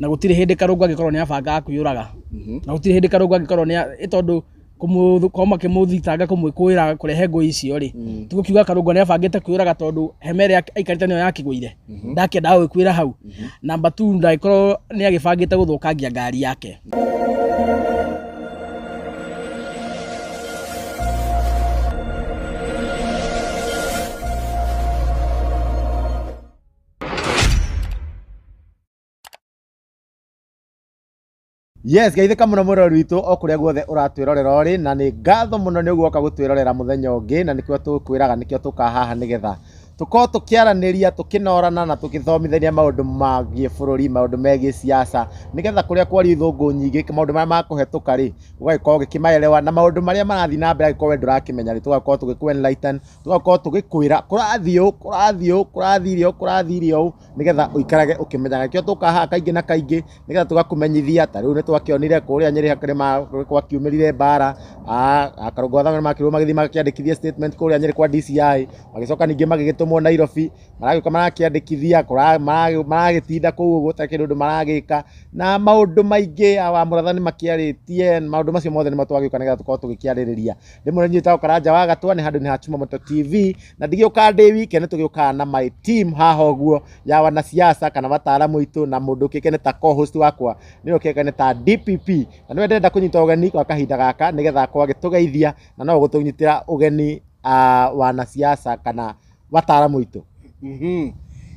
Na gũtirĩ hĩndĩ Karũngũ angĩkorwo nĩ abangaga kwĩyũraga, na gũtirĩ hĩndĩ Karũngũ angĩkorwo nĩ tondũ korwo makĩmũthitanga kũmwĩkũĩra kũrehe ngũĩ icio rĩ, tigũkiuga Karũngũ nĩ abangĩte kwĩyũraga tondũ hema ĩrĩa aikarĩte nĩyo yakĩgũire, ndakĩendaga gwĩkuĩra hau. Number 2, ndangĩkorwo nĩ agĩbangĩte gũthũkangia ngari yake. Yes, geithĩka mũno mwĩroreri witũ o kũrĩa guothe ũratwĩrorera ũrĩ, na nĩ ngatho mũno nĩ ũguo woka gũtwĩrorera mũthenya ũngĩ, na nĩkĩo tũkwĩraga nĩkĩo tũkaga haha nĩgetha tũkorwo tũkĩaranĩria, tũkĩnorana na tũgĩthomithania maũndũ megiĩ bũrũri, maũndũ megiĩ siasa, nĩgetha kũrĩa kwario ithũngũ nyingĩ, maũndũ marĩa makũhetũka rĩ, ũgagĩkorwo ũgĩkĩmaelewa, na maũndũ marĩa marathiĩ na mbere angĩkorwo we ndũrakĩmenya rĩ, tũgakorwo tũgĩkũ enlighten, tũgakorwo tũgĩkwĩra kũrathiĩ ũũ, kũrathiĩ ũũ, kũrathire ũũ, kũrathire ũũ, nĩgetha ũikarage ũkĩmenyaga. Nĩkĩo tũkaga haha kaingĩ na kaingĩ nĩgetha tũgakũmenyithia. Ta rĩu nĩ twakĩonire kũrĩa Nyĩrĩ gwakiumĩrire mbara, Karũngũ wa Thang'wa nĩmakĩrirwo magĩthiĩ magĩkĩandĩkithia statement kũrĩa Nyĩrĩ kwa DCI, magĩcoka ningĩ magĩgĩtũmwo Nairobi, maragĩũka marakĩandĩkithia, maragĩtinda kũu ũguo gũtarĩ kĩndũ maragĩka, na maũndũ maingĩ wa Mũratha nĩ makĩarĩtie, maũndũ macio mothe nĩmo twagĩũka nĩgetha tũkorwo tũgĩkĩarĩrĩria. Rĩmwe nĩ njĩtagwo Karanja wa Gatwa, nĩ handũ nĩ ha Chumamoto TV, na ndigĩũkaga ndĩ wike, nĩ tũgĩũkaga na my team haha ũguo ya wanasiasa kana wataalamu aitũ, na mũndũ ũkĩkaine ta co-host wakwa nĩwe ũkĩkaine ta DPP, na nĩwe ndĩrenda kũnyita ũgeni kwa kahinda gaka nĩgetha akorwo agĩtũgeithia na no gũtũnyitĩra ũgeni wanasiasa kana wataalamu aitũ.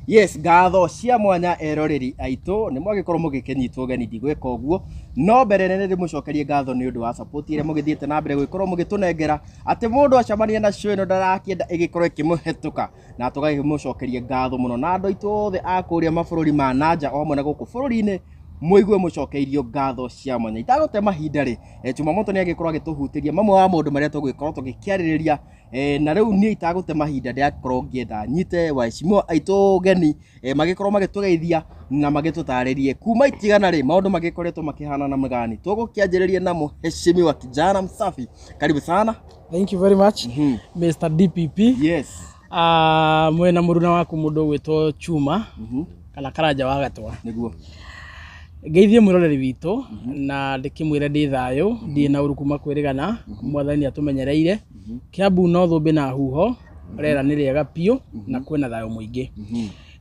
Yes, ngatho cia mwanya eroreri aitũ nĩ mwagĩkorwo mũgĩkĩnyitwo ũgeni, ndigwĩka ũguo no mbere nene ndĩmũcokerie ngatho nĩ ũndũ wa support ĩrĩa mũgĩthiĩte na mbere gũgĩkorwo mũgĩtũnengera atĩ mũndũ acemania na show ĩno ndarakĩenda ĩgĩkorwo ĩkĩmũhetũka, na tũgakĩmũcokeria ngatho mũno, na andũ aitũ othe a kũrĩa mabũrũri ma nanja o hamwe na gũkũ bũrũri-inĩ mũigue mũcokeirio ngatho cia mwanya. Itagũte mahinda rĩ, Chumamoto nĩ agĩkorwo agĩtũhutĩria mamwe wa maũndũ marĩa tũgũgĩkorwo tũgĩkĩarĩrĩria, na rĩu niĩ itagũte mahinda ndĩrakorwo ngĩenda nyite waheshimiwa aitũ ũgeni, magĩkorwo magĩtũgeithia na magĩtũtarĩrie kuma itigana rĩ maũndũ magĩkoretwo makĩhana na mũgani. Tũgũkĩanjĩrĩria na mheshimiwa kijana msafi, karibu sana. Thank you very much, Mr. DPP. Yes. Mwena mũruna waku mũndũ ũgwĩtwo Chuma kana Karanja wa Gatwa. Nĩguo. Ngeithie mwĩroreri witũ na ndĩkĩmwĩre ndĩ thayũ, ndirĩ na ũru kuma kwĩrĩgana, mwathani atũmenyereire. Kiambu no thũmbĩ na huho, rĩera nĩ rĩega biũ na kwĩna thayũ mũingĩ.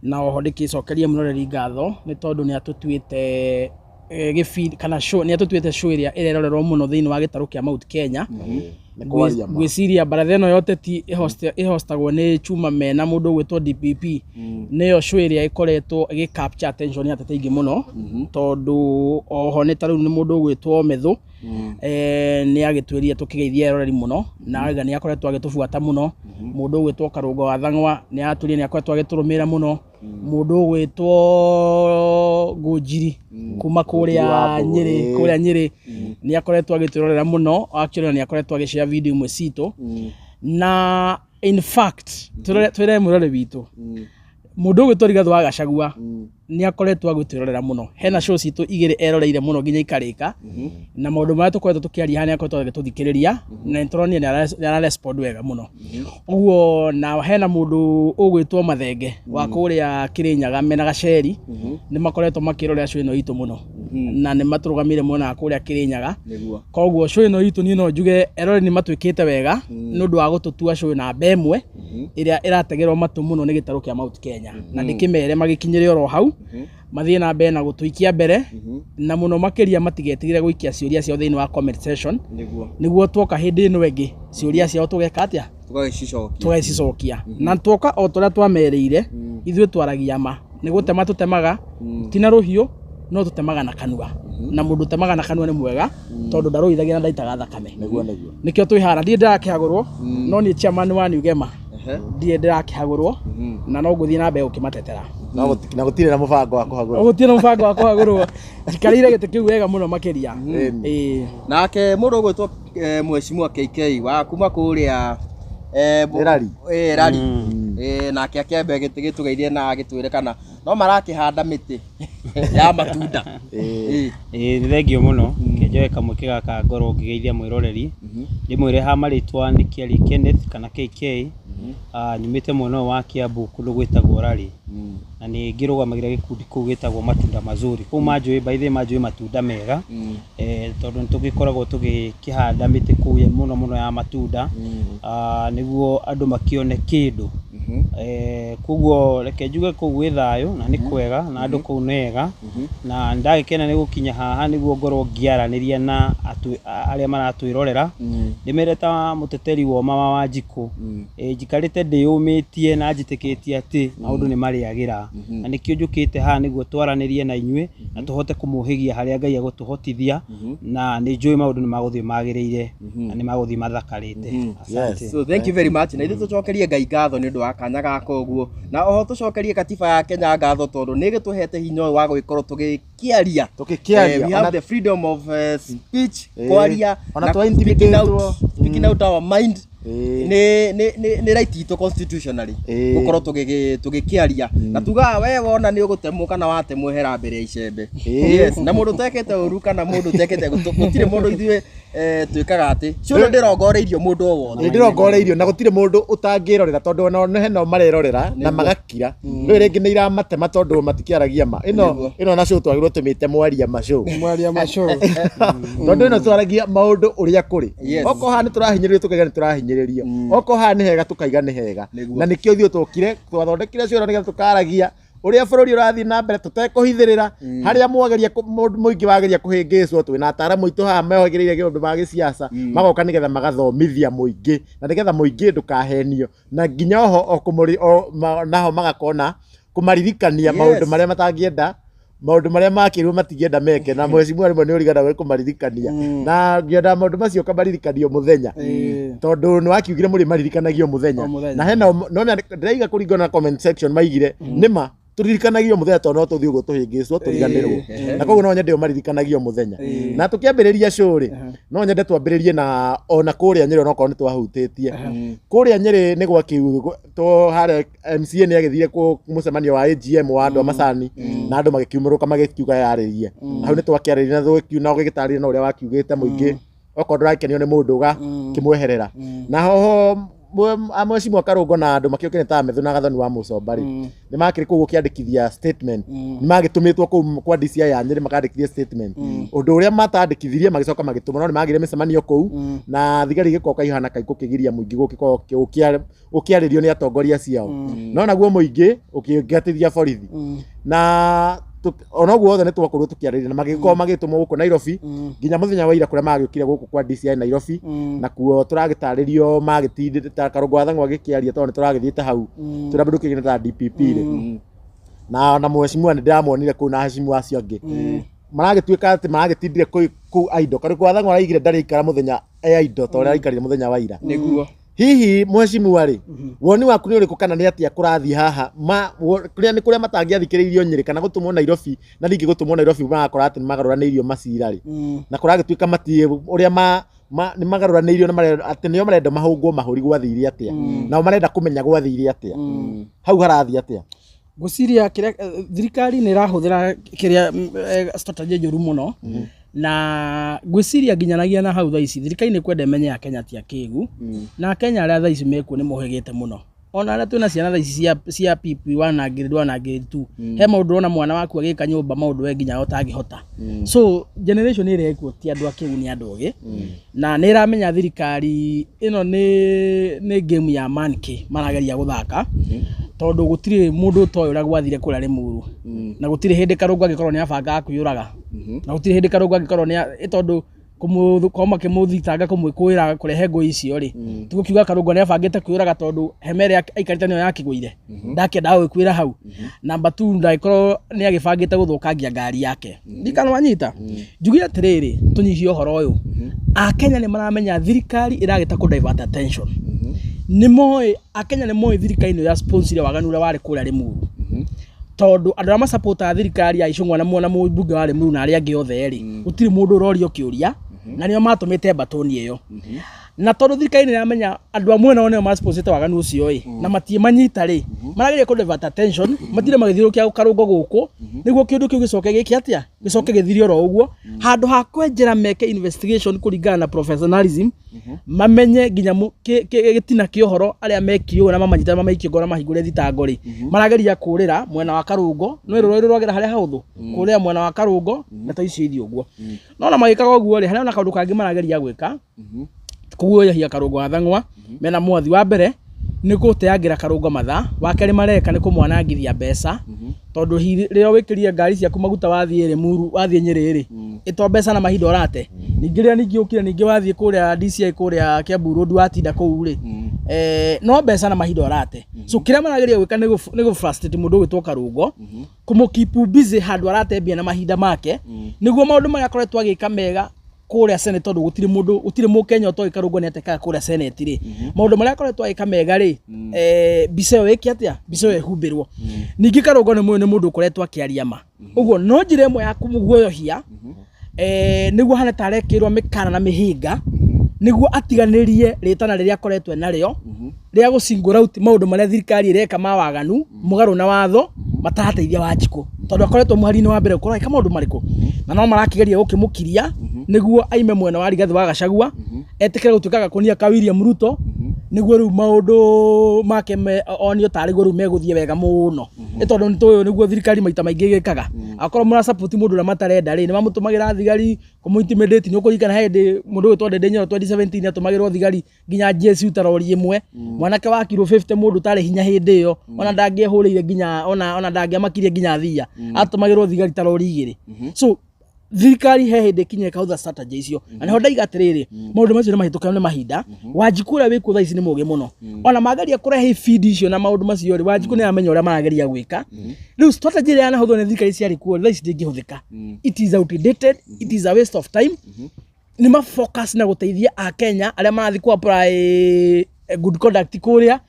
Na oho ndĩkĩcokerie mwĩroreri ngatho nĩ tondũ nĩ atũtuĩte gĩbindi kana show, nĩ atũtuĩte show ĩrĩa ĩrerorerwo mũno thĩinĩ wa gĩtarũ kĩa Mount Kenya. Ngwĩciria baratha ĩno ya ũteti ĩhostagwo nĩ Chuma mena mũndũ ũgwĩtwo DPP, nĩyo show ĩrĩa ĩkoretwo ĩgĩ capture attention ya ateti aingĩ mũno, tondũ oho nĩ ta rĩu nĩ mũndũ ũgwĩtwo Methu, nĩ agĩtwĩrire tũkĩgeithia eroreri mũno na auga nĩ akoretwo agĩtũbuata mũno. Mũndũ ũgwĩtwo Karũngo wa Thang'wa nĩ atwĩrire nĩ akoretwo agĩtũrũmĩrĩra mũno. Mũndũ ũgwĩtwo Ngũnjiri kuma kũrĩa Nyĩrĩ, kũrĩa Nyĩrĩ nĩ akoretwo agĩtwĩrorera mũno, actually nĩ akoretwo agĩshare video imwe citũ, na in fact twĩre mwĩrore witũ mũndũ ũgwĩtwo Rigathĩ wa Gachagua nĩ akoretwo agĩtwĩrorera mũno. Hena show citũ igĩrĩ eroreire mũno nginya ikarĩka, na maũndũ marĩa tũkoretwo tũkĩaria haha nĩ akoretwo agĩtũthikĩrĩria, na nĩ tũronire nĩ ara respond wega mũno ũguo. Na hena mũndũ ũgwĩtwo Mathenge wa kũrĩa Kĩrĩnyaga mena Gaceri, nĩ makoretwo makĩrorera show ĩno itũ mũno na nĩ matũrũgamĩire mwena wa kũrĩa Kĩrĩnyaga. Koguo show ĩno itũ niĩ no njuge eroreri nĩ matwĩkĩte wega nĩ ũndũ wa gũtũtua show namba ĩmwe ĩrĩa ĩrategerwo matũ mũno nĩ gĩtarũ kĩa Mount Kenya, na ndĩkĩmere magĩkinyĩre oro hau, mathiĩ na mbere na gũtũikia mbere, na mũno makĩria matigetigĩre gũikia ciũria ciao thĩinĩ wa comment section, nĩguo tuoka hĩndĩ ĩno ĩngĩ ciũria ciao tũgeka atĩa? Tũgagĩcicokia. Tũgagĩcicokia, na tuoka o tũrĩa twamerĩire, ithuĩ twaragia ma, nĩ gũtema tũtemaga ti na rũhiũ, no tũtemaga na kanua, na mũndũ ũtemaga na kanua nĩ mwega tondũ ndarũithagia na ndaitaga thakame. Nĩguo nĩguo. Nĩkĩo twĩ haha ndirĩ ndĩrakĩhagũrwo, no niĩ chairman wa New Gema ndirĩ ndĩrakĩhagũrwo na no ngũthiĩ na mbere gũkĩmatetera. Na gũtirĩ na mũbango wa kũhagũrwo. Gũtirĩ na mũbango wa kũhagũrwo, njikarĩire gĩtĩ kĩu wega mũno makĩria. Ĩĩ. Nake mũndũ ũgwĩtwo mheshimiwa KK wa kuma kũrĩa Nĩ Rari. Rari. Nake akĩambe gĩtũgeithie na agĩtwĩre kana no marakĩhanda mĩtĩ ya matunda. Ĩĩ nĩ thengio mũno, kĩnjoe kamweke gaka ngorwo ngĩgeithia mwĩroreri, ndĩmwĩre ha marĩtwa nĩ Kĩarie Kenneth kana KK, nyumĩte mwena ũyũ wa Kiambu kũndũ gwĩtagwo Rari. Na nĩ ngĩrũgamagĩra gĩkundi kũu gĩtagwo Matunda Mazuri. Kũu manjũĩ, by the way, manjũĩ matunda mega, tondũ nĩ tũgĩkoragwo tũgĩkĩhanda mĩtĩ kũu mũno mũno ya matunda, nĩguo andũ makĩone kĩndũ. Koguo reke njuge kũu gwĩ thayũ na nĩ kwega na andũ kũu nĩ ega, na nĩndagĩkena nĩ gũkinya haha nĩguo ngorwo ngĩaranĩria na arĩa maratwĩrorera, ndĩmere ta mũteteri wa ũma wa Wanjikũ, njikarĩte ndĩyũmĩtie na njĩtĩkĩtie atĩ maũndũ nĩ marĩagĩra, na nĩkĩo njũkĩte haha nĩguo twaranĩrie na inyuĩ na tũhote kũmũhĩgia harĩa Ngai egũtũhotithia, na nĩ njũĩ maũndũ nĩ magũthiĩ magĩrĩire na nĩ magũthiĩ mathakarĩte. Asante. So thank you very much, na ithuĩ tũcokerie Ngai ngatho nĩ ũndũ wa kanya gaka ũguo, na oho tũcokerie katiba ya Kenya ngatho tondũ nĩ ĩgĩtũhete hinya ũyũ wa gũgĩkorwo tũgĩkĩaria. Tũgĩkĩaria, We have the freedom of speech, kwaria ona na twa speaking out, intimidate-wo. speaking out our mind nĩ right itũ constitutionally gũkorwo tũgĩkĩaria, na tugaga we wona nĩ ũgũtemwo kana watemwo, hera mbere ya icembe. Yes, na mũndũ ũtekĩte ũru kana mũndũ ũtekĩte, gũtirĩ mũndũ ithuĩ twĩkaga atĩ cio ndĩrongoreirio mũndũ o wothe. Nĩ ndĩrongoreirio na gũtirĩ mũndũ ũtangĩrorera, tondũ ona hena marerorera na magakira rĩu rĩngĩ nĩ iramatema tondũ matikĩaragia ma ĩno ĩno na show twagĩrĩirwo tũmĩte Mwaria Ma Show. Mwaria Ma Show. Tondũ ĩno twaragia maũndũ ũrĩa kũrĩ. Okorwo haha nĩ tũrahinyĩrĩrio, tũkaiga nĩ tũrahinyĩrĩrio. Okorwo haha nĩ hega, tũkaiga nĩ hega. Na nĩkĩo ithuĩ twokire twathondekire show ĩno nĩgetha tũkaragia ũrĩa bũrũri ũrathiĩ na mbere tũtekũhithĩrĩra harĩa mwageria mũingĩ wageria kũhĩngĩcwo. Twĩna ataaramu aitũ haha mehagĩrĩire maũndũ ma gĩciaca, magoka nĩgetha magathomithia mũingĩ na nĩgetha mũingĩ ndũkahenio, na nginya oho o kũmũri o naho magakona kũmaririkania maũndũ marĩa matangĩenda, maũndũ marĩa makĩrwo matingĩenda meke, na mheshimiwa rĩmwe nĩ ũriganagwo nĩ kũmaririkania, na ngĩenda maũndũ macio ũkamariриkanio mũthenya, tondũ nĩ wakiugire mũrĩ maririkanagio mũthenya. O mũthenya. Na hena no ndĩraiga kũringana na comment section maigire nĩma tũririkanagio mũthenya, tondũ no tũthiĩ ũguo tũhĩngĩcwo tũriganĩrwo, na koguo no nyende ũmaririkanagio mũthenya. Na tũkĩambĩrĩria show rĩ, no nyende twambĩrĩrie na ona kũrĩa Nyĩrĩ, onokorwo nĩ twahutĩtie kũrĩa Nyĩrĩ, nĩ gwakiu to harĩa MCA nĩ agĩthire kũ mũcemanio wa AGM wa andũ a macani, na andũ magĩkiumũrũka magĩkiuga yarĩrie. Hau nĩ twakĩarĩria na tũgĩkiu na ũgĩgĩtarĩria na ũrĩa wakiugĩte mũingĩ okorwo ndũrakenio nĩ mũndũ ũgakĩmweherera. Na hoho mheshimiwa Karũngo na andũ makĩũkĩte ta Methu na Gathoni wa Mũcomba rĩ, nĩ makĩrĩ kũu gũkĩandĩkithia statement, nĩ magĩtũmĩtwo kũu kwa DCI ya Nyĩrĩ makandĩkithia statement. Ũndũ ũrĩa matandĩkithirie magĩcoka magĩtũmwo, no nĩ magĩire mĩcemanio kũu na thigari igĩkorwo ihana kai gũkĩgiria mũingĩ gũgĩkorwo gũkĩarĩrio nĩ atongoria ciao, no naguo mũingĩ ũkĩngatithia borithi, na ona ũguo wothe nĩ twakorirwo tũkĩarĩria na magĩkorwo magĩtũmwo gũkũ Nairobi nginya mũthenya wa ira, kũrĩa magĩũkire gũkũ kwa DCI Nairobi, na kuo tũragĩtarĩrio magĩtindĩte Karũngũ wa Thang'wa agĩkĩaria, tondũ nĩ tũragĩthiĩte hau tũrĩa mũndũ kĩgĩna ta DPP rĩ, na ona mheshimiwa nĩ ndĩramuonire kũu na heshimiwa acio angĩ maragĩtuĩka atĩ maragĩtindire kũu aindo. Karũngũ wa Thang'wa araigire ndarĩ ikara mũthenya e aindo ta ũrĩa aikarire mũthenya wa ira. Hihi mheshimiwa rĩ, woni waku nĩ ũrĩkũ, kana nĩ atĩa kũrathiĩ haha ma kũrĩa nĩ kũrĩa matangĩathikĩrĩirio Nyĩrĩ kana gũtũmwo Nairobi, na ningĩ gũtũmwo Nairobi magakora atĩ nĩ magarũranĩirio macira rĩ, na kũragĩtuĩka matiĩ ũrĩa ma nĩ magarũranĩirio na atĩ nĩo marenda mahũngwo mahũri, gwathire atĩa? Nao marenda kũmenya gwathire atĩa hau, harathiĩ atĩa? Ngwĩciria kĩrĩa thirikari nĩ ĩrahũthĩra kĩrĩa strategy njũru mũno, na ngwĩciria nginyanagia na hau thaa ici thirikari nĩ kwenda ĩmenye Akenya ti akĩgu, na Akenya arĩa thaa ici mekuo nĩ mohĩgĩte mũno, ona arĩa twĩna ciana thaa ici cia PP1 na grade 1 na grade 2, he maũndũ ũrona mwana waku agĩka nyũmba, maũndũ we nginya ũtangĩhota. So generation ĩrĩa ĩkuo ti andũ akĩgu, nĩ andũ ogĩ, na nĩ ĩramenya thirikari ĩno nĩ game ya monkey marageria gũthaka, tondũ gũtirĩ mũndũ ũtoĩ ũrĩa gwathire kũrĩa Limuru, na gũtirĩ hĩndĩ Karũngũ angĩkorwo nĩ abangaga kwĩyũraga, na gũtirĩ hĩndĩ Karũngũ angĩkorwo nĩ tondũ kũmũ makĩmũthitanga kũmwĩkũĩra kũrehe ngũĩ icio rĩ, tigũkiuga Karũngũ nĩ abangĩte kwĩyũraga, tondũ hema ĩrĩa aikarĩte nĩyo yakĩgũire, ndakĩendaga gwĩkuĩra hau. Number 2, ndagĩkorwo nĩ agĩbangĩte gũthũkangia ngari yake, ndikana wanyita. Njuge atĩrĩrĩ, tũnyihie ũhoro ũyũ, Akenya nĩ maramenya thirikari ĩragĩta kũ divert attention. Nĩ moĩ, Akenya nĩ moĩ thirikari nĩyo ya sponsor waganu ũrĩa warĩ kũrĩa Limuru, tondũ andũ arĩa macapotaga thirikari ya Icũng'wa na mwena mũmbunge wa Limuru na arĩa angĩ othe rĩ, gũtirĩ mũndũ ũrorio kĩũria, na nĩo matũmĩte mbatũni ĩyo. Na tondũ thirikari nĩ ĩramenya andũ a mwena wao nĩo masponsete waganu ũcio ĩ, na matiĩmanyita rĩ, marageria kũ divert attention, matinde magĩthiũrũrũkia karũngo gũkũ nĩguo kĩũndũ kĩu gĩcoke gĩke atĩa, gĩcoke gĩthire oro ũguo, handũ ha kwenjera meke investigation kũringana na professionalism, mamenye nginya gĩtina kĩa ũhoro arĩa mekire ũguo na mamanyite, mamaikie ngoro, mahingũre thitango rĩ, marageria kũrĩra mwena wa karũngo, no rũrũ rwagera harĩa hahũthũ kũrĩra mwena wa karũngo na to icio ithiĩ ũguo. No ona magĩkaga ũguo rĩ, harĩ ona kaũndũ kangĩ marageria gwĩka kũguoyohia karũngo wa thang'wa mena mwathi. Wa mbere nĩ gũteangĩra karũngo mathaa, wa kerĩ mareka nĩ kũmwanangithia mbeca, tondũ rĩrĩa wĩkĩrire ngari ciaku maguta wathiĩ Limuru, wathiĩ Nyĩrĩ rĩ, ĩto mbeca na mahinda ũrate. Ningĩ rĩrĩa ningĩ ũkire ningĩ wathiĩ kũrĩa DCI kũrĩa Kiambu Road watinda kũu rĩ, no mbeca na mahinda ũrate. So kĩrĩa marageria gwĩka nĩ gũ frustrate mũndũ ũgwĩtwo karũngo, kũmũ keep busy handũ arate mbia na mahinda make, nĩguo maũndũ marĩa akoretwo agĩka mega kũrĩa Senate, tondũ gũtirĩ mũndũ, gũtirĩ mũkenya ũtoĩ karũngo nĩ atekaga kũrĩa Senate rĩ, maũndũ marĩa akoretwo agĩka mega rĩ, mbica ĩyo ĩke atĩa, mbica ĩyo ĩhumbĩrwo. Ningĩ karũngo nĩ mũĩ nĩ mũndũ ũkoretwo akĩaria ma ũguo, no njĩra ĩmwe ya kũmũguoyohia nĩguo hana ta arekĩrwo mĩkana na mĩhĩnga nĩguo atiganĩrie rĩtana rĩrĩa akoretwo narĩo rĩa gũ single out maũndũ marĩa thirikari ĩreka ma waganu mũgarũ na watho matarateithia Wanjikũ, tondũ akoretwo mũhari-inĩ wa mbere gũkorwo agĩka maũndũ marĩkũ, na no marakĩgeria gũkĩmũkiria nĩguo aime mwena wa Rigathĩ wa Gachagua, etĩkĩre gũtuĩka gakũnia ka William Ruto, nĩguo rĩu maũndũ make onio tarĩ guo rĩu megũthiĩ wega mũno. Nĩ tondũ nĩ tũĩ nĩguo thirikari maita maingĩ ĩgĩkaga, akorwo mũra support mũndũ ũrĩa matarenda rĩ, nĩ mamũtũmagĩra thigari kũmũ intimidate. Nĩ ũkũririkana he hĩndĩ mũndũ ũgwĩtwo Ndindi Nyoro 2017 atũmagĩrwo thigari nginya GSU ta rori ĩmwe, mwanake wa kiro 50, mũndũ ũtarĩ hinya hĩndĩ ĩyo, ona ndangĩehũrĩire nginya ona ndangĩamakirie nginya thia, atũmagĩrwo thigari ta rori igĩrĩ. So thirikari he hĩndĩ ĩkinyire ĩkahũthĩra strategy icio, na nĩho ndaiga atĩrĩrĩ, maũndũ macio nĩ mahĩtũke nĩ mahinda. Wanjikũ ũrĩa wĩkuo thaa ici nĩ mũgĩ mũno, ona mageria kũrehe ibindi icio na maũndũ macio rĩ, Wanjikũ nĩ aramenya ũrĩa marageria gwĩka. Rĩu strategy ĩrĩa yanahũthĩrwo nĩ thirikari ciarĩ kuo thaa ici ndĩngĩhũthĩka. It is outdated, it is a waste of time. Nĩ ma focus na gũteithia akenya arĩa marathiĩ ku apply good conduct kũrĩa,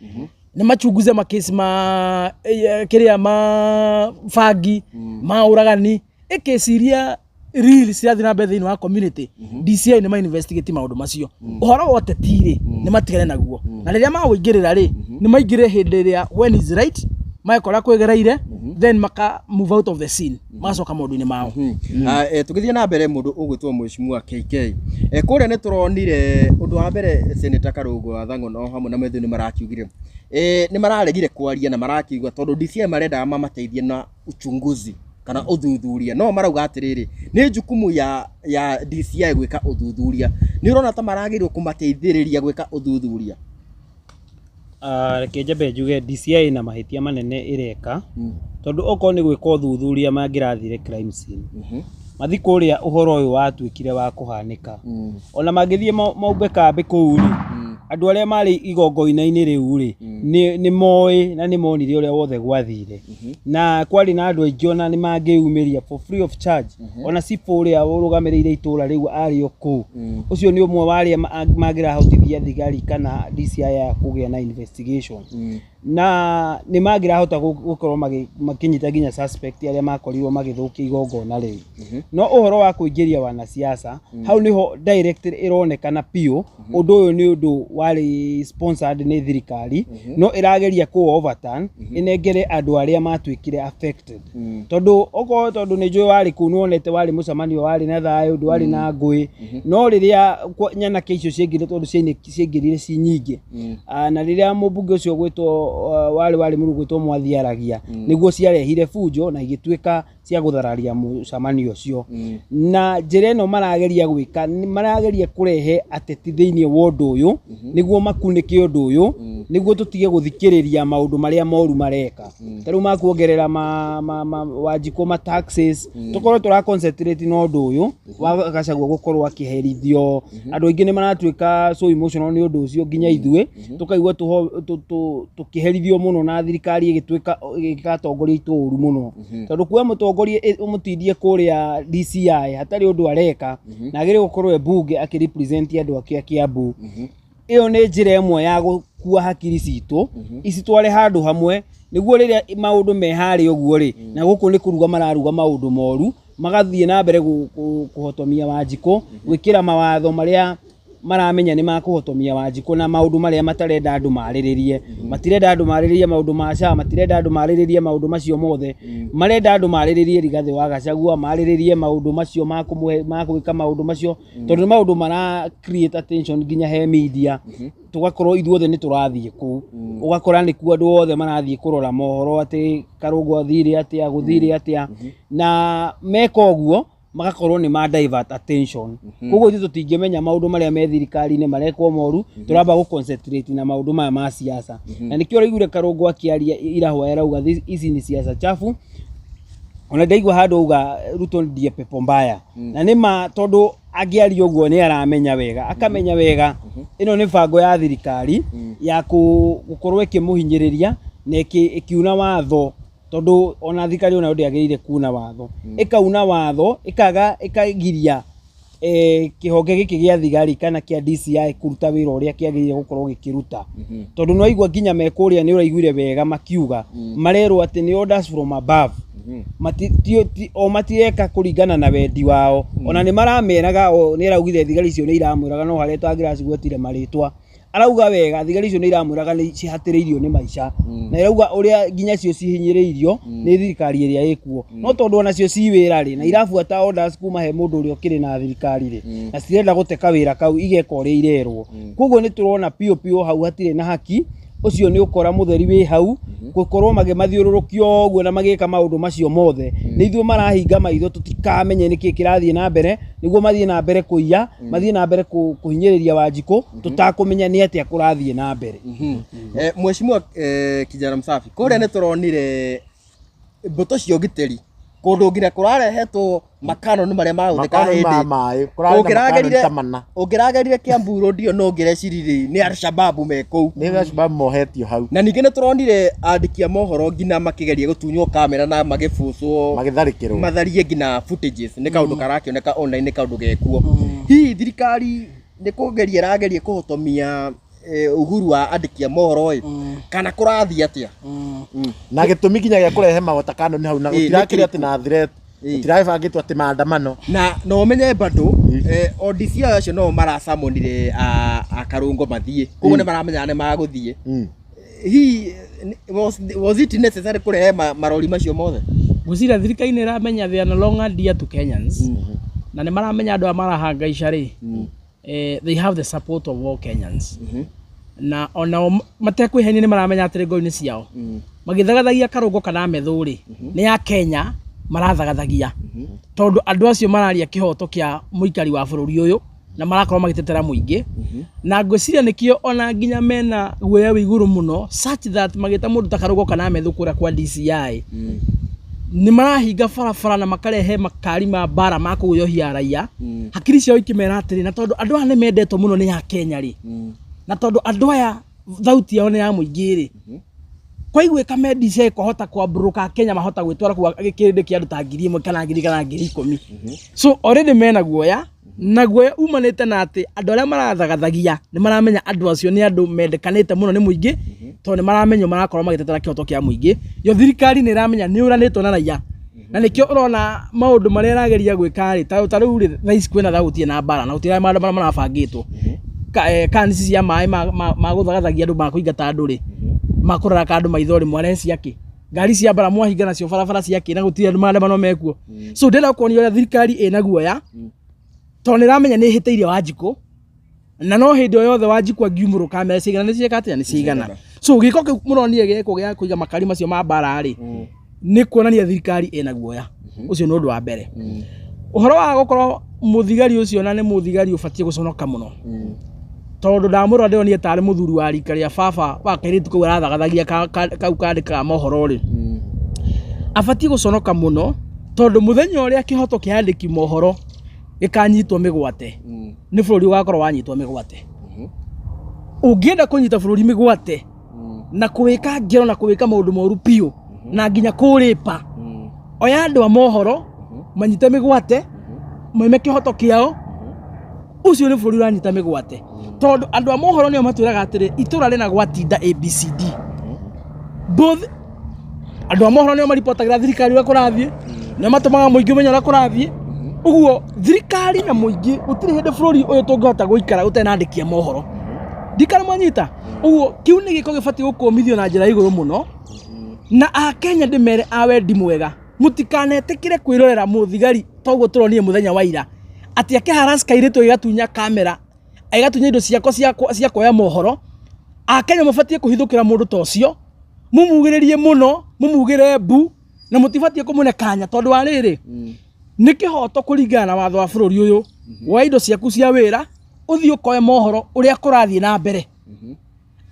nĩ machunguze makesi ma kĩrĩa ma bangi, ma ũragani, ĩ kesi iria real cirathiĩ na mbere thĩinĩ wa community. DCI nĩ ma investigate maũndũ macio. Ũhoro wa ũteti rĩ, nĩ matigane naguo, na rĩrĩa magũingĩrĩra rĩ, nĩ maingĩrĩre hĩndĩ ĩrĩa when is right, magekora kwĩgereire, then maka move out of the scene, magacoka maũndũ-inĩ mao. Tũgĩthiĩ na mbere, mũndũ ũgwĩtwo Mheshimiwa KK, kũrĩa nĩ tũronire ũndũ wa mbere Senator Karũngũ wa Thang'wa no hamwe na Methu nĩ marakiugire nĩ mararegire kwaria na marakiuga tondũ DCI marendaga mamateithie na uchunguzi kana ũthuthuria, no marauga atĩrĩrĩ, nĩ jukumu ya DCI gwĩka ũthuthuria. Nĩ ũrona ta maragĩrĩirwo kũmateithĩrĩria gwĩka ũthuthuria? Reke njambe njuge DCI ĩna mahĩtia manene ĩreka, tondũ okorwo nĩ gwĩka ũthuthuria mangĩrathire crime scene, mathi kũrĩa ũhoro ũyũ watuĩkire wa kũhanĩka. Ona mangĩthiĩ maumbe kambĩ kũu rĩ, andũ arĩa marĩ igongona-inĩ rĩu rĩ, nĩ moĩ na nĩ monire ũrĩa wothe gwathire, na kwarĩ na andũ aingĩ ona nĩ mangĩyumĩria for free of charge. Ona cibũ ũrĩa ũrũgamĩrĩire itũra rĩu arĩ o kũu. Ũcio nĩ ũmwe wa arĩa mangĩrahotithia thigari kana DCI ya kũgĩa na investigation, na nĩ mangĩrahota gũkorwo makĩnyita nginya suspect arĩa makorirwo magĩthũkia igongona rĩu. No ũhoro wa kũingĩria wanasiasa hau nĩho direct ĩronekana biũ ũndũ ũyũ nĩ ũndũ warĩ sponsored nĩ thirikari, no ĩrageria kũ overturn ĩnengere andũ arĩa matuĩkire affected, tondũ okorwo tondũ nĩ njũĩ warĩ kũu, nĩwonete warĩ mũcemanio warĩ na thayũ, ndwarĩ na ngũĩ. No rĩrĩa nyanake icio ciaingĩrire, tondũ ciaingĩrire ci nyingĩ, na rĩrĩa mũmbunge ũcio gwĩtwo warĩ mũrũ gwĩtwo Mwathi aragia, nĩguo ciarehire bunjo na igĩtuĩka cia gũthararia mũcemanio ũcio. Na njĩra ĩno marageria gwĩka, marageria kũrehe ateti thĩinĩ wa ũndũ ũyũ nĩguo makunĩke ũndũ ũyũ, nĩguo tũtige gũthikĩrĩria maũndũ marĩa moru mareka, ta rĩu makuongerera ma Wanjikũ ma taxes, tũkorwo tũra concentrate na ũndũ ũyũ wa Gachagua gũkorwo akĩherithio. Andũ aingĩ nĩ maratuĩka so emotional nĩ ũndũ ũcio, nginya ithuĩ tũkaigua tũkĩherithio mũno na thirikari ĩgĩtuĩka ĩgĩka atongoria aitũ ũru mũno, tondũ kuoya mũtongoria ũmũtindie kũrĩa DCI hatarĩ ũndũ areka, na agĩrĩire gũkorwo e bunge akĩrepresent andũ ake a Kiambu. Ĩyo nĩ njĩra ĩmwe ya gũkua hakiri citũ icitware handũ hamwe, nĩguo rĩrĩa maũndũ me harĩa ũguo rĩ, na gũkũ nĩ kũruga mararuga maũndũ moru, magathiĩ na mbere kũhotomia Wanjikũ gwĩkĩra mawatho marĩa Maramenya nĩ makũhotomia Wanjikũ na maũndũ marĩa matarenda andũ marĩrĩrie. Matirenda andũ marĩrĩrie maũndũ ma SHA, matirenda andũ marĩrĩrie maũndũ macio mothe. Marenda andũ marĩrĩrie Rigathĩ wa Gachagua, marĩrĩrie maũndũ macio ma kũmũhe, ma gwĩka maũndũ macio, tondũ nĩ maũndũ mara create attention nginya he media. Tũgakorwo ithuothe nĩ tũrathiĩ kũu. Ũgakora nĩkuo andũ othe marathiĩ kũrora mohoro atĩ Karũngũ athire atĩa, gũthire atĩa. Na meka ũguo, magakorwo nĩ ma divert attention. Koguo ithuĩ tũtingĩmenya maũndũ marĩa me thirikari-inĩ marekwo moru, tũramba gũ concentrate na maũndũ maya ma siasa. Na nĩkĩo ũraiguire Karũngũ akĩaria irahũa arauga ici ni siasa chafu. Ona ndaigua handũ auga Ruto ndiye pepo mbaya. Na nĩ ma, tondũ angĩaria ũguo nĩ aramenya wega, akamenya wega ĩno nĩ bango ya thirikari ya gũkorwo ĩkĩmũhinyĩrĩria na ĩkiuna watho, tondũ ona thirikari onayo ndĩagĩrĩire kuna watho. Ĩkauna watho, ĩkaga ĩkagiria kĩhonge gĩkĩ gĩa thigari kana kĩa DCI kũruta wĩra ũrĩa kĩagĩrĩire gũkorwo gĩkĩruta. Tondũ nĩ waigua nginya me kũrĩa nĩ ũraiguire wega makiuga marerwo atĩ nĩ orders from above. O matireka kũringana na wendi wao. Ona nĩ marameraga, o nĩ araugire thigari icio nĩ iramwĩraga, no harĩa tangĩracigwetire marĩtwa. Arauga wega thigari icio nĩ iramwĩraga nĩ cihatĩrĩirio nĩ maica. Na irauga ũrĩa nginya cio cihinyĩrĩirio nĩ thirikari ĩrĩa ĩkuo. No tondũ onacio ci wĩra rĩ, na irabuata orders kuma he mũndũ ũrĩa ũkĩrĩ na thirikari rĩ, na cirenda gũteka wĩra kau igeka ũrĩa irerwo. Koguo nĩ tũrona piũ piũ hau hatirĩ na haki. Ũcio nĩ ũkora mũtheri wĩ hau, gũkorwo magĩmathiũrũrũkia ũguo na magĩka maũndũ macio mothe. Nĩ ithuĩ marahinga maitho tũtikamenye nĩkĩ kĩrathiĩ na mbere, nĩguo mathiĩ na mbere kũiya, mathiĩ na mbere kũhinyĩrĩria Wanjikũ, tũtakũmenya nĩ atĩa kũrathiĩ na mbere. Mheshimiwa Kijana Msafi, kũrĩa nĩ tũronire mbũtũ cia ũgitĩri kũndũ nginya kũrarehetwo makanoni marĩa mahũthĩka Makanoni ma hĩndĩ maĩ, kũrarĩ na makanoni ta mana. Ũngĩragerire Kiambu Road ĩyo no ũngĩreciririe nĩ Alshababu me kũu. Nĩ Alshababu mohetio hau. Na ningĩ nĩ tũronire andĩki a mohoro nginya makĩgeria gũtunywo kamera na magĩbucwo, magĩtharĩkĩrwo, matharie nginya footages. Nĩ kaũndũ karakĩoneka online, nĩ kaũndũ gekuo. Hihi thirikari nĩ kũgeria ĩrageria kũhotomia uhuru wa andĩki a mohoro ĩ, kana kũrathiĩ atĩa? Na gĩtũmi nginya gĩa kũrehe magota kanoni hau na gũtirakĩrĩ atĩ na threat, gũtirabangĩtwo atĩ maandamano. Na no ũmenye bado o DCI acio no maracamonire a Karũngo mathiĩ, koguo nĩ maramenya nĩ magũthiĩ. Hihi was it necessary kũrehe marori macio mothe? Ngwĩciria thirikari nĩ ĩramenya they are no longer dear to Kenyans, na nĩ maramenya andũ aya marahangaica rĩ, they have the support of all Kenyans. Na onao matekwĩhenia nĩ maramenya atĩrĩ ngoro-inĩ ciao, magĩthagathagia Karũngo kana Methũ rĩ, nĩ ya Kenya marathagathagia, tondũ andũ acio mararia kĩhoto kĩa mũikari wa bũrũri ũyũ na marakorwo magĩtetera mũingĩ. Na ngwĩciria nĩkĩo ona nginya mena guoya wĩ igũrũ mũno, such that magĩta mũndũ ta Karũngo kana Methũ kũrĩa kwa DCI, nĩ marahinga barabara na makarehe makari ma mbara ma kũguoyohia raia. Hakiri ciao ikĩmera atĩrĩ, na tondũ andũ aya nĩ mendetwo mũno nĩ ya Kenya rĩ, na tondũ andũ aya thauti yao nĩ ya mũingĩ rĩ, kwaiguĩka me DCI kwahota kwambũrũka Kenya mahota gwĩtwara kwa kĩrĩndĩ kĩa andũ ta 1000 kana 1000 kana 10,000. So already mena guoya, na guoya umanĩte na atĩ andũ arĩa marathagathagia nĩ maramenya andũ acio nĩ andũ mendekanĩte mũno nĩ mũingĩ, tondũ nĩ maramenya marakorwo magĩtetera kĩhoto kĩa mũingĩ. Yo thirikari nĩ ĩramenya nĩ ũranĩtwo na raia, na nĩkĩo ũrona maũndũ marĩa ĩrageria gwĩka rĩ, ta rĩu rĩ, thaa ici kwĩna thaa gũtirĩ na mbara na gũtirĩ maandamano marabangĩtwo. Kani ici cia maĩ ma gũthagathagia andũ ma kũingata andũ rĩ, makũrora andũ maitho rĩ, mwarehe ciakĩ? Ngari cia mbara mwahinga nacio barabara ciakĩ na gũtirĩ andũ maandamano mekuo? So ndĩrenda kuonia ũrĩa thirikari ĩna guoya, tondũ nĩ ĩramenya nĩ ĩhĩtĩirie Wanjikũ, na no hĩndĩ o yothe Wanjikũ angiumũrũka mbeca cigana nĩ ciĩka atĩa, nĩ cigana. So gĩko kĩu mũronire gĩekwo gĩa kũiga makari macio ma mbara rĩ, nĩ kuonania thirikari ĩna guoya. Ũcio nĩ ũndũ wa mbere. Ũhoro wa gũkorwo mũthigari ũcio, na nĩ mũthigari ũbatiĩ gũconoka mũno, tondũ ndamũrora ndĩronire tarĩ mũthuri wa rika rĩa baba wa kairĩtu kau arathagathagia kau kandĩkaga mohoro rĩ, abatiĩ gũconoka mũno, tondũ mũthenya ũrĩa kĩhoto kĩa andĩki mohoro gĩkanyitwo mĩgwate, nĩ bũrũri ũgakorwo wanyitwo mĩgwate. Ũngĩenda kũnyita bũrũri mĩgwate na kũwĩka ngero na kũwĩka maũndũ moru biũ na nginya kũrĩpa, oya andũ a mohoro manyite mĩgwate, maime kĩhoto kĩao. Ũcio nĩ bũrũri ũranyita mĩgwate, tondũ andũ a mohoro nĩo matwĩraga atĩrĩ itũra rĩna gwatinda ABCD. Both andũ a mohoro nĩo maribotagĩra thirikari ũrĩa kũrathiĩ, nĩo matũmaga mũingĩ ũmenye ũrĩa kũrathiĩ. Ũguo thirikari na mũingĩ gũtirĩ hĩndĩ bũrũri ũyũ tũngĩhota gũikara ũtarĩ na andĩki a mohoro. Ndikana mwanyita. Ũguo kĩu nĩ gĩko gĩbatiĩ gũkũmithio na njĩra ya igũrũ mũno. Na akenya ndĩmere a wendi mwega, mũtikanetĩkĩre kwĩrorera mũthigari toguo tũronire mũthenya wa ira atĩ akĩharass kairĩtu agĩgatunya kamera, agĩgatunya indo ciako cia kuoya mohoro. Akenya mabatiĩ kũhithũkĩra mũndũ ta ũcio, mũmugĩrĩrie mũno, mũmugĩre mbu, na mũtibatiĩ kũmũne kanya tondũ wa rĩrĩ, nĩ kĩhoto kũringana na watho wa bũrũri ũyũ, woe indo ciaku cia wĩra, ũthiĩ ũkoe mohoro ũrĩa kũrathiĩ na mbere.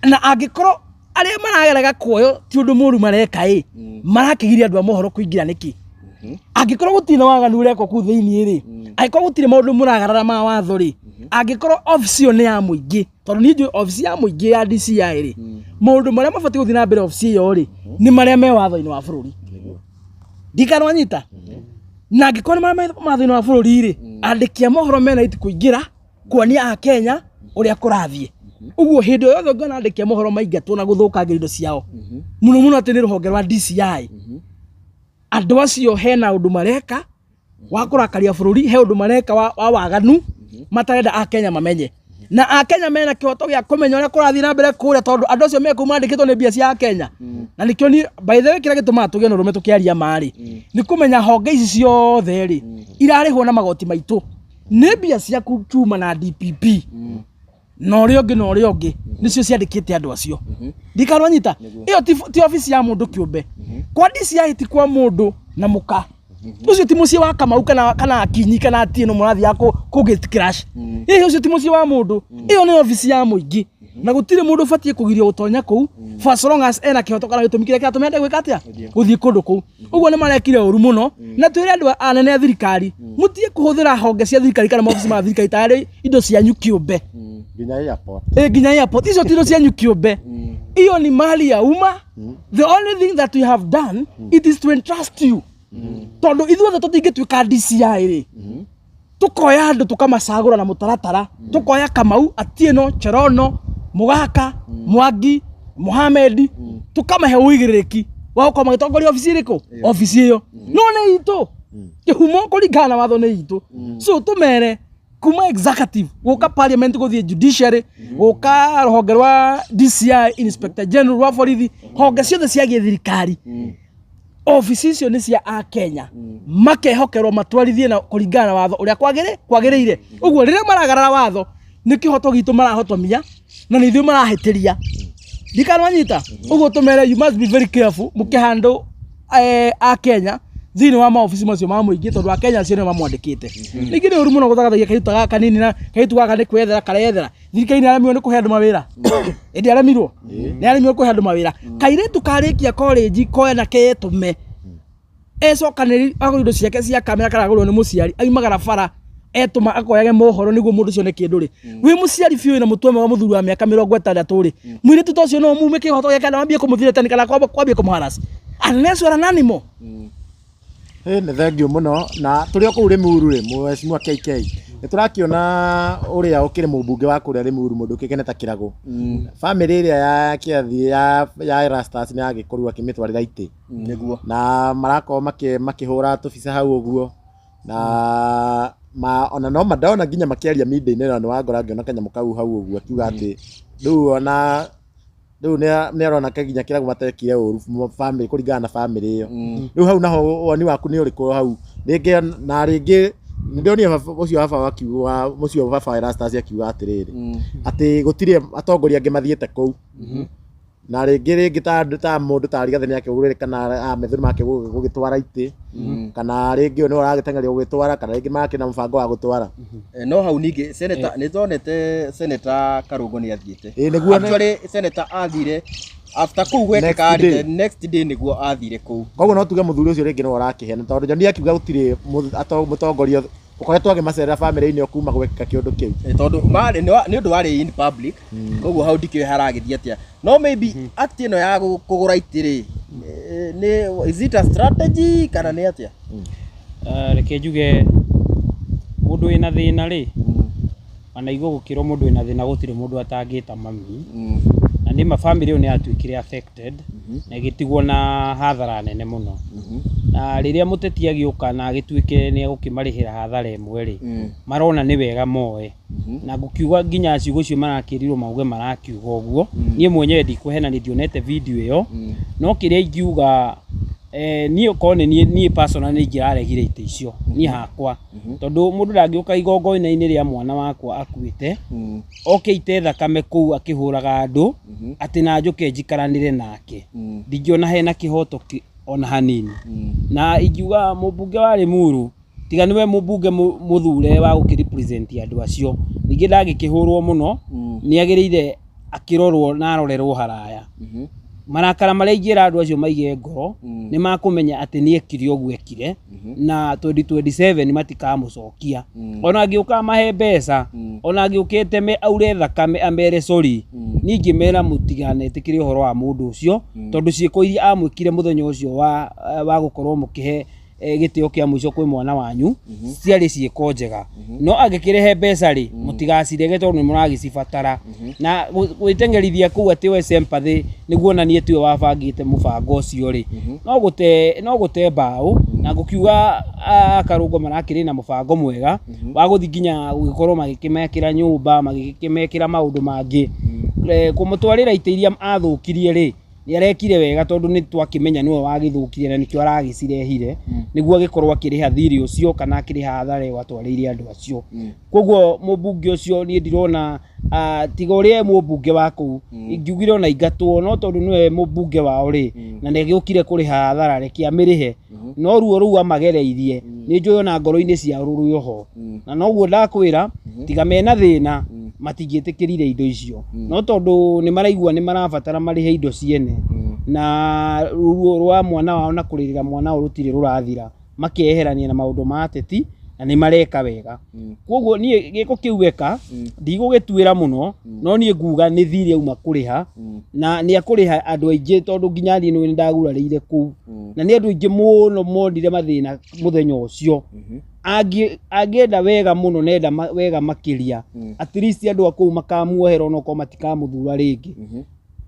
Na angĩkorwo arĩa marageraga kuoyo ti ũndũ mũru mareka ĩ, marakĩgiria andũ a mohoro kũingĩra nĩkĩ? Angĩkorwo gũtirĩ na waganu ũrekwo kũu thĩinĩ rĩ, angĩkorwo gũtirĩ maũndũ mũragarara ma watho rĩ, angĩkorwo obici ĩyo nĩ ya mũingĩ, tondũ niĩ njũĩ obici ya mũingĩ ya DCI rĩ, maũndũ marĩa mabatiĩ gũthiĩ na mbere obici ĩyo rĩ, nĩ marĩa me watho-inĩ wa bũrũri. Ndikana wanyita? Na angĩkorwo nĩ marĩa me watho-inĩ wa bũrũri rĩ, andĩki a mohoro mena right kũingĩra kuonia akenya ũrĩa kũrathiĩ. Ũguo hĩndĩ o yothe ũngĩona andĩki a mohoro maingatwo na gũthũkangia indo ciao, mũno mũno atĩ nĩ rũhonge rwa DCI, andũ acio hena ũndũ mareka wa kũrakaria bũrũri, he ũndũ mareka wa waganu matarenda akenya mamenye. Na akenya mena kĩhoto gĩa kũmenya ũrĩa kũrathiĩ na mbere kũrĩa, tondũ andũ acio me kũu mandĩkĩtwo nĩ mbia cia akenya. Na nĩkĩo niĩ, by the way, kĩrĩa gĩtũmaga tũgĩe na ũrũme tũkĩaria ma rĩ, nĩ kũmenya honge ici ciothe rĩ, irarĩhwo na magoti maitũ. Nĩ mbia ciaku Chuma na DPP na ũrĩa ũngĩ na ũrĩa ũngĩ nĩcio ciandĩkĩte andũ acio. Ndikanwanyita ĩyo ti obici ya mũndũ kĩũmbe. Kwa DCI ti kwa mũndũ na mũka. Ũcio ti mũciĩ wa Kamau kana Akinyi kana Atieno mũrathiaga kũ gate crash. Ĩĩ ũcio ti mũciĩ wa mũndũ. Ĩyo nĩ obici ya mũingĩ. Na gũtirĩ mũndũ ũbatiĩ kũgirio gũtonya kũu for as long as ena kĩhoto kana gĩtũmi kĩrĩa kĩratũma ende gwĩka atĩa, gũthiĩ kũndũ kũu. Ũguo nĩ marekire ũru mũno. Na twĩre andũ anene a thirikari, mũtige kũhũthĩra honge cia thirikari kana maobici ma thirikari tarĩ indo cianyu kĩũmbe. Nginya airport. Nginya airport. Icio ti indo cianyu kĩũmbe. Iyo ni mali ya umma. The only thing that we have done, it is to entrust you. Tondũ ithuothe tũtingĩtuĩka DCI rĩ, tukoya andũ tũkamacagũra na mũtaratara, tukoya Kamau, Atieno, Cherono, Mũgaka, Mwangi, Mohamed, tukamahe ũigĩrĩrĩki wa gũkorwo magĩtongoria obici ĩrĩkũ, obici ĩyo. No nĩ itũ kĩhumo kũringana na watho nĩ itũ. So tũmere kuma executive gũka parliament gũthiĩ judiciary gũka rũhonge rwa DCI, inspector general rwa borithi, honge ciothe cia gĩthirikari, obici icio nĩ cia akenya, makehokerwo matwarithie na kũringana na watho ũrĩa kwagĩrĩire. Ũguo rĩrĩa maragarara watho nĩ kĩhoto gitũ marahotomia na nĩ ithuĩ marahĩtĩria. Ndikanwanyita. Ũguo tũmere you must be very careful mũkĩhandũ akenya thĩinĩ wa maobici macio ma mũingĩ, tondũ akenya acio nĩo mamwandĩkĩte. Ningĩ nĩ ũru mũno gũthagathagia kairĩtu gaka kanini na kairĩtu gaka nĩ kwethera karethera. Thirikari nĩ yaremirwo nĩ kũhe andũ mawĩra. Ĩndĩ yaremirwo nĩ yaremirwo kũhe andũ mawĩra. Kairĩtu karĩkia college koe na ketũme ecokanĩrĩrie agũre indo ciake cia kamera kana agũrĩrwo nĩ mũciari, aimagara bara etũma akoyage mohoro nĩguo mũndũ ũcio nĩ kĩndũ rĩ. Wĩ mũciari biũ wĩna mũtwe mwega mũthuri wa mĩaka 60 rĩ, mũirĩtu ta ũcio no mume kĩhoto gĩake kana wambie kũmũthirĩtani kana kwambie kũmũharass unless you are an animal. Ĩ nĩ thengiũ mũno. Na tũrĩ o kũu Limuru rĩ, mheshimiwa KK, nĩ tũrakĩona ũrĩa ũkĩrĩ mũmbunge wa kũrĩa Limuru, mũndũ ũkĩkene ta Kĩragũ, bamĩrĩ ĩrĩa ya kĩathi ya Erastus nĩ yagĩkorirwo akĩmĩtwarĩra itĩ. Nĩguo. Na marakorwo makĩhũra tũbica hau ũguo na ona no ndona nginya makĩaria media-inĩ, na nĩ wangora ngĩona kanyamũ kau hau ũguo akiuga atĩ rĩu ona rĩu nĩ arona nginya Kĩragũ matekire ũru family kũringana na family ĩyo. Rĩu hau naho woni waku nĩ ũrĩkũ hau? Rĩngĩ na rĩngĩ nĩ ndonire ũcio baba akiuga, ũcio baba wa Erastus akiuga atĩrĩrĩ, atĩ gũtirĩ atongoria angĩ mathiĩte kũu, na rĩngĩ ta mũndũ ta Rigathĩ nĩ akĩgũrĩre kana Methũ nĩ makĩgũgĩtwara itĩ, kana rĩngĩ ũyũ nĩwe ũragĩteng'erio gũgĩtwara, kana rĩngĩ makĩrĩ na mũbango wa gũtwara. No hau ningĩ senator nĩ tuonete Senator Karũngũ nĩ athiĩte. Ĩĩ, nĩguo. Actually senator athire after kũu gwekĩka Next day. The next day nĩguo athire kũu. Koguo no tuge mũthuri ũcio rĩngĩ nĩwe ũrakĩheana, tondũ John akiuga gũtirĩ mũtongoria ũkoretwo agĩmacerera bamĩrĩ-inĩ ĩyo kuma gwekĩka kĩũndũ kĩu. Tondũ marĩ nĩ ũndũ warĩ in public, koguo hau ndikĩũĩ haragĩthiĩ atĩa, no maybe act ĩno ya kũgũra itĩ rĩ, nĩ is it a strategy kana nĩ atĩa? Reke njuge mũndũ wĩna thĩna rĩ, wanaigua gũkĩrwo mũndũ wĩna thĩna gũtirĩ mũndũ atangĩta mami. Na nĩ ma family ĩyo nĩ yatuĩkire affected na ĩgĩtigwo na hathara nene mũno. Na rĩrĩa mũteti agĩũka na agĩtuĩke nĩ egũkĩmarĩhĩra hathara ĩmwe rĩ, marona nĩ wega moe. Na ngũkiuga nginya ciugo icio marakĩrirwo mauge marakiuga ũguo. Niĩ mwenyewe ndikũhenania, ndionete video ĩyo. No kĩrĩa ingiuga, niĩ okorwo nĩ niĩ, niĩ personally nĩ ingĩraregire itĩ icio niĩ hakwa, tondũ mũndũ ndangĩũka igongona-inĩ rĩa mwana wakwa akuĩte, oke ite thakame kũu akĩhũraga andũ, atĩ na njũke njikaranĩre nake. Ndingĩona hena kĩhoto ona hanini. Na ingiuga mũmbunge wa Limuru, tiga nĩwe mũmbunge mũthure wa gũkĩ represent andũ acio, ningĩ ndangĩkĩhũrwo mũno, nĩ agĩrĩire akĩrorwo na arorerwo haraya. Marakara marĩa ingĩra andũ acio maige ngoro, nĩ makũmenya atĩ nĩ ekire ũguo ekire, na 2027 matikamũcokia. Ona angĩũka amahe mbeca, ona angĩũka eteme aure thakame amere sorry, niĩ ingĩmera mũtiganetĩkĩre ũhoro wa mũndũ ũcio, tondũ ciĩko iria amwĩkire mũthenya ũcio wa gũkorwo mũkĩhe gĩtĩo kĩa mũico kwĩ mwana wanyu, ciarĩ ciĩko njega. No angĩkĩrehe mbeca rĩ, mũtigacirege tondũ nĩ mũragĩcibatara. Na gwĩteng'erithia kũu atĩ we sympathy nĩguo onanie tiwe wabangĩte mũbango ũcio rĩ, no gũte mbaũ. Na ngũkiuga Karũngo marakĩrĩ na mũbango mwega wa gũthiĩ nginya gũgĩkorwo magĩkĩmekĩra nyũmba, magĩkĩmekĩra maũndũ mangĩ. Kũmũtwarĩra itĩ iria athũkirie rĩ, nĩ arekire wega tondũ nĩ twakĩmenya nĩwe wagĩthũkirie na nĩkĩo aragĩcirehire, nĩguo agĩkorwo akĩrĩha thirĩ ũcio kana akĩrĩha hathara ĩyo atwarĩire andũ acio. Koguo mũmbunge ũcio niĩ ndirona, tiga ũrĩa e mũmbunge wa kũu, ingiugire ona ingatwo, no tondũ nĩwe mũmbunge wao rĩ, na nĩ agĩũkire kũrĩha hathara, reke amĩrĩhe. No ruo rũu amagereirie, nĩ njũĩ ona ngoro-inĩ ciao rũrĩ oho. Na noguo ndakwĩra, tiga mena thĩna, matingĩtĩkĩrire indo icio. No tondũ nĩ maraigua nĩ marabatara marĩhe indo ciene, na ruo rwa mwana wao na kũrĩrĩra mwana wao rũtirĩ rũrathira, makeherania na maũndũ ma ateti, na nĩ mareka wega. Koguo niĩ gĩko kĩu eka, ndigũgĩtuĩra mũno, no niĩ nguga nĩ thirĩ auma kũrĩha, na nĩ akũrĩha andũ aingĩ, tondũ nginya niĩ nĩ ndagurarĩire kũu. Na nĩ andũ aingĩ mũno monire mathĩna mũthenya ũcio. Angĩenda wega mũno, nenda wega makĩria, at least andũ a kũu makamuohera onokorwo matikamũthura rĩngĩ.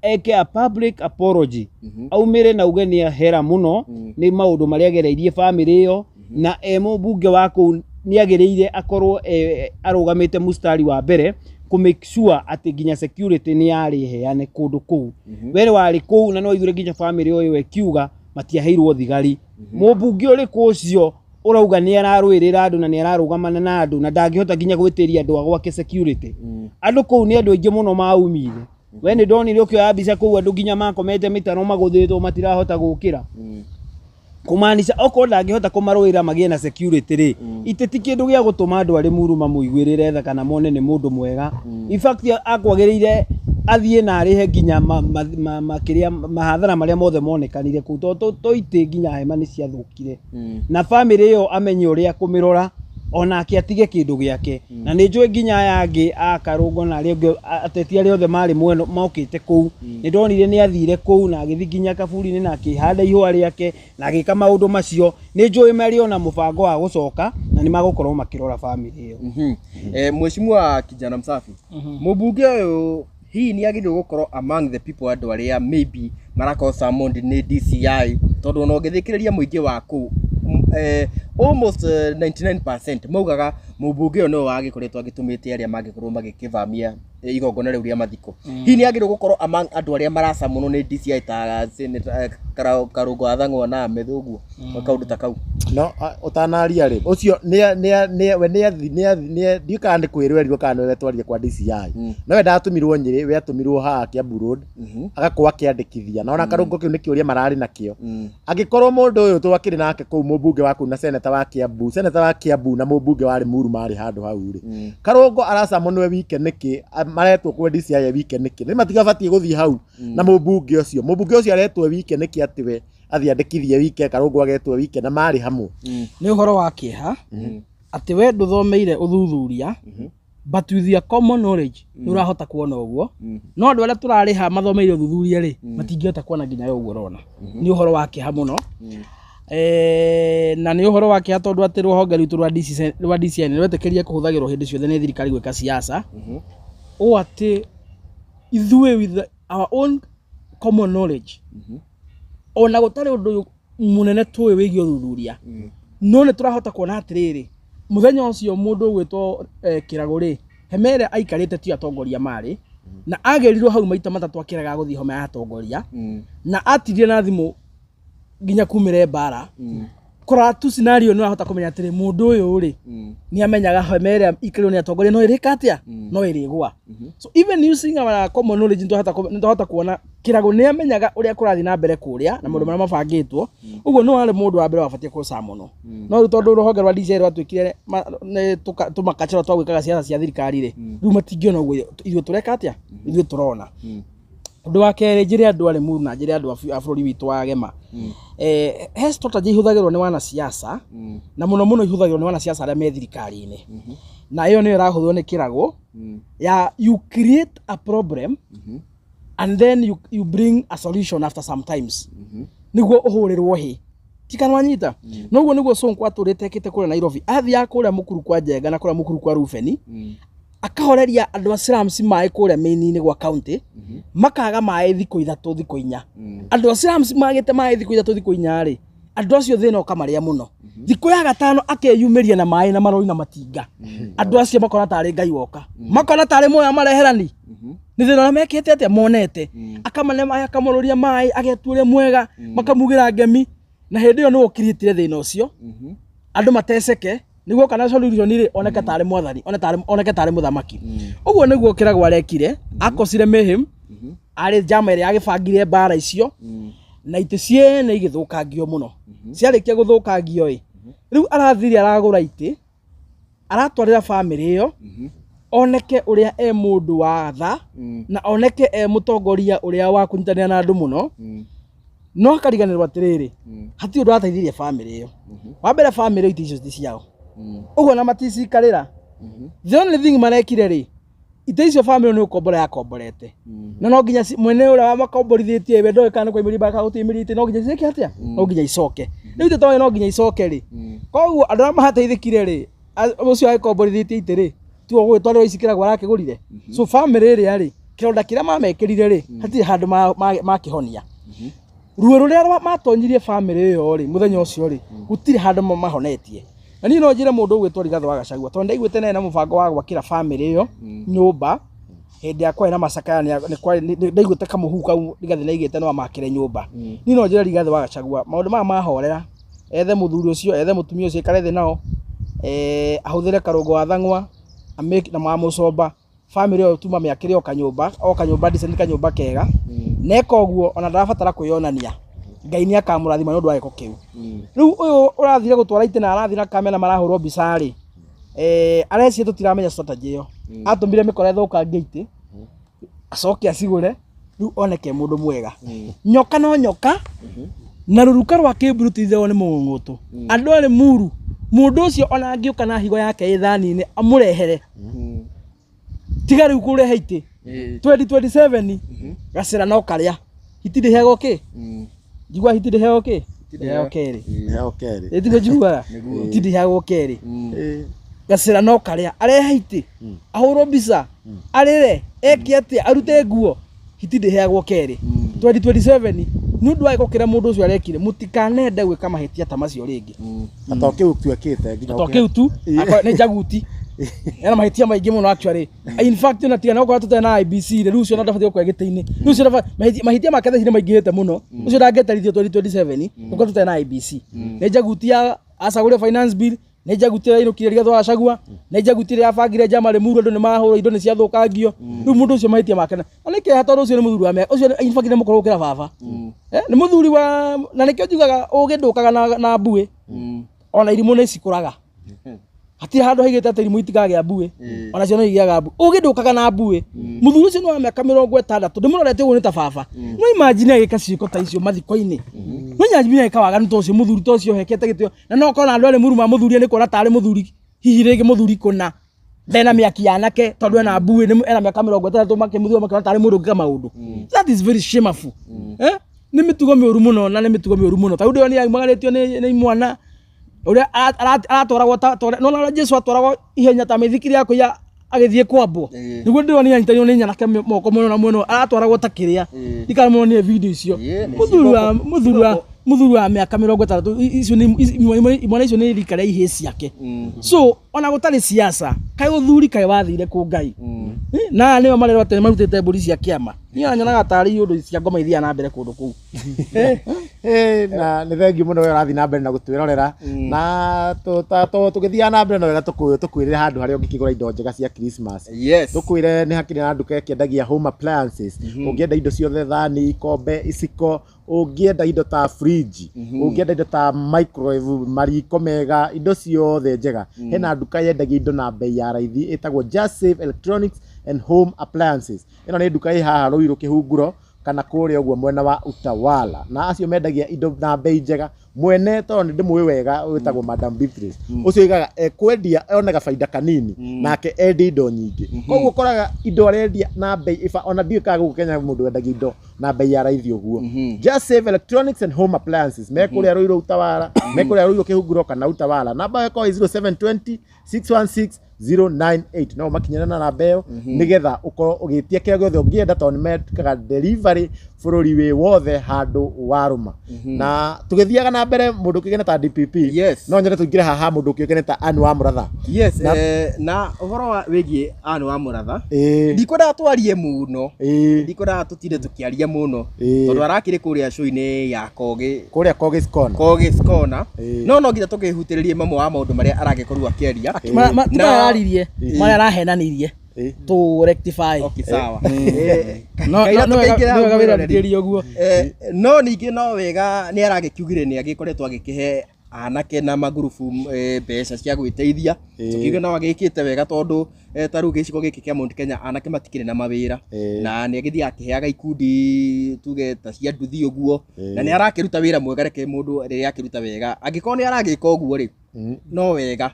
Eke a public apology, aumĩre na uge nĩ ahera mũno nĩ maũndũ marĩa agereirie family ĩyo, na e mũmbunge wa kũu nĩ agĩrĩire akorwo arũgamĩte mustari wa mbere kũ make sure atĩ nginya security nĩ yarĩ heane kũndũ kũu. We warĩ kũu na no ithure nginya family ĩyo ĩkiuga matiaheirwo thigari. Mũmbunge ũrĩkũ ũcio ũrauga nĩ ararũĩrĩra andũ na nĩ ararũgamana na andũ na ndangĩhota nginya gwĩtĩria andũ a gwake security? Andũ kũu nĩ andũ aingĩ mũno maumire. We nĩ ndonire ũkĩoya mbica kũu andũ nginya makomete mĩtaro magũthĩtwo matirahota gũkĩra. Kũmaanisha okorwo ndangĩhota kũmarũĩra magĩe na security rĩ, itĩ ti kĩndũ gĩa gũtũma andũ arĩ Limuru mamũiguĩrĩre tha kana mone nĩ mũndũ mwega. In fact akwagĩrĩire athiĩ na arĩhe nginya kĩrĩa mahathara marĩa mothe monekanire kũu, tondũ to itĩ nginya hema nĩ ciathũkire. Na family ĩyo amenye ũrĩa kũmĩrora, onake atige kĩndũ gĩake. Na nĩ njũĩ nginya aya angĩ a Karũngo na arĩa angĩ, ateti arĩa othe marĩ mwena mokĩte kũu, nĩ ndonire nĩ athire kũu na agĩthiĩ nginya kaburi-inĩ na akĩhanda ihũa rĩake na agĩka maũndũ macio. Nĩ njũĩ marĩ ona mũbango wa gũcoka na nĩ magũkorwo makĩrora family ĩyo. Mheshimiwa Kijana Msafi, mũmbunge ũyũ hihi nĩ agĩrĩirwo gũkorwo among the people andũ arĩa maybe marakorwo summoned nĩ DCI, tondũ ona ũngĩthikĩrĩria mũingĩ wa kũu, almost 99% maugaga mũmbunge ũyũ nĩwe wagĩkoretwo agĩtũmĩte arĩa mangĩkorwo magĩkĩvamia igongona rĩu rĩa mathiko. Hihi nĩ agĩrĩirwo gũkorwo among andũ arĩa maracamunwo nĩ DCI ta Senator Karũngo wa Thang'wa na Methu ũguo, kaũndũ ta kau? No, ũtanaria rĩ, ũcio we nĩ ndiũĩ kana nĩ kwĩrwo erirwo kana nĩwe wetwarire kwa DCI. No we ndatũmirwo Nyĩrĩ, we atũmirwo haha Kiambu Road, agakorwo akĩandĩkithia. Na ona Karũngo kĩu nĩ kĩũria mararĩ nakĩo. Angĩkorwo mũndũ ũyũ twakĩrĩ nake kũu, mũmbunge wa kũu na seneta wa Kiambu, seneta wa Kiambu na mũmbunge wa Limuru marĩ handũ hau rĩ, Karũngo aracamunwo e wike nĩkĩ? Maretwo kwa DCI e wike nĩkĩ? Nĩ matigabatiĩ gũthiĩ hau na mũmbunge ũcio. Mũmbunge ũcio aretwo e wike nĩkĩ atĩ we athiĩ andĩkithie wike, Karũngo agetwo wike na marĩ hamwe? Nĩ ũhoro wa kĩeha atĩ we ndũthomeire ũthuthuria, but with your common knowledge nĩ ũrahota kuona ũguo, no andũ arĩa tũrarĩha mathomeire ũthuthuria rĩ, matingĩhota kuona nginya we ũguo ũrona. Nĩ ũhoro wa kĩeha mũno. Na nĩ ũhoro wa kĩeha tondũ atĩ rũhonge rwitũ rwa DCI, rwa DCI nĩ rwetĩkĩrie kũhũthagĩrwo hĩndĩ ciothe nĩ thirikari gwĩka siasa, ũũ atĩ ithuĩ with our own common knowledge, ona gũtarĩ ũndũ ũyũ Mũnene tũĩ wĩgiĩ ũthuthuria, no nĩ tũrahota kuona atĩrĩrĩ, mũthenya ũcio mũndũ ũgwĩtwo Kĩragũ rĩ, hema ĩrĩa aikarĩte ti atongoria marĩ na agĩrirwo hau maita matatũ akĩrega gũthiĩ homa ya atongoria, na atigire na thimũ nginya kumĩre mbara. Kũrora tu scenario nĩ ũrahota kũmenya atĩrĩ, mũndũ ũyũ rĩ, nĩ amenyaga hema ĩrĩa ikarĩrwo nĩ atongoria no ĩrĩka atĩa, no ĩrĩgwa. So even using our common knowledge, nĩ twahota kuona Kĩragũ nĩ amenyaga ũrĩa kũrathiĩ na mbere kũrĩa na maũndũ marĩa mabangĩtwo. Ũguo nĩ warĩ mũndũ wa mbere wabatiĩ kũca mũno, no rĩu tondũ rũhonge rwa DCI rwatuĩkire nĩ tũmakachero twa gwĩkaga ciaca cia thirikari rĩ, rĩu matingĩona ũguo ithuĩ tũreka atĩa, ithuĩ tũrona. Ũndũ wa kerĩ, njĩre andũ a Limuru na njĩre andũ a bũrũri witũ wa Gema, he strategy ihũthagĩrwo nĩ wanasiasa, na mũno mũno ihũthagĩrwo nĩ wanasiasa arĩa me thirikari-inĩ, na ĩyo nĩyo ĩrahũthĩrwo nĩ Kĩragũ ya you create a problem and then you bring a solution after some times nĩguo ũhũrĩrwo hĩ tikanwanyita. Noguo nĩguo Sonko atũrĩte ekĩte kũrĩa Nairobi, athiaga kũrĩa mũkuru kwa Njenga na kũrĩa mũkuru kwa Rubeni, akahoreria andũ a slums maĩ kũrĩa main-inĩ gwa county, makaga maĩ thikũ 3, thikũ 4. Andũ a slums magĩte maĩ thikũ 3, thikũ 4 rĩ, andũ acio thĩna ũkamarĩa mũno. Thikũ ya gatano akeyumĩria na maĩ na marori na matinga. Andũ acio makona tarĩ Ngai woka, makona tarĩ moya mareherani nĩ thĩna ũrĩa mekĩte atĩa monete. Akamane maĩ, akamũrũria maĩ, agetua ũrĩa mwega, makamugĩra ngemi, na hĩndĩ ĩyo nĩwe ũkirĩtire thĩna ũcio andũ mateceke nĩguo kana solution rĩ, oneke tarĩ mwathani, oneke tarĩ mũthamaki. Ũguo nĩguo Kĩragũ arekire, akocire mayhem arĩ njama ĩrĩa yagĩbangire mbara icio, na itĩ ciene igĩthũkangio mũno. Ciarĩkia gũthũkangio ĩ, rĩu arathire aragũra itĩ, aratwarĩra bamĩrĩ ĩyo, oneke ũrĩa e mũndũ wa tha na oneke e mũtongoria ũrĩa wa kũnyitanĩra na andũ mũno, no akariganĩrwo atĩrĩrĩ, hatirĩ ũndũ ateithirie bamĩrĩ ĩyo. Wa mbere, bamĩrĩ itĩ icio ti ciao, ũguo na maticikarĩra. The only thing marekire rĩ, itĩ icio bamĩrĩ nĩ gũkombora yakomborete, na no nginya mwene ũrĩa wamakomborithĩtie we ndoĩ kana nĩ kwaimĩria mbara kana gũtiaimĩria itĩ, no nginya ciĩke atĩa, no nginya icoke. Rĩu itĩ toĩ no nginya icoke rĩ, koguo andũ arĩa mateithĩkire rĩ, ũcio agĩkomborithĩtie itĩ rĩ, tiwe ũgũgĩtwarĩrwo ici Kĩragũ arakĩgũrire. So bamĩrĩ ĩrĩa rĩ, kĩronda kĩrĩa mamekĩrire rĩ, hatirĩ handũ makĩhonia. Ruo rũrĩa matonyirie bamĩrĩ ĩyo rĩ, mũthenya ũcio rĩ, gũtirĩ handũ mahonetie. Na niĩ no njĩre mũndũ ũgwĩtwo Rigathĩ wa Gachagua, tondũ ndaiguĩte nĩ na mũbango wa gwakĩra bamĩrĩ ĩyo nyũmba hĩndĩ ya kwarĩ na macakaya, ndaiguĩte kamũhuhu kau Rigathĩ nĩaigĩte no amakĩre nyũmba. Niĩ no njĩre Rigathĩ wa Gachagua, maũndũ maya mahorera, ethe mũthuri ũcio, ethe mũtumia ũcio, aikare thĩ nao, ahũthĩre karũngo wa thang'wa na wa mũcomba, bamĩrĩ ĩyo tu mamĩakĩre o kanyũmba, o kanyũmba decent, kanyũmba kega. Neka ũguo, ona ndarabatara kwĩyonania, Ngai nĩ akamũrathima nĩ ũndũ wa gĩko kĩu. Rĩu ũyũ ũrathire gũtwara itĩ na arathiĩ na kamera marahũrwo mbica rĩ, areciria tũtiramenya strategy ĩyo. Atũmire mĩkora ĩthũkangie itĩ, acoke acigũre, rĩu oneke mũndũ mwega. Nyoka no nyoka, na rũruka rwa kĩmbu rũtitheo nĩ mũng'ũng'ũtũ. Andũ arĩ muru, mũndũ ũcio ona angĩũka na higo yake ĩthani-inĩ amũrehere, tiga rĩu kũrehe itĩ 2027, gacĩra no karĩa hiti ndĩheagwo kĩ, njigua hiti ndĩheagwo kĩ, ndĩheagwo kerĩ. Heo kerĩ. Ĩtiguo njiguaga hiti ndĩheagwo kerĩ. Gacĩra no karĩa arehe itĩ, ahũrwo mbica, arĩre, eke atĩa, arute nguo, hiti ndĩheagwo kerĩ 2027 nĩ ũndũ wa gĩko kĩrĩa mũndũ ũcio arekire. Mũtikanende gwĩka mahĩtia ta macio rĩngĩ. Na to kĩu tu ekĩte nginya To kĩu tu, nĩ njaguti ena mahĩtia maingĩ mũno actually. In fact, ona tiga no gũkorwo tũtarĩ na IEBC rĩ, rĩu ũcio ona ndabatiĩ gũkorwo gĩtĩ-inĩ. Rĩu ũcio mahĩtia make thaa ici nĩ maingĩhĩte mũno. Ũcio ndangĩeterithio 2027 gũkorwo tũtarĩ na IEBC. Nĩ njaguti ya acagũrire finance bill, nĩ njaguti ĩrĩa yainũkire Rigathĩ wa Gachagua, nĩ njaguti ĩrĩa yabangire njama Limuru, andũ nĩ mahũrwo, indo nĩ ciathũkangio. Rĩu mũndũ ũcio mahĩtia make na nĩ kĩeha, tondũ ũcio nĩ mũthuri wa mĩaka ũcio in fact nĩ mũkũrũ gũkĩra baba. Nĩ mũthuri wa na nĩkĩo njugaga ũgĩ ndũkaga na mbuĩ, ona irimũ nĩ cikũraga. Hatirĩ handũ haigĩte atĩ irimũ itikagĩa mbuĩ, ona cio no igĩaga mbuĩ. Ũgĩ ndũkaga na mbuĩ. Mũthuri ũcio nĩ wa mĩaka 60, ndĩmũrorete ũguo nĩ ta baba. No imagine agĩka ciĩko ta icio mathiko-inĩ. No imagine agĩka waganu ta ũcio, mũthuri ta ũcio ũhekete gĩtĩo, na no ũkorwo na andũ arĩ mũru mamũthurie nĩ kuona tarĩ mũthuri, hihi rĩngĩ mũthuri kũna ndena mĩaki ya anake, tondũ ena mbuĩ, ena mĩaka 60, makĩmũthura makĩona tarĩ mũndũ ũngĩka maũndũ. That is very shameful. Nĩ mĩtugo mĩũru mũno, na nĩ mĩtugo mĩũru mũno. Ta rĩu ndĩronire aumagarĩtio nĩ imwana ũrĩa aratwaragwo nona ũrĩa Jesu atwaragwo ihenya ta mĩthikiri ya kũiya agĩthiĩ kwambwo. Nĩguo ndĩronire anyitanĩirwo nĩ nyanake moko mwena na mwena, aratwaragwo ta kĩrĩa. Ndikana muonire video icio. Mũthuri wa Muthuri wa mĩaka 60, icio nĩ imwana, icio nĩ rika rĩa ihĩĩ ciake. So ona gũtarĩ siasa, kaĩ ũthuri kaĩ wathire kũ Ngai? Na aya nĩo marerwo atĩ nĩmarutĩte mbũri cia kĩama. Niĩ nyonaga tarĩ ũndũ cia ngoma ithiaga na mbere kũndũ kũu. Na nĩ thengiũ mũno we ũrathiĩ na mbere na gũtwĩrorera, na tũgĩthiaga na mbere na wega, tũkwĩrĩre handũ harĩa ũngĩkĩgũra indo njega cia Christmas. Tũkwĩre nĩ hakĩrĩ na nduka ĩkĩendagia home appliances. Ũngĩenda indo ciothe, thani, ikombe, iciko, ũngĩenda indo ta fridge, ũngĩenda indo ta microwave, mariko mega, indo ciothe njega, hena nduka yendagia indo na bei ya raithi ĩtagwo Just Save Electronics and Home Appliances. Ĩno nĩ nduka ĩ haha Ruiru Kĩhunguro kana kũrĩa ũguo mwena wa Utawala, na acio mendagia indo na bei njega. Mwene, tondũ nĩ ndĩmũĩ wega, wĩtagwo Madam Beatrice, ũcio oigaga ekwendia onaga baida kanini nake endia indo nyingĩ, koguo ũkoraga indo arendia na bei iba ona ndiũĩ kana gũkũ Kenya mũndũ wendagia indo na bei ya raithi ũguo. Just Save Electronics and Home Appliances me kũrĩa Ruiru Utawala, me kũrĩa Ruiru Kĩhunguro kana Utawala. Namba ĩyo ĩkorwo ĩ 0720 616 098. No makinyĩre na namba ĩyo nĩgetha ũkorwo ũgĩtia kĩrĩa gĩothe ũngĩenda, tondũ nĩ mekaga delivery bũrũri wĩ wothe handũ warũma. Na tũgĩthiaga na mbere, mũndũ ũkĩgene ta DPP, no nyende tũingĩre haha mũndũ ũkĩũkene ta Anne wa Mũratha. Yes. Na ũhoro wa wĩgiĩ Anne wa Mũratha, ndikwendaga twarie mũno, ndikwendaga tũtinde tũkĩaria mũno, tondũ arakĩrĩ kũrĩa show-inĩ ya Kogi. Kũrĩa Kogi's Corner. Kogi's Corner. No no nginya tũkĩhutĩrĩrie mamwe wa maũndũ marĩa aragĩkorirwo akĩaria. Ti marĩa araririe, marĩa arahenanirie, tũ rectify. Okay, sawa. No Kaira no wega tũkĩingĩra hau nĩ wega wĩra mwĩroreri. thikĩrĩria ũguo. No ningĩ no wega nĩ aragĩkiugire nĩ agĩkoretwo agĩkĩhe anake na magurubu mbeca cia gwĩteithia. Tũkiuge no agĩkĩte wega, tondũ ta rĩu gĩcigo gĩkĩ kĩa Mount Kenya anake matikĩrĩ na mawĩra, na nĩ agĩthiaga akĩheaga ikundi tuge ta cia nduthi ũguo, na nĩ arakĩruta wĩra mwega. Reke mũndũ rĩrĩa akĩruta wega, angĩkorwo nĩ aragĩka ũguo rĩ, no wega,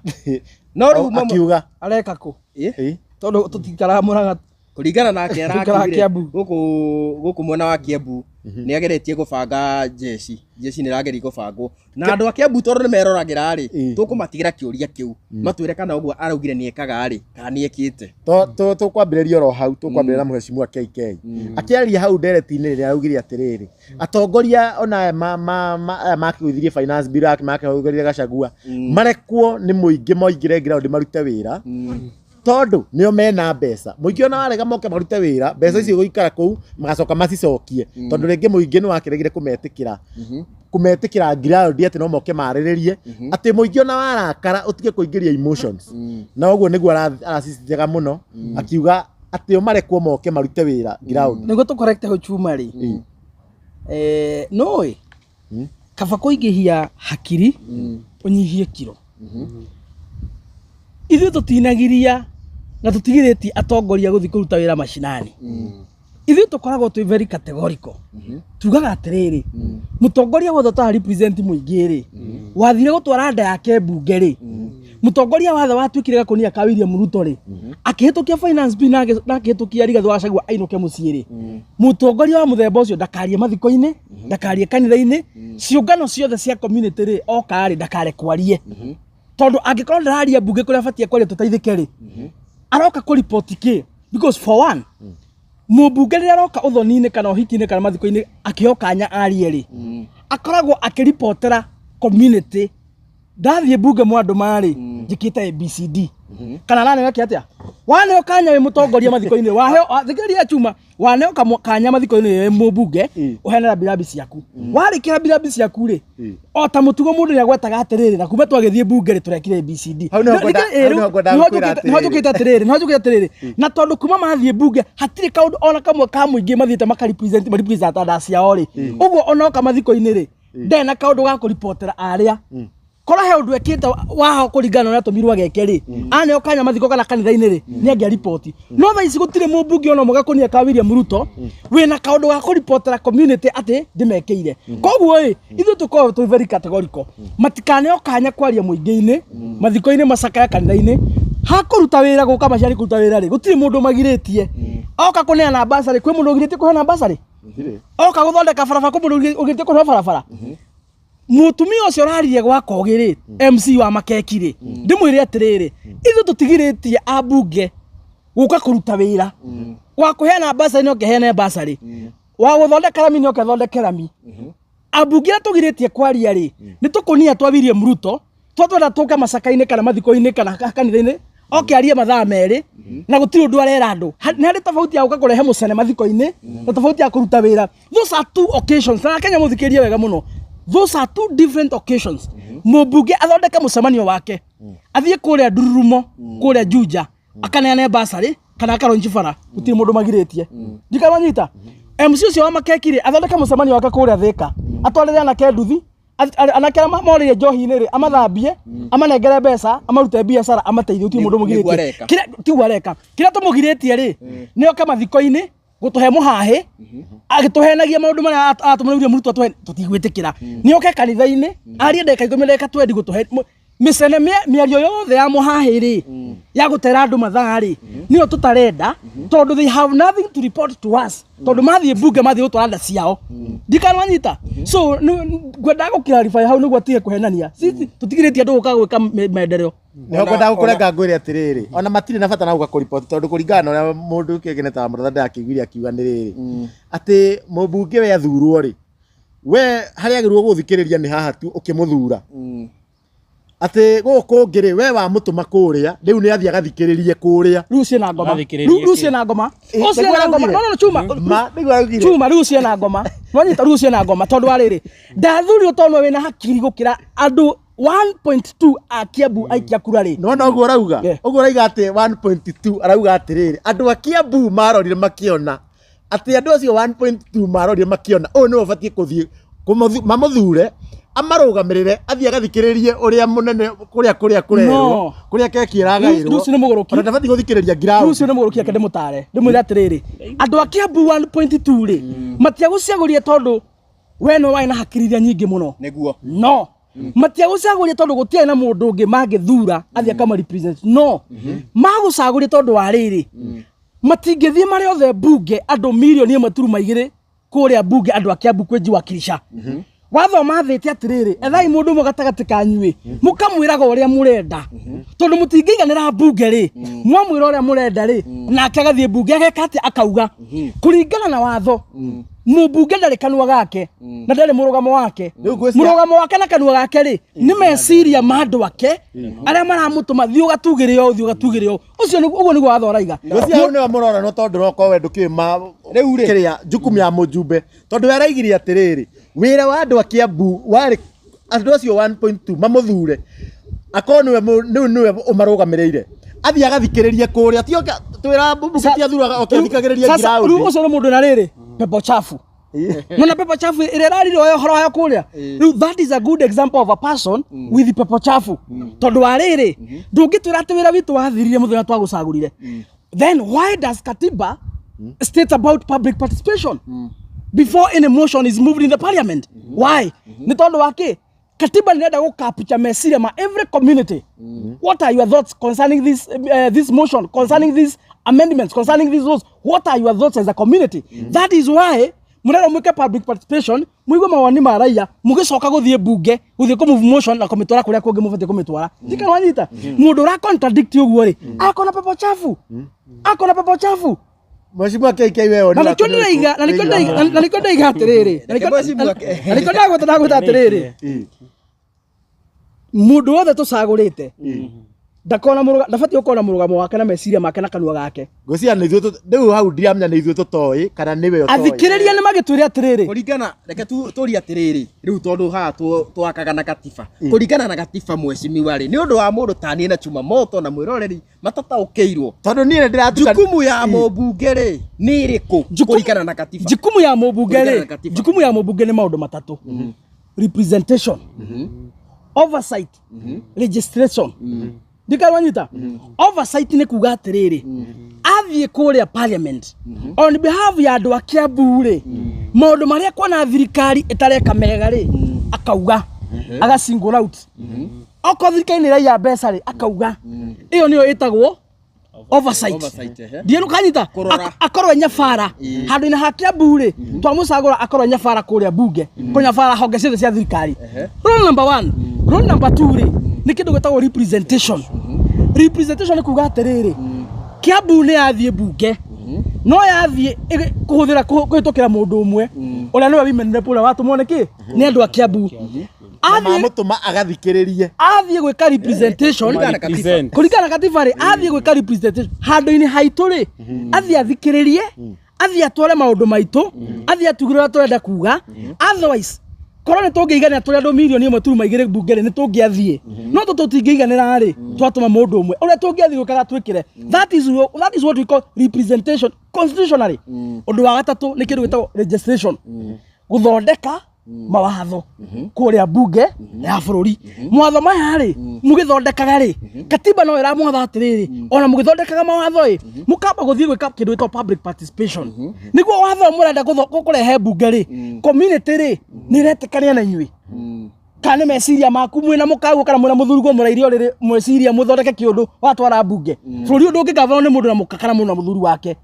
no rĩu Akiuga Areka kũ? Tondũ tũtikaraga Mũrang'a. Kũringana nake Tũikaraga arakiugire Kiambu. Gũkũ mwena wa Kiambu nĩ ageretie gũbanga jeshi. Jeshi nĩ ĩrageria gũbangwo na andũ a Kiambu, tondũ nĩ meroragĩra rĩ, tũkũmatigĩra kĩũria kĩu matwĩre kana ũguo araugire nĩ ekaga rĩ, kana nĩ ekĩte. Tũkwambĩrĩria oro hau, tũkwambĩrĩria na mheshimiwa KK akĩaria hau ndereti-inĩ rĩrĩa araugire atĩrĩrĩ, atongoria ona aya aya makĩgũithirie finance bill, makĩgũithirie Gachagua, marekwo nĩ mũingĩ moingĩre ground marute wĩra, tondũ nĩo mena mbeca. Mũingĩ ona warega moke marute wĩra, mbeca icio igũikara kũu, magacoka macicokie, tondũ rĩngĩ mũingĩ nĩ wakĩregire kũmetĩkĩra ground atĩ no moke marĩrĩrie, atĩ mũingĩ ona warakara ũtige kũingĩria emotions. Na ũguo nĩguo arasisitizaga mũno, akiuga atĩ o marekwo moke marute wĩra ground. Nĩguo tũ correct hau chuma rĩ, nũĩ kaba kũingĩhia hakiri ũnyihie kiro. Ithuĩ tũtinagiria na tũtigirĩtie atongoria gũthiĩ kũruta wĩra macinani. Ithuĩ tũkoragwo twĩ very categorical, tugaga atĩrĩrĩ, mũtongoria wothe ũtara represent mũingĩ rĩ, wathire gũtwara nda yake mbunge rĩ, mũtongoria wathe watuĩkire gakũnia ka William Ruto rĩ, akĩhĩtũkia finance bill na akĩhĩtũkia Rigathĩ wa Gachagua ainũke mũciĩ rĩ, mũtongoria wa mũthemba ũcio ndakarie mathiko-inĩ, ndakarie kanitha-inĩ, ciũngano ciothe cia community rĩ, oka rĩ, ndakarekwo arie, tondũ angĩkorwo ndararia mbunge kũrĩa abatie kwaria tũteithĩke rĩ, aroka kũripoti kĩ? Because for one, mũmbunge rĩrĩa aroka ũthoni-inĩ kana ũhiki-inĩ kana mathiko-inĩ, akĩheo kanya arie rĩ, akoragwo akĩripotera community, ndathiĩ mbunge mwandũ marĩ njĩkĩte ABCD kana naneo eke atĩa. Waneo kanya wĩ mũtongoria mathiko-inĩ, waheo thikĩrĩria chuma, waneo kanya mathiko-inĩ wĩ mũmbunge, ũheane rambirambi ciaku. Warĩkia rambirambi ciaku rĩ, o ta mũtugo mũndũ nĩ agwetaga atĩrĩrĩ, na kuma twagĩthiĩ mbunge rĩ, tũrekire ABCD. Hau nĩho ngwenda- hau nĩho ngwendaga gũkwĩra Nĩho atĩrĩrĩ. njũkĩte atĩrĩrĩ, nĩho njũkĩte atĩrĩrĩ, na tondũ kuma mathiĩ mbunge hatirĩ kaũndũ ona kamwe ka mũingĩ mathiĩte makarepresent marepresent nda ciao rĩ, ũguo onoka mathiko-inĩ rĩ, ndarĩ na kaũndũ ga kũripotera arĩa korwo he ũndũ ekĩte waho kũringana na ũrĩa atũmirwo ageke rĩ, aneo kanya mathiko kana kanitha-inĩ rĩ, nĩ angĩa ripoti. No thaa ici gũtirĩ mũmbunge ona ũmwe gakũnia ka William Ruto wĩna kaũndũ ga kũripotera community atĩ ndĩmekĩire. Koguo ĩ, ithuĩ tũkoragwo twĩ very categorical, matikaneo kanya kwaria mũingĩ-inĩ, mathiko-inĩ, macakaya, kanitha-inĩ. Hakũruta wĩra, gũka maciari kũruta wĩra rĩ, gũtirĩ mũndũ magirĩtie. Oka kũneana basarĩ, kwĩ mũndũ ũgirĩtie kũheana basarĩ? Oka gũthondeka barabara, kwĩ mũndũ ũgirĩtie kũheo barabara? Mũtumia ũcio ũraririe gwa Kogi rĩ, MC wa makeki rĩ, ndĩmwĩre atĩrĩrĩ, ithuĩ tũtigirĩtie ambunge gũka kũruta wĩra. Wa kũheana basarĩ no kĩheane basarĩ, wa gũthondeka rami no kĩathondeke rami. Ambunge arĩa tũgirĩtie kwaria rĩ, nĩ tũkũnia twa William Ruto twatwenda tũke macaka-inĩ kana mathiko-inĩ kana kanitha-inĩ oke arie mathaa merĩ na gũtirĩ ũndũ arera andũ. Nĩ harĩ tofauti ya gũka kũrehe mũcene mathiko-inĩ na tofauti ya kũruta wĩra. Those are two occasions, na Kenya mũthikĩrĩrie wega mũno, those are two different occasions. Mũmbunge athondeke mũcemanio wake, athiĩ kũrĩa Ndururumo, kũrĩa Juja, akaneane basarĩ kana akaronji bara, gũtirĩ mũndũ magirĩtie. Ndikamanyita MC ũcio wa makeki rĩ, athondeke mũcemanio wake kũrĩa Thĩka, atwarĩre anake nduthi, anake arĩa morĩire njohi-inĩ rĩ, amathambie, amanengere mbeca, amarute biacara, amateithie, gũtirĩ mũndũ Nĩguo mũgirĩtie. areka. Kĩrĩa tiguo areka, kĩrĩa tũmũgirĩtie rĩ, nĩ oke mathiko-inĩ gũtũhe mũhahĩ agĩtũhenagia maũndũ marĩa atũmũrĩire mũrutwo atũhe, tũtigwĩtĩkĩra. Nĩ oke kanitha-inĩ arie ndagĩka 10, ndagĩka 20, gũtũhe mĩcene mĩario yothe ya mũhahĩ rĩ, ya gũtera andũ mathaa rĩ, nĩyo tũtarenda, tondũ they have nothing to report to us, tondũ mathiĩ mbunge mathiĩ gũtwara nda ciao. Ndikanwanyita. So ngwendaga gũ clarify hau nĩguo atige kũhenania. Sisi tũtigirĩtie andũ gũka gwĩka maendeleo. Nĩho ngwendaga gũkũrenga ngwĩre atĩrĩrĩ, ona matirĩ na bata na gũka kũriboti, tondũ kũringana na ũrĩa mũndũ kĩngĩ ta mũratha ndĩrakĩiguire akiuga nĩ rĩrĩ, atĩ mũmbunge we athurwo rĩ, we harĩa agĩrĩirwo gũthikĩrĩria nĩ haha tu ũkĩmũthura, atĩ gũkũ kũngĩ rĩ, we wamũtũma kũrĩa, rĩu nĩ athiĩ agathikĩrĩrie kũrĩa. Rĩu ciĩna ngoma. Agathikĩrĩrie Rĩu kĩ? ciĩna ngoma. Ĩ, Ũcio nĩguo na ngoma. araugire. No, no, no, chuma. Ma, nĩguo araugire. Chuma, rĩu ciĩna ngoma. Nwanyita, rĩu ciĩna ngoma tondũ wa rĩrĩ, ndathurirwo tondũ nĩwe wĩna hakiri gũkĩra andũ 1.2 a Kiambu aikia kura rĩ. Nona ũguo ũrauga? Yeah. Ũguo ũrauga atĩ 1.2, arauga atĩrĩrĩ, andũ a Kiambu marorire makĩona atĩ andũ acio 1.2 marorire makĩona ũyũ nĩwe ũbatiĩ kũthiĩ mamũthure, amarũgamĩrĩre, athiĩ agathikĩrĩrie ũrĩa mũnene kũrĩa kũrĩa kũrerwo, No. kũrĩa keki ĩragaĩrwo. Rĩu ũcio nĩ mũgũrũki. Ona ndabatiĩ gũthikĩrĩria Rĩu ground. ũcio nĩ mũgũrũki, ake ndĩmũtare, ndĩmwĩre atĩrĩrĩ, andũ a Kiambu 1.2 rĩ, matiagũcagũria tondũ we no warĩ na hakiri iria nyingĩ mũno. Nĩguo. No matiagũcagũria tondũ gũtiarĩ na mũndũ ũngĩ mangĩthura athiĩ akama represent. No magũcagũria tondũ wa rĩrĩ, matingĩthiĩ marĩ othe mbunge andũ 1.2 million kũrĩa mbunge, andũ a Kiambu kwĩnjiwakilisha. Watho mathĩte atĩrĩrĩ, ethai mũndũ ũmwe gatagatĩ kanyuĩ, mũkamwĩraga ũrĩa mũrenda, tondũ mũtingĩiganĩra mbunge rĩ, mwamwĩra ũrĩa mũrenda rĩ, nake agathiĩ mbunge ageka atĩa? Akauga. Kũringana na watho, mũmbunge ndarĩ kanua gake na ndarĩ mũrũgamo wake. Rĩu ngwĩciria- Mũrũgamo wake na kanua gake rĩ, nĩ meciria ma andũ ake arĩa maramũtũma, thiĩ ũgatugĩre ũũ, thiĩ ũgatugĩre ũũ. Ũcio ũguo nĩguo watho ũraiga. Ngwĩciria hau nĩho mũroranwo, tondũ no korwo we ndũkĩũĩ ma Rĩu rĩ. kĩrĩa jukumu ya mũjumbe, tondũ we araigire atĩrĩrĩ, wĩra wa andũ a Kiambu warĩ andũ acio 1.2 mamũthure, akorwo nĩwe rĩu nĩwe ũmarũgamĩrĩire, athiĩ agathikĩrĩrie kũrĩa, ti oke twĩra mbunge ti athuraga oke athikagĩrĩrie Sasa rĩu ground. ũcio nĩ mũndũ na rĩrĩ pepo chafu. Nona pepo chafu ĩrĩa ĩrarire oyo ũhoro wayo kũrĩa. Rĩu that is a good example of a person with pepo chafu, tondũ wa rĩrĩ, ndũngĩtwĩra atĩ wĩra witũ wathirire mũthenya twagũcagũrire. Then why does katiba state about public participation before any motion is moved in the parliament? Why? Nĩ tondũ wa kĩ? Katiba nĩrenda gũ capture meciria ma every community. What are your thoughts concerning this motion, concerning these amendments, concerning these laws? What are your thoughts as a community? That is why mũrerwo mwĩke public participation, mũigue mawoni ma raia, mũgĩcoka gũthiĩ mbunge, gũthiĩ kũ move motion na kũmĩtwara kũrĩa kũngĩ mũbatiĩ kũmĩtwara. Ndikana wanyita, mũndũ ũra contradict ũguo rĩ, akona pepo chafu, akona pepo chafu. Mheshimiwa KK, wewe Na nĩkĩo ndĩraiga, na nĩkĩo ndĩraiga, na nĩkĩo ndĩraiga atĩrĩrĩ, na Reke mheshimiwa nĩkĩo ndagwĩta atĩrĩrĩ, mũndũ wothe tũcagũrĩte ndakona mũrũga, ndabatiĩ gũkorwo na mũrũgamo wake na meciria make na kanua gake. Ngwĩciria nĩ ithuĩ rĩu hau ndiramenya nĩ ithuĩ tũtoĩ kana nĩwe ũtoĩ. Athikĩrĩria nĩ magĩtwĩre atĩrĩrĩ, Kũringana, reke tu tũrie atĩrĩrĩ, rĩu tondũ haha twakaga na gatiba, kũringana na gatiba, mheshimiwa rĩ, nĩ ũndũ wa mũndũ taniĩ na chuma moto na mwĩroreri matataũkĩirwo, Tondũ niĩ nĩ ndĩratuka jukumu ya mũmbunge rĩ nĩ ĩrĩkũ kũringana na katiba? Jukumu ya mũmbunge Kũringana rĩ, na katiba. Jukumu ya mũmbunge nĩ maũndũ matatũ: representation, oversight, registration. Ndikarwanyita. Oversight nĩ kuga atĩrĩrĩ, athiĩ kũrĩa parliament on behalf ya andũ a Kiambu rĩ, maũndũ marĩa kuona thirikari ĩtareka mega rĩ, akauga, aga single out. Okorwo thirikari nĩ ĩraiya mbeca rĩ, akauga. Ĩyo nĩyo ĩtagwo oversight. Oversight, ehe. Ndiĩ kanyita. Kũrora. Akorwo e nyabara handũ-inĩ ha Kiambu rĩ, twamũcagũra akorwo e nyabara kũrĩa bunge, kũnyabara honge ciothe cia thirikari. Rule number one. Rule number two rĩ, nĩ kĩndũ gĩtagwo representation. Representation nĩ kuga atĩrĩrĩ, Kiambu nĩ yathiĩ bunge. No yathiĩ kũhũthĩra kũhĩtũkĩra mũndũ ũmwe ũrĩa nĩwe women rep ũrĩa watũmwo nĩ kĩ nĩ andũ a Kiambu. Athiĩ Mamũtũma agathikĩrĩrie. Athiĩ gwĩka representation. Kũringana na katiba. Represent. Kũringana na katiba rĩ, athiĩ gwĩka representation handũ-inĩ haitũ rĩ, athiĩ athikĩrĩrie, athiĩ atware maũndũ maitũ, athiĩ atugĩre ũrĩa tũrenda kuga. Otherwise korwo nĩ tũngĩiganĩra tũrĩ andũ 1.2 million mbunge rĩ, nĩ tũngĩathiĩ, no tũ tũtingĩiganĩra rĩ, twatũma mũndũ ũmwe ũrĩa tũngĩathiĩ gwĩkaga twĩkĩre. That is what we call representation constitutionally. Ũndũ wa gatatũ nĩ kĩndũ gĩtagwo legislation, gũthondeka mawatho kũrĩa mbunge ya bũrũri. Mawatho maya rĩ, mũgĩthondekaga rĩ, katiba no ĩramwatha atĩrĩrĩ, ona mũgĩthondekaga mawatho ĩ, mũkamba gũthiĩ gwĩka kĩndũ gĩtagwo public participation, nĩguo watho ũyũ mũrenda kũrehe mbunge rĩ, community rĩ nĩ ĩretĩkania na inyuĩ kana nĩ meciria maku mwĩna mũkaguo kana mwĩna mũthuriguo mũrairio rĩrĩ mweciria mũthondeke kĩũndũ watwara mbunge. Bũrũri ũyũ ndũngĩgavanwo nĩ mũndũ na mũka kana mũndũ na mũthuri wake.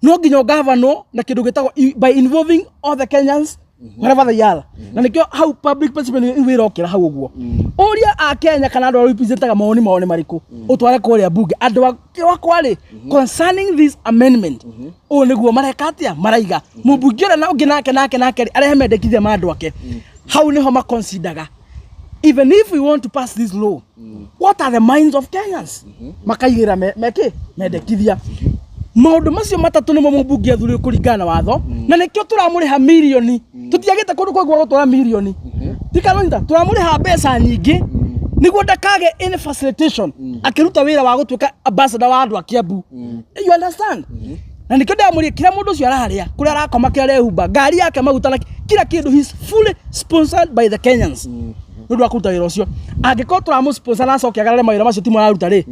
No nginya ũgavanwo na kĩndũ gĩtagwo by involving all the Kenyans wherever they are, na nĩkĩo hau public participation wĩra ũkĩra hau ũguo, ũria a Kenya kana andũ arĩa representaga mawoni mao nĩ marĩkũ, ũtware kũrĩa mbunge. Andũ akwa rĩ, concerning this amendment, ũũ nĩguo mareka atĩa, maraiga mũmbunge ũrĩa na ũngĩ nake rĩ, arehe mendekithia ma andũ ake. Hau nĩho maconsideraga, even if we want to pass this law, what are the minds of Kenyans? Makaigĩra meki mendekithia. Maũndũ macio matatũ nĩmo mũmbunge athurirwo kũringana na watho, na nĩkĩo tũramũrĩha mirioni. Tũtiagĩte kũndũ kũngĩ gwa gũtwara mirioni tikanonyita, tũramũrĩha mbeca nyingĩ nĩguo ndakage any facilitation akĩruta wĩra wa gũtuĩka ambassador wa andũ a Kiambu, you understand? Na nĩkĩo ndamũria, kĩrĩa mũndũ ũcio ararĩa, kũrĩa arakoma, kĩrĩa arehumba, ngari yake, maguta na kila kĩndũ, he's fully sponsored by the Kenyans nĩ ũndũ wa kũruta wĩra ũcio. Angĩkorwo tũramũ sponsor na acoke agarare mawĩra macio timu araruta rĩ,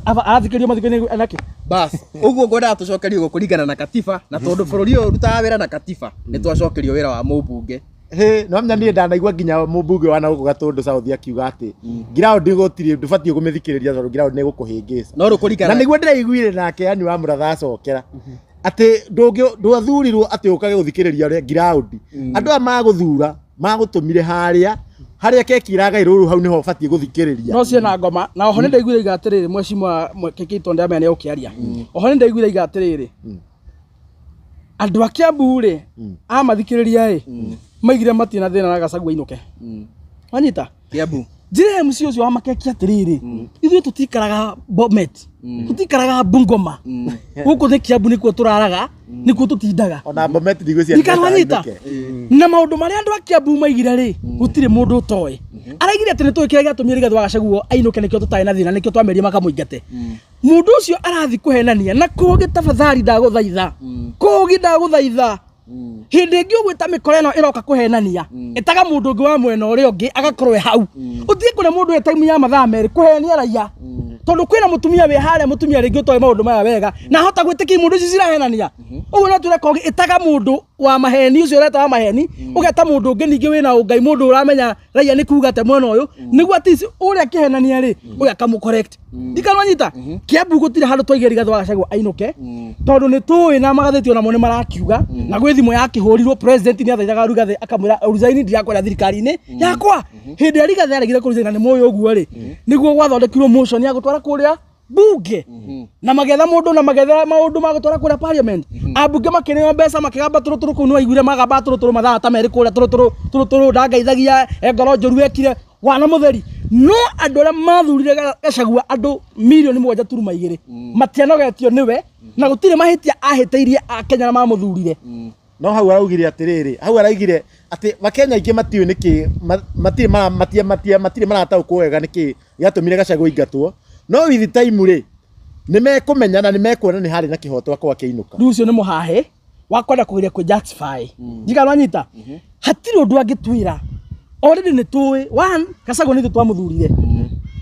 arathikĩrĩrio mathiko-inĩ enake. Bas, ũguo ngwendaga tũcokerio ũguo kũringana na katiba, na tondũ bũrũri ũyũ ũrutaga wĩra na katiba, nĩ twacokerio wĩra wa mũmbunge. Hĩ, no menya niĩ ndanaigua nginya mũmbunge wa nagũkũ Gatũndũ South akiuga atĩ ground gũtirĩ, ndũbatiĩ kũmĩthikĩrĩria tondũ ground nĩ ĩgũkũhĩngĩca. No rĩu kũringana Na nĩguo ndĩraiguire nake yani wa mũratha acokera atĩ ndũngĩ ndwathurirwo atĩ ũkage gũthikĩrĩria ũrĩa ground andũ aya magũthura magũtũmire harĩa harĩa keki ĩragairwo rĩu, hau nĩho ũbatiĩ gũthikĩrĩria. No ciena ngoma na oho nĩ ndaiguire iga atĩrĩrĩ, mwecimwa kĩkĩtwo ndamenya nĩ ũkĩaria. Oho nĩ ndaiguire iga atĩrĩrĩ, andũ a Kiambu rĩ, amathikĩrĩria ĩ, maigire matirĩ na thĩna na Gachagua ainũke, wanyita? Kiambu. Njĩre MC ũcio wa makeki atĩrĩrĩ, ithuĩ tũtikaraga Bomet, tũtikaraga Bungoma, gũkũ nĩ Kiambu nĩkuo tũraraga, nĩkuo tũtindaga. Ona Bomet ndigwĩciria. Ndikanwanyita na maũndũ marĩa andũ a Kiambu maigire rĩ, gũtirĩ mũndũ ũtoĩ. Araigire atĩ nĩ tũĩ kĩrĩa gĩatũmire Rigathĩ wa Gachagua ainũke, nĩkĩo tũtarĩ na thĩna, nĩkĩo twamerie makamũingate. Mũndũ ũcio arathi kũhenania na kũgĩ. Tafadhali ndagũthaitha, kũgĩ, ndagũthaitha, hĩndĩ ĩngĩ ũgwĩta mĩkora ĩno ĩroka kũhenania, ĩtaga mũndũ ũngĩ wa mwena ũrĩa ũngĩ agakorwo e hau. Ũthiĩ kũrĩ mũndũ wĩ time ya mathaa 2 kũhenia raia, tondũ kwĩna mũtumia wĩ harĩa, mũtumia rĩngĩ ũtoĩ maũndũ maya wega na ahota gwĩtĩkia mũndũ ici cirahenania. Ũguo no twĩre kogi, ĩtaga mũndũ wa maheni ũcio ũreta wa maheni, ũgeta mũndũ ũngĩ ningĩ wĩna ũngai, mũndũ ũramenya raia nĩ kuga atĩa mwena ũyũ, nĩguo at least ũrĩa akĩhenania rĩ, ũyũ akamũ correct. Ndikanwanyita, Kiambu gũtirĩ handũ twaigire Rigathĩ wa Gachagua ainũke, tondũ nĩ tũĩ na magathĩti onamo nĩ marakiuga, na gwĩ thimũ yakĩhũrirwo, president nĩ athaithaga Rigathĩ akamwĩra, "Resign, ndirakwenda thirikari-inĩ yakwa." Hĩndĩ ĩrĩa Rigathĩ aregire kũ resign, na nĩ mũĩ ũguo rĩ, nĩguo gwathondekirwo motion ya gũtwara kũrĩa bunge na magetha mũndũ na magetha maũndũ ma gũtwara kũrĩa parliament. Ambunge makĩneo mbeca makĩgamba tũrũtũrũ kũu. Nĩwaiguire magamba tũrũtũrũ mathaa ta 2 kũrĩa tũrũtũrũ tũrũtũrũ, ndangaithagia e ngoro njũru ekire wana mũtheri. No andũ arĩa mathurire Gachagua, andũ 7.2 million, matianogetio nĩwe na gũtirĩ mahĩtia ahĩtĩirie akenya na mamũthurire. No hau araugire atĩrĩrĩ, hau araugire atĩ Wakenya aingĩ matiũĩ nĩkĩ matirĩ matirĩ marataũkwo wega nĩkĩ gĩatũmire Gachagua aingatwo, no with time rĩ, nĩ mekũmenya na nĩ mekuona nĩ harĩ na kĩhoto akorwo akĩinũka. Rĩu ũcio nĩ mũhahe wa kwenda kũgeria kwĩ justify. Njikara wanyita, hatirĩ ũndũ angĩtwĩra. Already nĩ tũĩ one, Gachagua nĩ ithuĩ twamũthurire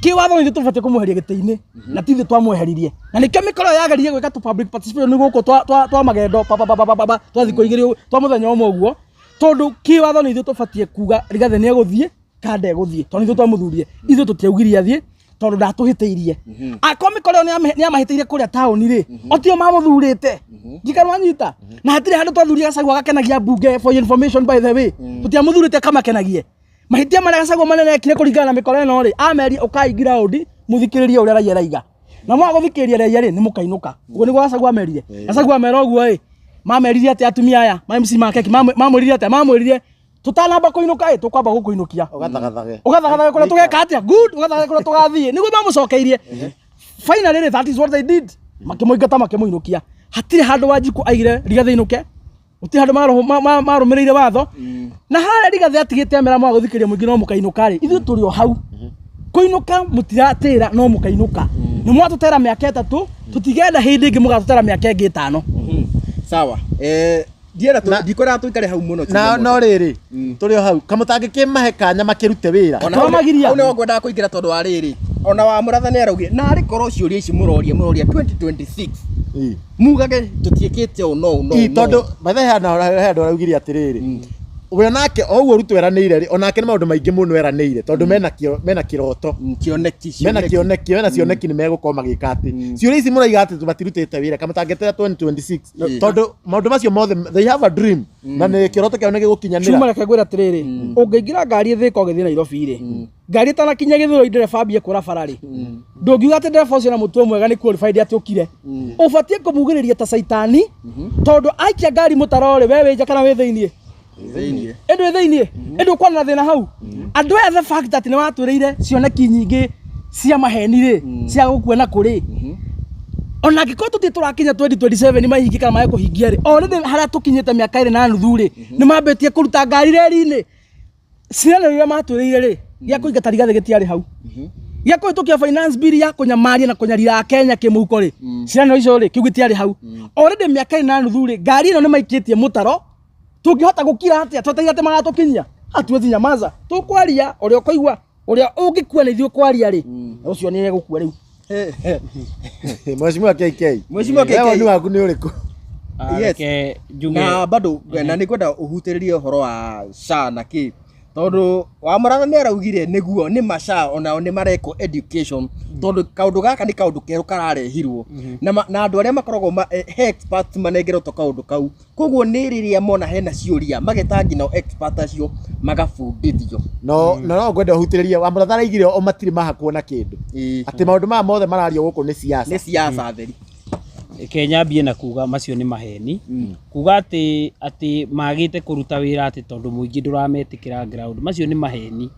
kĩwatho, nĩ ithuĩ tũbatiĩ kũmweheria gĩtĩ-inĩ, na ti ithuĩ twamweheririe, na nĩkĩo mĩkoro ĩyo yageririe gwĩka tu public participation nĩ gũkũ twa magendo pa pa pa pa pa pa twa thikũ 2 twa mũthenya ũmwe ũguo, tondũ kĩwatho nĩ ithuĩ tũbatiĩ kuga Rigathĩ nĩ egũthiĩ kana ndegũthiĩ, tondũ nĩ ithuĩ twamũthurire. Ithuĩ tũtiaugire athiĩ tondũ ndatũhĩtĩirie. Akorwo mĩkoro ĩyo nĩ yamahĩtĩirie kũrĩa taũni rĩ, o tio mamũthurĩte. Njikara wanyita, na hatirĩ handũ twathurire Gachagua agakenagia mbunge. For your information, by the way, tũtiamũthurĩte kamakenagie. Mahĩtia marĩa Gachagua manene ekire kũringana na mĩkoro ĩno rĩ, amerie ũkai ground mũthikĩrĩrie ũrĩa raia raiga. Na mwaga gũthikĩrĩria raia rĩ, nĩ mũkainũka. Ũguo nĩguo Gachagua amerire. Gachagua amera ũguo ĩ, mamerire atĩ atumia aya ma MC ma keki mamwĩrire atĩa? Mamwĩrire tũtanamba kũinũka ĩ, tũkwamba gũkũinũkia. Ũgathagathage. Ũgathagathage kũrĩa tũgeka atĩa? Good, ũgathagathage kũrĩa tũgathiĩ. Nĩguo mamũcokeirie. Finally rĩ, that is what they did. Makĩmũingata makĩmũinũkia. Hatirĩ handũ Wanjikũ aigire Rigathĩ ainũke. Gũtirĩ handũ marũmĩrĩire watho. Na harĩa Rigathĩ atigĩte amera mwaga gũthikĩrĩria mũingĩ no mũkainũka rĩ, ithuĩ tũrĩ o hau. Kũinũka mũtiratĩra no mũkainũka. Nĩ mwatũtera mĩaka 3, tũtigenda hĩndĩ ĩngĩ mũgatũtera mĩaka ĩngĩ 5. Sawa. Ndienda ndikwenda tũikare hau mũno. Na no rĩrĩ, tũrĩ o hau. Kamũtangĩkĩmahe kanya makĩrute wĩra. Ona Twamagiria. hau nĩho ngwendaga kũingĩra tondũ wa rĩrĩ. Ona wa Mũratha nĩ araugire, na arĩ korwo ciũria ici mũroria, mũroria 2026. Mugage tũtiĩkĩte ũũ no ũũ no Ii, ũũ, no tondũ ũũ. by the way, he handũ araugire atĩrĩrĩ, we onake o ũguo Ruto eranĩire rĩ, onake nĩ maũndũ maingĩ mũno eranĩire, tondũ mena kĩroto. Kĩoneki, Mena cioneki. kĩoneki, mena cioneki nĩ megũkorwo magĩka atĩ. Ciũria ici mũraiga atĩ matirutĩte wĩra, kamũtangĩetera 2026. Tondũ maũndũ macio mothe, they have a dream. Na nĩ kĩroto kĩao nĩ gĩgũkinyanĩra. Cuma reke ngwĩre atĩrĩrĩ, ũngĩingĩra ngari ĩthĩka ũgĩthiĩ Nairobi rĩ, ngari ĩtanakinya Gĩthũrai ndereba ambie kũra bara rĩ, ndũngiuga atĩ ndereba ũcio na mũtwe mwega nĩ qualified atĩ ũkire. Ũbatiĩ kũmugĩrĩria ta caitani, tondũ aikia ngari mũtaro rĩ, we wĩ nja kana wĩ thĩiniĩ? Thĩiniĩ. Ĩndũ wĩ thĩiniĩ? Ĩndũ ũkwana na thĩna hau? Andũ aya the fact that nĩ watwĩrĩire cioneki nyingĩ cia maheni rĩ, cia gũkua na kũrĩ. Ona angĩkorwo tũtirĩ tũrakinya 2027 mahingie kana mage kũhingia rĩ, already harĩa tũkinyĩte mĩaka 2.5 rĩ, nĩ mambĩtie kũruta ngari reri-inĩ. Ciana iria matwĩrĩire rĩ, gĩa kũingata Rigathĩ gĩtiarĩ hau. Gĩa kũhĩtũkia finance bill ya kũnyamaria na kũnyarira Kenya kĩmũhuko rĩ, ciana icio rĩ, kĩu gĩtiarĩ hau. Already mĩaka 2.5 rĩ, ngari ĩno nĩ maikĩtie mũtaro. Tũngĩhota gũkira atĩa? Twetereire atĩ magatũkinyia? Hatuwezi nyamaza. Tũkwaria ũrĩa ũkũigua, ũrĩa ũngĩkua nĩ ithuĩ kwaria rĩ, ũcio nĩ egũkua rĩu. Mheshimiwa KK. Mheshimiwa KK. Wewe woni waku nĩ ũrĩkũ? Yes. Reke njuge. Na bado na nĩ ngwenda ũhutĩrĩrie ũhoro wa SHA na kĩ, tondũ wa Mũratha nĩ araugire nĩguo nĩ ma SHA onao nĩ marekwo education, tondũ kaũndũ gaka nĩ kaũndũ kerũ kararehirwo. Na andũ arĩa makoragwo he experts manengeretwo kaũndũ kau, koguo nĩ rĩrĩa mona hena ciũria mageta nginya expert acio magabundithio. No, no, no ngwenda ũhutĩrĩrie wa Mũratha araigire o matirĩ mahakwo na kĩndũ. Atĩ maũndũ maya mothe marario gũkũ nĩ siasa. Nĩ siasa theri. Reke nyambie na kuga macio nĩ maheni. Kuga atĩ magĩte kũruta wĩra atĩ tondũ mũingĩ ndũrametĩkĩra ground, macio nĩ maheni.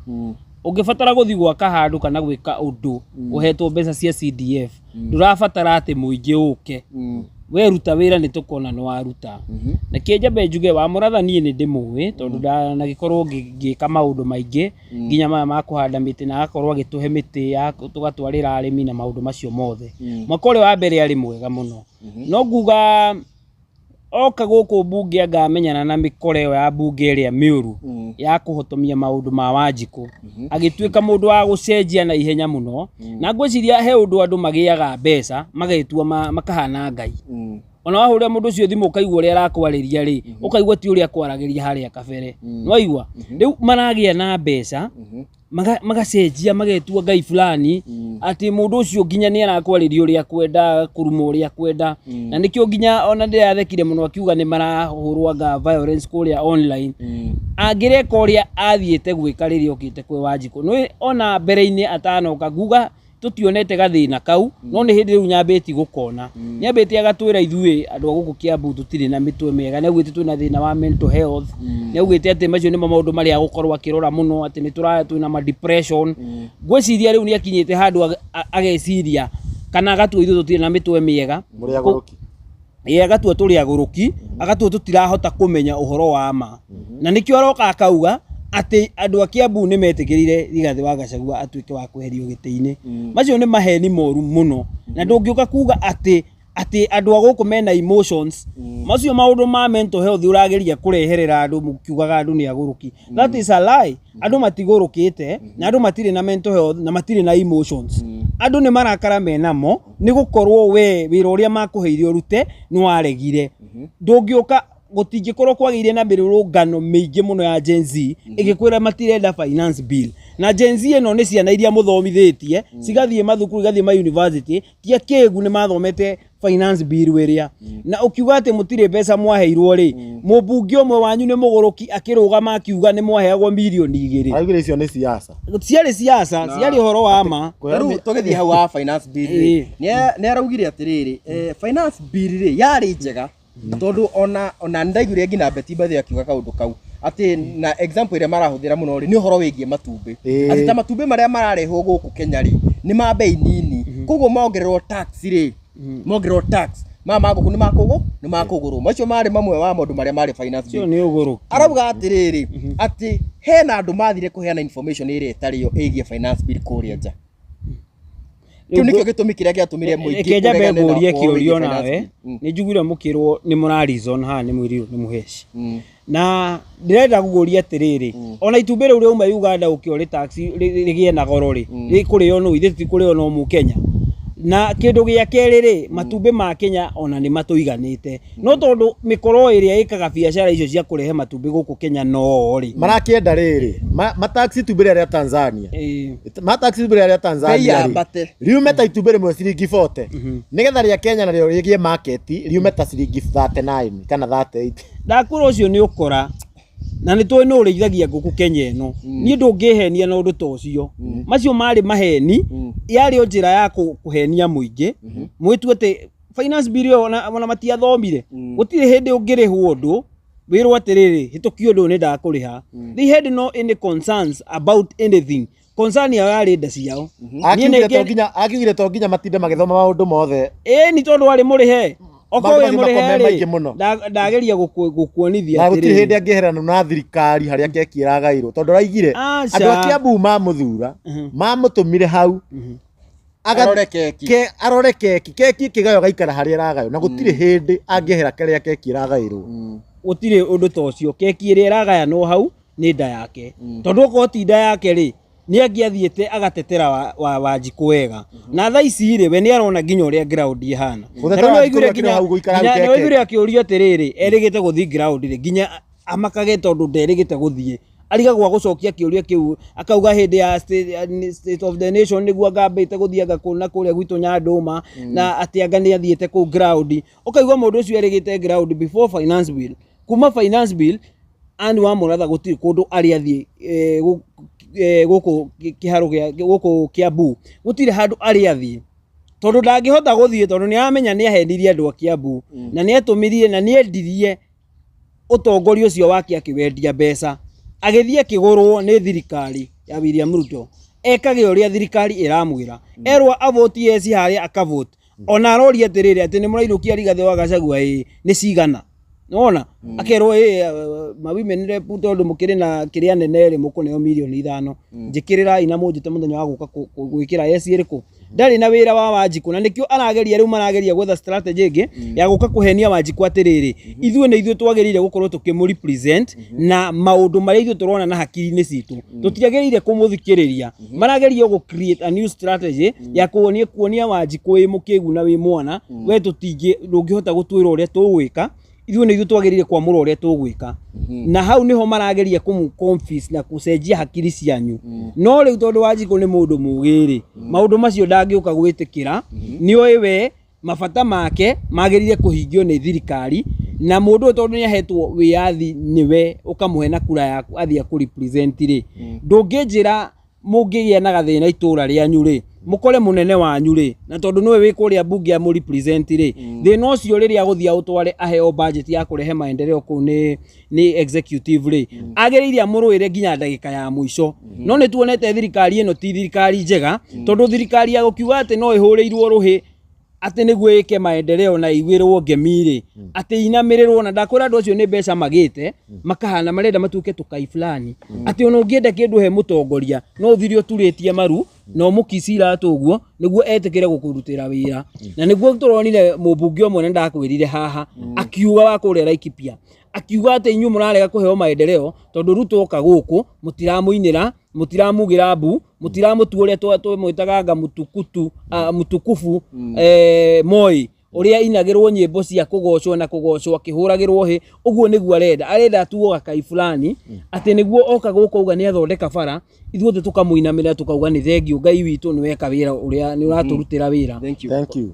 Ũngĩbatara gũthiĩ gwaka handũ kana gwĩka ũndũ ũhetwo mbeca cia CDF, ndũrabatara atĩ mũingĩ ũke. Weruta wĩra nĩ tũkona nĩ waruta. Na kĩ njambe njuge wa Mũratha niĩ nĩ ndĩmũĩ tondũ ndanagĩkorwo ngĩka maũndũ maingĩ nginya maya ma kũhanda mĩtĩ, na agakorwo agĩtũhe mĩtĩ ya tũgatwarĩra arĩmi na maũndũ macio mothe. Mwaka ũrĩa wa mbere arĩ mwega mũno. No nguga oka gũkũ mbunge angamenyana na mĩkora ĩyo ya mbunge ĩrĩa mĩũru ya kũhotomia maũndũ ma Wanjikũ. Agĩtuĩka mũndũ wa gũcenjia na ihenya mũno. Na ngwĩciria he ũndũ andũ magĩaga mbeca magetua makahana Ngai. Ona wahũrĩra mũndũ ũcio thimũ ũkaigua ũrĩa arakwarĩria rĩ, ũkaigua ti ũrĩa akwaragĩria harĩa kabere. Nĩwaigua? Rĩu maragĩa na mbeca, magacenjia magetua Ngai fulani, atĩ mũndũ ũcio nginya nĩ arakwarĩria ũrĩa akwenda, kũruma ũrĩa akwenda. Na nĩkĩo nginya ona ndĩrathekire mũno akiuga nĩ marahũrwo anga violence kũrĩa online. Angĩreka ũrĩa athiĩte gwĩka rĩrĩa okĩte kwĩ Wanjikũ. Nĩ ona mbere-inĩ atanoka nguga tũtionete gathĩna kau, no nĩ hĩndĩ rĩu nyambĩtie gũkona. Nĩambĩtie agatwĩra ithuĩ andũ a gũkũ Kiambu tũtirĩ na mĩtwe mĩega, nĩaugĩte twĩna thĩna wa mental health, nĩaugĩte atĩ macio nĩmo maũndũ marĩa agũkorwo akĩrora mũno, atĩ twĩna ma depression. Ngwĩciria rĩu nĩakinyĩte handũ ageciria kana agatua ithuĩ tũtirĩ na mĩtwe mĩega. Mũrĩ agũrũki. Ĩĩ, agatua tũrĩ agũrũki, agatua tũtirahota kũmenya ũhoro wa ma. Na nĩkĩo aroka akauga atĩ andũ a Kiambu nĩ metĩkĩrire Rigathĩ wa Gachagua atuĩke wa kweherio gĩtĩ-inĩ. Macio nĩ maheni moru mũno. Na ndũngĩũka kuga atĩ andũ a gũkũ mena emotions. Macio maũndũ ma mental health ũrageria kũreherera andũ mũkiugaga andũ nĩ agũrũki. That is a lie. Andũ matigũrũkĩte, na andũ matirĩ na mental health, na matirĩ na emotions. Andũ nĩ marakara menamo, nĩ gũkorwo we wĩra ũrĩa makũheire ũrute nĩ waregire. Ndũngĩũka Gũtingĩkorwo kwagĩire na mĩrũrũngano mĩingĩ mũno ya Gen Z ĩgĩkwĩra matirenda finance bill. Na Gen Z ĩno nĩ ciana iria mũthomithĩtie, cigathiĩ mathukuru, igathiĩ ma university, ti akĩgu, nĩ mathomete finance bill ĩrĩa. Na ũkiuga atĩ mũtirĩ mbeca mwaheirwo rĩ, mũmbunge ũmwe wanyu nĩ mũgũrũki, akĩrũgama akiuga nĩ mwaheagwo mirioni 2. Araugire icio nĩ siasa. Ciarĩ siasa, ciarĩ ũhoro wa ma. Rĩu tũgĩthiĩ hau wa finance bill rĩ, nĩ araugire atĩrĩrĩ, finance bill rĩ yarĩ njega, tondũ ona nĩndaiguire nginya Betty Bathĩ akiuga kaũndũ kau, atĩ na example ĩrĩa marahũthĩra mũno rĩ, nĩ ũhoro wĩgiĩ matumbĩ, atĩ ta matumbĩ marĩa mararehwo gũkũ Kenya rĩ, nĩ ma bei nini, koguo mongererwo tax rĩ, mongererwo tax maya ma ngũkũ nĩ makũgũrwo. Macio marĩ mamwe wa maũndũ marĩa marĩ finance Ũcio bill. Nĩ ũgũrũki. Arauga atĩrĩrĩ, atĩ hena andũ mathire kũheana information ĩrĩa ĩtarĩ yo ĩgiĩ finance bill kũrĩa nja. Kĩu nĩkĩo gĩtũmi kĩrĩa gĩatũmire mũingĩ Reke njambe ũregane na ngũrie ũhoro kĩũria wĩgiĩ finance nawe. bill. Nĩ njiguire mũkĩrwo nĩ mũra reason haha nĩ mwĩrirwo nĩ mũheci, na ndĩrenda gũkũria atĩrĩrĩ, ona itumbĩ rĩu rĩauma Uganda ũkĩo rĩ tax rĩgĩe na goro rĩ, rĩkũrĩo nũ? Ithuĩ tũtikũrĩo no mũkenya. Na kĩndũ gĩa kerĩ rĩ, matumbĩ ma Kenya ona nĩ matũiganĩte, no tondũ mĩkoro ĩrĩa ĩkaga biacara icio cia kũrehe matumbĩ gũkũ Kenya no rĩ Marakĩenda rĩrĩ mataxi itumbĩ rĩrĩa rĩa Tanzania, mataxi itumbĩ rĩrĩa rĩa Bei Tanzania rĩ, yambate. Riume ta itumbĩ rĩmwe ciringi 40, nĩgetha rĩa Kenya narĩo rĩgĩe market riume ta ciringi 39 kana 38. Ndakwĩra ũcio nĩ ũkora, na nĩ tũĩ nũ ũrĩithagia ngũkũ Kenya ĩno. Niĩ ndũngĩhenia na ũndũ ta ũcio. Macio marĩ maheni, yarĩ o njĩra ya kũhenia mũingĩ mwĩtue atĩ finance bill ĩyo ona matiathomire. Gũtirĩ hĩndĩ ũngĩrĩhwo ũndũ wĩrwo atĩrĩrĩ, hĩtũkia ũndũ ũyũ nĩ ndakũrĩha. They had no any concerns about anything. Concern yao yarĩ nda ciao. Niĩ Akiugire to nginya, akiugire to nginya matinde magĩthoma maũndũ mothe. Ĩĩ, nĩ tondũ warĩ mũrĩhe okorwo Maũndũ wĩ macio makorwo mũrĩhe me maingĩ rĩ, mũno. Ndageria gũkuonithia Na gũtirĩ atĩrĩrĩ. hĩndĩ angĩherana na thirikari harĩa keki ĩragairwo, tondũ araigire Aca. andũ a Kiambu mamũthura, mamũtũmire hau Arore keki. Arore keki, keki ĩkĩgaywo gaikara harĩa ĩragaywo, na gũtirĩ hĩndĩ angĩehera kĩrĩa keki ĩragaĩrwo. Gũtirĩ ũndũ ta ũcio. Keki ĩrĩa ĩragayanwo hau nĩ nda yake, tondũ okorwo ti nda yake rĩ, nĩ angĩathiĩte agatetera Wanjikũ wega. Na thaa ici rĩ, we nĩ arona nginya ũrĩa ground ĩhana. Gũtetera Na rĩu Wanjikũ nĩwaiguire gwekĩrwo hau gũikara hau nginya keke. nĩwaiguire akĩũrio atĩrĩrĩ, erĩgĩte gũthiĩ ground rĩ, nginya amakage tondũ nderĩgĩte gũthiĩ, arigagwo gũcokia kĩũria kĩu, akauga hĩndĩ ya state of the nation nĩguo angambĩte gũthiĩ anga kũ na kũrĩa gwitũ Nyandũma, na atĩ anga nĩ athiĩte kũu ground. Ũkaigua mũndũ ũcio erĩgĩte ground before finance bill. Kuma finance bill Anne wa Mũratha gũtirĩ kũndũ arĩ athiĩ, gũkũ kĩharo gĩa gũkũ Kiambu gũtirĩ handũ arĩ athiĩ, tondũ ndangĩhota gũthiĩ, tondũ nĩ aramenya nĩ ahenirie andũ a Kiambu, na nĩ atũmirie na nĩ endirie ũtongoria ũcio wake, akĩwendia mbeca, agĩthiĩ akĩgũrwo nĩ thirikari ya William Ruto. Ekage ũrĩa thirikari ĩramwĩra. Erwo avote yes harĩa, akavote. Ona aroria atĩrĩrĩ, atĩ nĩ mũrainũkia Rigathĩ wa Gachagua, ĩĩ, nĩ cigana? Nĩwona akerwo ĩ ma women rep, tondũ mũkĩrĩ na kĩrĩa nene rĩ, mũkũneo mirioni 5, njĩkĩrĩrai na mũnjĩte mũthenya wa gũka gwĩkĩra yes ĩrĩkũ. Ndarĩ na wĩra wa Wanjikũ, na nĩkĩo arageria rĩu, marageria gwetha strategy ĩngĩ ya gũka kũhenia Wanjikũ atĩrĩrĩ, ithuĩ nĩ ithuĩ twagĩrĩire gũkorwo tũkĩmũ represent na maũndũ marĩa ithuĩ tũrona na hakiri-inĩ citũ, tũtiagĩrĩire kũmũthikĩrĩria. Marageria gũ create a new strategy ya kuonia Wanjikũ wĩ mũkĩgu na wĩ mwana we, tũtingĩ, ndũngĩhota gũtwĩra ũrĩa tũgwĩka. Ithuĩ nĩ ithuĩ twagĩrĩire kwamũra ũrĩa tũgwĩka, na hau nĩho marageria kũmũ confuse na gũcenjia hakiri cianyu. No rĩu tondũ Wanjikũ nĩ mũndũ mũgĩ rĩ, maũndũ macio ndangĩũka gwĩtĩkĩra. Nĩoĩ we mabata make magĩrĩire kũhingio nĩ thirikari, na mũndũ ũyũ tondũ nĩ ahetwo wĩyathi nĩwe ũkamũhe na kura yaku athiĩ akũ represent rĩ, ndũngĩnjĩra mũngĩgĩa na gathĩna itũra rĩanyu rĩ, mũkore mũnene wanyu rĩ, na tondũ nĩwe wĩ kũrĩa mbunge amũ represent rĩ, thĩna ũcio rĩrĩa agũthiĩ aũtware aheo budget ya kũrehe maendeleo kũu nĩ executive rĩ, agĩrĩire amũrũĩre nginya ndagĩka ya mũico. No nĩ tuonete thirikari ĩno ti thirikari njega, tondũ thirikari ya gũkiuga atĩ no ĩhũrĩirwo rũhĩ atĩ nĩguo ĩke maendeleo na iguĩrwo ngemi rĩ, atĩ inamĩrĩrwo, na ndakwĩra andũ acio nĩ mbeca magĩte makahana marenda matuĩke tũkai fulani, atĩ ona ũngĩenda kĩndũ he mũtongoria no ũthire ũturĩtie maru na ũmũkici iratũ ũguo nĩguo etĩkĩre gũkũrutĩra wĩra. Na nĩguo tũronire mũmbunge ũmwe, na ndakwĩrire haha, akiuga wa kũrĩa Laikipia, akiuga atĩ inyuĩ mũrarega kũheo maendeleo tondũ Ruto oka gũkũ mũtiramũinĩra, mũtiramugĩra mbu, mũtiramũtua ũrĩa twamwĩtaga anga mũtukutu, mũtukufu, Moi. Ũrĩa inagĩrwo nyĩmbo cia kũgocwo na kũgocwo akĩhũragĩrwo hĩ, ũguo nĩguo arenda. Arenda atuo gakai fulani atĩ nĩguo oka gũkũ auga nĩ athondeka bara, ithuothe tũkamũinamĩrĩra tũkauga nĩ thengiũ Ngai witũ, nĩ weka wĩra ũrĩa nĩ ũratũrutĩra wĩra. Thank you. Thank you.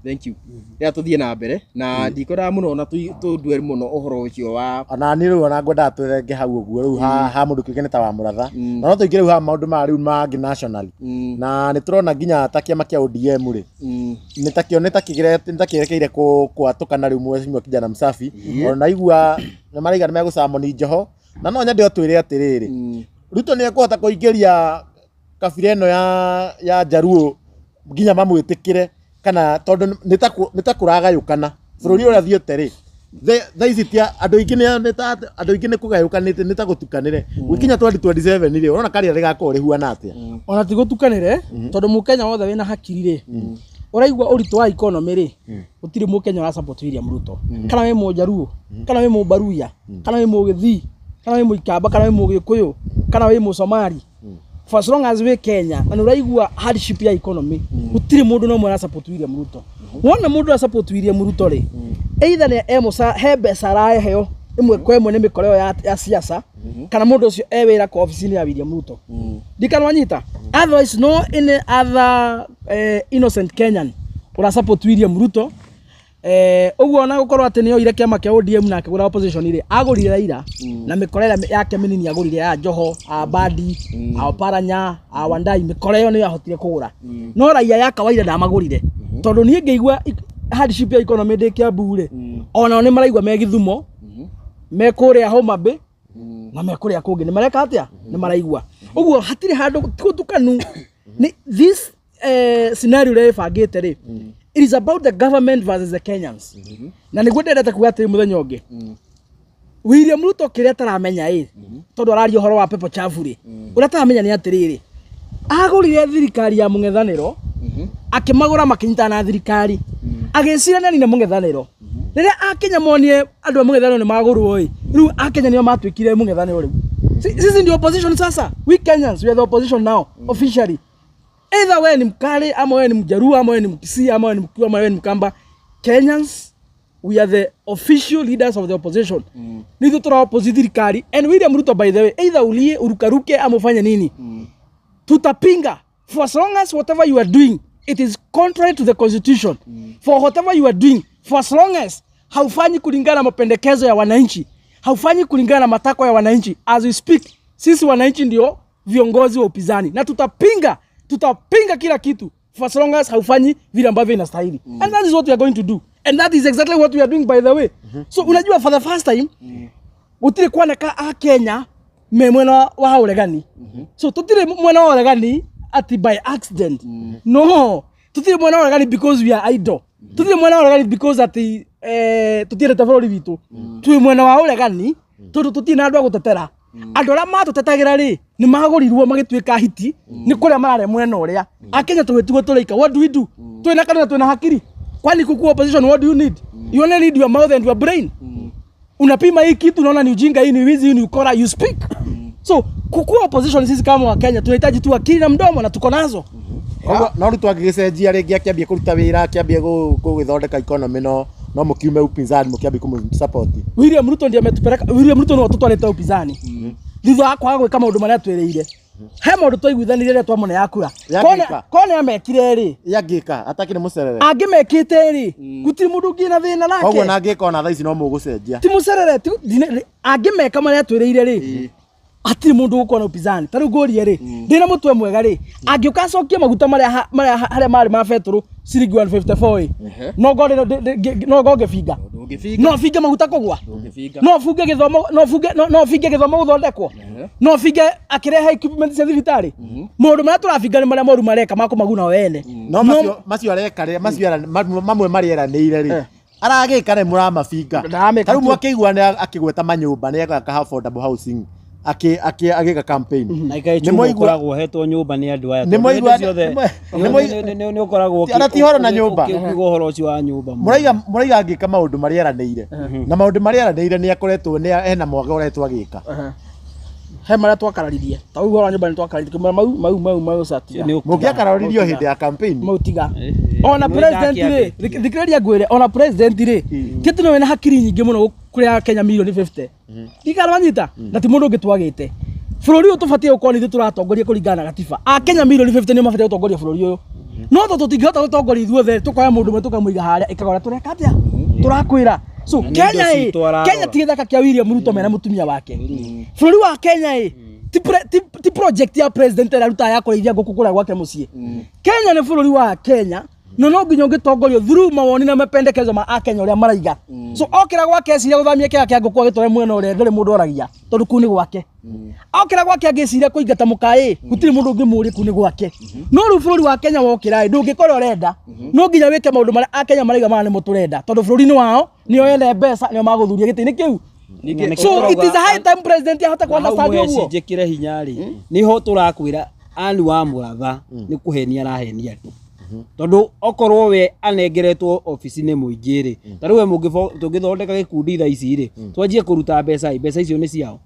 Thank you. Rĩrĩa tũthiĩ na mbere na ndikwendaga mũno na tũndue mũno ũhoro ũcio wa Ona niĩ rĩu ona ngwendaga twĩrenge hau ũguo rĩu ha mũndũ kĩũke nĩ ta wa mũratha, na no tũingĩ rĩu ha maũndũ maya rĩu mangĩ nationally, na nĩ tũrona nginya ta kĩama kĩa ODM rĩ, nĩ takĩo nĩ takĩrekeire kwatũkana rĩu mheshimiwa Kijana Msafi. Ona igua nĩ maraiga nĩ megũcamoni Joho, na no nyende ũtwĩre atĩrĩrĩ, Ruto nĩ ekũhota kũingĩria kabira ĩno ya Jaluo nginya mamwĩtĩkĩre, kana tondũ nĩ ta kũragayũkana bũrũri ũrĩa thiĩte rĩ, thaa ici tia andũ aingĩ nĩ ta andũ aingĩ nĩ kũgayũkanĩte, nĩ ta gũtukanĩre gũkinya 2027 rĩ, ũrona karĩa rĩgakorwo rĩhuana atĩa? Ona ti gũtukanĩre, tondũ mũkenya wothe wĩna hakiri rĩ, ũraigua ũritũ wa economy rĩ, gũtirĩ mũkenya ũra support William Ruto, kana wĩ mũjaruo, kana wĩ mũbaruya, kana wĩ mũgĩthii, kana wĩ mũikamba, kana wĩ mũgĩkũyũ, kana wĩ mũsomali, for as long as wĩ Kenya na nĩ ũraigua hardship ya economy, gũtirĩ mũndũ no ũmwe ũra support William Ruto. Wona mũndũ ũra support William Ruto rĩ, either nĩ emũca he mbeca araheo ĩmwe kwa ĩmwe nĩ mĩkora ĩyo ya siasa, kana mũndũ ũcio e wĩra kwa ofici-inĩ ya William Ruto. Ndikana wanyita, otherwise no any other innocent Kenyan ũra support William Ruto. Ũguo ona gũkorwo atĩ nĩ oire kĩama kĩa ODM na akĩgũra opposition rĩ, agũrire Raila na mĩkora ĩrĩa yake mĩnini agũrire ya Joho, a Mbadi, a Oparanya, a Wandai, mĩkora ĩyo nĩyo ahotire kũgũra, no raia ya kawaida ndamagũrire, tondũ niĩ ngĩigua hardship ya economy ndĩ Kiambu rĩ, onao nĩ maraigua me Gĩthumo, me kũrĩa Homa Bay, na me kũrĩa kũngĩ nĩ mareka atĩa, nĩ maraigua ũguo. Hatirĩ handũ gũtukanu nĩ this scenario ũrĩa ĩbangĩte rĩ, it is about the government versus the Kenyans. Na nĩguo ndendete kuga atĩrĩ, mũthenya ũngĩ William Ruto kĩrĩa ataramenya ĩ, tondũ araria ũhoro wa pepo chafu rĩ, ũrĩa ataramenya nĩ atĩrĩrĩ, agũrire thirikari ya mũng'ethanĩro, akĩmagũra makĩnyitana na thirikari, agĩciria nĩ anine mũng'ethanĩro. Rĩrĩa akenya monire andũ a mũng'ethanĩro nĩ magũrwo ĩ, rĩu akenya nĩo matuĩkire mũng'ethanĩro. Rĩu sisi ndio opposition sasa. We Kenyans, we are the opposition now officially. Either wewe ni Mkale, ama wewe ni Mjaruo, ama wewe ni Mkisii, ama wewe ni Mkikuyu, ama wewe ni Mkamba, Kenyans, we are the official leaders of the opposition. Nithuĩ tũra opposite thirikari. And William Ruto, by the way, either ulie, urukaruke, ama ufanye nini, tutapinga for as long as whatever you are doing, it is contrary to the constitution. For whatever you are doing, for as long as haufanyi kulingana na mapendekezo ya wananchi, haufanyi kulingana na matakwa ya wananchi, as we speak, sisi wananchi ndio viongozi wa upinzani na tutapinga, tutapinga kila kitu for as long as haufanyi vile ambavyo inastahili. And that is what we are going to do, and that is exactly what we are doing, by the way. So unajua, for the first time gũtirĩ kuoneka a Kenya me mwena wa ũregani. So tũtirĩ mwena wa ũregani ati by accident. No tũtirĩ mwena wa ũregani because we are idle. Tũtirĩ mwena wa ũregani because ati tũtiendete bũrũri witũ. Twĩ mwena wa ũregani tondũ tũtirĩ na andũ a gũtetera. Andũ arĩa matũtetagĩra rĩ, nĩ magũrirwo magĩtuĩka hiti nĩ kũrĩa mararĩa mwena ũrĩa. Akenya tũgĩtigwo tũrĩika. What do we do? Twĩna kanitha, twĩna hakiri. Kwani kukuwa opposition, what do you need? You only need your mouth and your brain. Unapima hii kitu, unaona ni ujinga, hii ni wizi, hii ni ukora, you speak. So kukuwa opposition, sisi kama Wakenya tunahitaji tu akili na mdomo, na tuko nazo. Koguo no Ruto angĩgĩcenjia rĩngĩ, akĩambie kũruta wĩra, akĩambie gũgĩthondeka economy, no mũkiume upinzani mũkĩambie kũmũ-support? William Ruto ndiye ametupeleka. William Ruto nĩwe ũtũtwarĩte upinzani thutha wa kwaga gwĩka maũndũ marĩa twĩrĩire. He maũndũ twaiguithanirie rĩrĩa twamũne ya kura. Yangĩka. Kone amekire rĩ, Yangĩka atakĩrĩ mũcerere. Angĩmekĩte rĩ, gũtirĩ mũndũ ũngĩ na thĩna Koguo nake. na angĩka ona thaa ici no mũgũcenjia? Ti mũcerere, angĩmeka marĩa twĩrĩire rĩ, hatirĩ mũndũ ũgũkorwo na upinzani. Ta rĩu ngũrie rĩ, ndĩna mũtwe mwega rĩ, angĩũka acokie maguta marĩa harĩa marĩ ma betũrũ ciringi 154 ĩ, no ngo ngĩbinga? Ndũngĩbinga. No binge maguta kũgwa? Ndũngĩbinga. No bunge gĩthomo, no bunge, no binge gĩthomo gũthondekwo, no binge akĩrehe equipment cia thibitarĩ? Maũndũ marĩa tũrabinga nĩ marĩa moru mareka ma kũmaguna o ene. No macio areka rĩ, macio mamwe marĩa eranĩire rĩ, aragĩka nĩ mũramabinga? Ndaramĩka Ta rĩu tu. mwakĩigua nĩ akĩgweta manyũmba, nĩ agaka affordable housing agĩka campaign. Na ikaĩ Nĩ chuma mwaigua- ũkoragwo ũhetwo nyũmba nĩ andũ aya Nĩ tondũ mwaigua- hĩndĩ ciothe nĩ ũkoragwo Ona ti ũhoro na nyũmba. ũkiuga ũhoro ũcio wa nyũmba mũno. Mũraiga angĩka maũndũ marĩa eranĩire, na maũndũ marĩa eranĩire nĩ akoretwo nĩ hena mwaka ũretwo agĩka. He marĩa twakararirie ta ũguo wa nyũmba nĩ twakararirie tũkĩmwĩra mau mau mau mau catiga. Nĩ ũkira. Mũngĩakararirio hĩndĩ ya campaign. Mau tiga. Eh, Ona nĩ president rĩ, ndakĩambĩtie. thikĩrĩria ngwĩre, ona president rĩ, ti atĩ nĩwe wĩna hakiri nyingĩ mũno kũrĩ Kenya milioni 50. Ndikana wanyita na ti mũndũ ũngĩ twagĩte. Bũrũri ũyũ tũbatiĩ gũkorwo nĩ ithuĩ tũratongoria kũringana na gatiba. Akenya milioni 50 nĩo mabatiĩ gũtongoria bũrũri ũyũ. No tondũ tũtingĩhota gũtongoria ithuothe tũkoya mũndũ ũmwe tũkamũiga harĩa ĩkaga ũrĩa tũreka atĩa? Tũrakwĩra. So Na nĩ indo Kenya ĩ, citũ ararora. Kenya ti gĩthaka kĩa William Ruto mena mũtumia wake. Bũrũri wa Kenya ĩ, ti project ya president ĩrĩa arutaga ya kũrĩithia ngũkũ kũrĩa gwake mũciĩ. Kenya nĩ bũrũri wa Kenya no no nginya ũngĩtongorio through mawoni na mapendekezo ma akenya ũrĩa maraiga. So okĩra gwake eciria gũthamia kĩaga kĩa ngũkũ agĩtware mwena ũrĩa ndũrĩ mũndũ oragia tondũ kũu nĩ gwake. Okĩra gwake angĩciria kũingata mũkaĩ gũtirĩ mũndũ ũngĩmũria kũu nĩ gwake. No rĩu bũrũri wa Kenya wokĩra ĩ ndũngĩka ũrĩa ũrenda, no nginya wĩke maũndũ marĩa akenya maraiga maya nĩmo tũrenda tondũ bũrũri-inĩ wao nĩo ene mbeca nĩo magũthuria gĩtĩ-inĩ kĩu. Ningĩ So it is a high time president ahote Na hau kũ-understand ũguo. njĩkĩre hinya rĩ, nĩho tũrakwĩra Anne wa Mũratha nĩ kũhenia arahenia andũ, tondũ okorwo we anengeretwo obici nĩ mũingĩ rĩ, ta rĩu we tũngĩthondeka gĩkundi thaa ici rĩ, twanjie kũruta mbeca ĩ, mbeca icio nĩ ciao,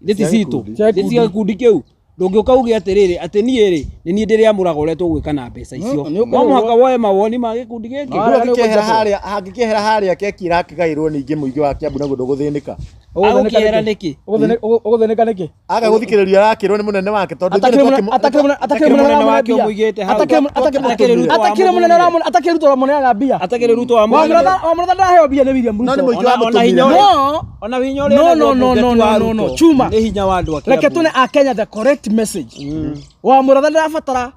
nĩ ti Cia citũ, gĩkundi. nĩ cia gĩkundi kĩu. Ndũngĩũka uge atĩrĩrĩ atĩ niĩ rĩ nĩ niĩ ndĩrĩamũraga ũrĩa tũgwĩka na mbeca icio. Nĩ ũkũrũrwo. No mũhaka woe mawoni ma gĩkundi gĩkĩ. Rĩu angĩkĩehera harĩa, angĩkĩehera harĩa keki ĩrakĩgaĩrwo ningĩ mũingĩ wa Kiambu naguo ndũgũthĩnĩka. Agũkĩehera nĩkĩ? Ũgũthĩnĩka nĩkĩ? Aga gũthikĩrĩrio arakĩrwo nĩ mũnene wake tondũ ithuĩ Atakĩrĩ Atakĩrĩ mũnene wake ũmũigĩte hau. Atakĩrĩ Ruto atakĩrĩ mũnene atakĩrĩ Ruto ũramũneaga mbia. Atakĩrĩ Ruto wa Wa Mũratha ndaheo mbia nĩ William No nĩ Ruto. mũingĩ wa Ona hinya mũtumia. ũrĩa- No ona hinya ũrĩa No, enaguo no, no, mbunge no, ti wa no, no, no. Ruto. Chuma. Nĩ hinya wa andũ a Reke Kiambu. tũne Akenya the correct message. Wa Mũratha ndarabatara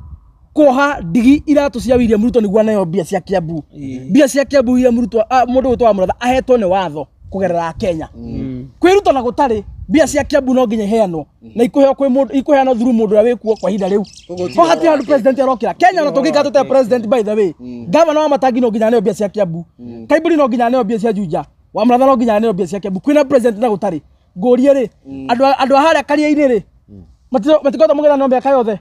kuoha ndigi iratũ cia William Ruto nĩguo aneo mbia cia Kiambu. Mbia cia Kiambu William Ruto mũndũ ũyũ wa Mũratha ahetwo nĩ watho kũgerera Kenya. Kwĩ Ruto na gũtarĩ mbia cia Kiambu no nginya iheanwo na ikũheo kwĩ mũndũ ikũheanwo through mũndũ ũrĩa wĩkuo kwa ihinda rĩu. Ho hatirĩ handũ president arokĩra. Kenya ona tũngĩikara tũte president by the way. Governor wa Matangi no nginya aneo mbia cia Kiambu. Kaiburi no nginya aneo mbia cia Juja. Wa Mũratha no nginya aneo mbia cia Kiambu. Kwĩna president na gũtarĩ. Ngũrie rĩ, andũ a harĩa karia-inĩ rĩ, matikoretwo mũgĩthanio mĩaka yothe,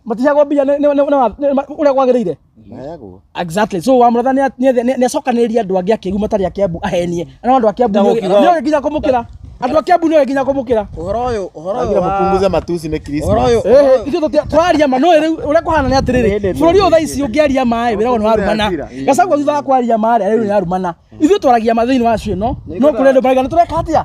matiheagwo mbia ũrĩa kwagĩrĩire. Maheagwo. Exactly. So wa Mũratha nĩ acokanĩrĩria andũ angĩ akĩgu matarĩ a Kiambu ahenie. No andũ a Kiambu nĩoĩ nginya kũmũkĩra. Andũ a Kiambu nĩoĩ nginya kũmũkĩra. Ũhoro ũyũ ũhoro ũyũ Agira wa mũpunguze matusi nĩ ũhoro Christmas. ũyũ Ĩhĩ, ithuĩ tũraria ma no rĩu ũrĩa kũhana nĩ atĩrĩrĩ, bũrũri ũyũ thaa ici ũngĩaria ma ĩ wĩragwo nĩ warumana. Gachagua thutha wa kwaria ma rĩ rĩu nĩ arumana. Ithuĩ twaragia ma thĩinĩ wa cio ĩno, no kũrĩ andũ marauga nĩ tũreka atĩa?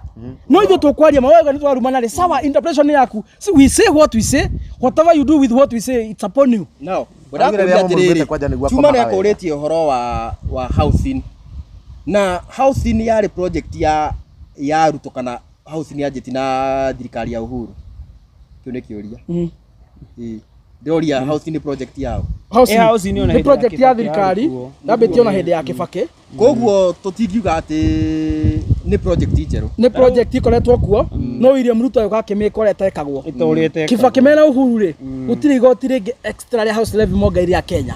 No ithuĩ tũkwaria ma wauga nĩ twarumana rĩ, sawa, interpretation nĩ yaku. So we say what we say, whatever you do with what we say, it's upon you. No, Agira ndakũria rĩrĩa mũmũrumĩte atĩrĩrĩ, kwanja nĩguo Chuma akomaga wega. nĩakũrĩtie ũhoro wa housing, na housing yarĩ project ya Ruto kana housing yanjĩtie na thirikari ya Uhuru? Kĩu nĩ kĩũria. Ĩĩ. Ndĩroria housing nĩ project yao. Housing Ĩ housing ona nĩ hĩndĩ ya project ya Kibaki thirikari yarĩ kuo. yambĩtie ona hĩndĩ ya Kibaki. Koguo tũtingiuga atĩ nĩ project njerũ. Nĩ project ikoretwo kuo, no William Ruto agĩũka akĩmĩka ũrĩa ĩtekagwo. Ĩta ũrĩa ĩtekagwo. Kibaki mena Uhuru rĩ, gũtirĩ igoti rĩngĩ extra rĩa house levy mongereire ya Kenya.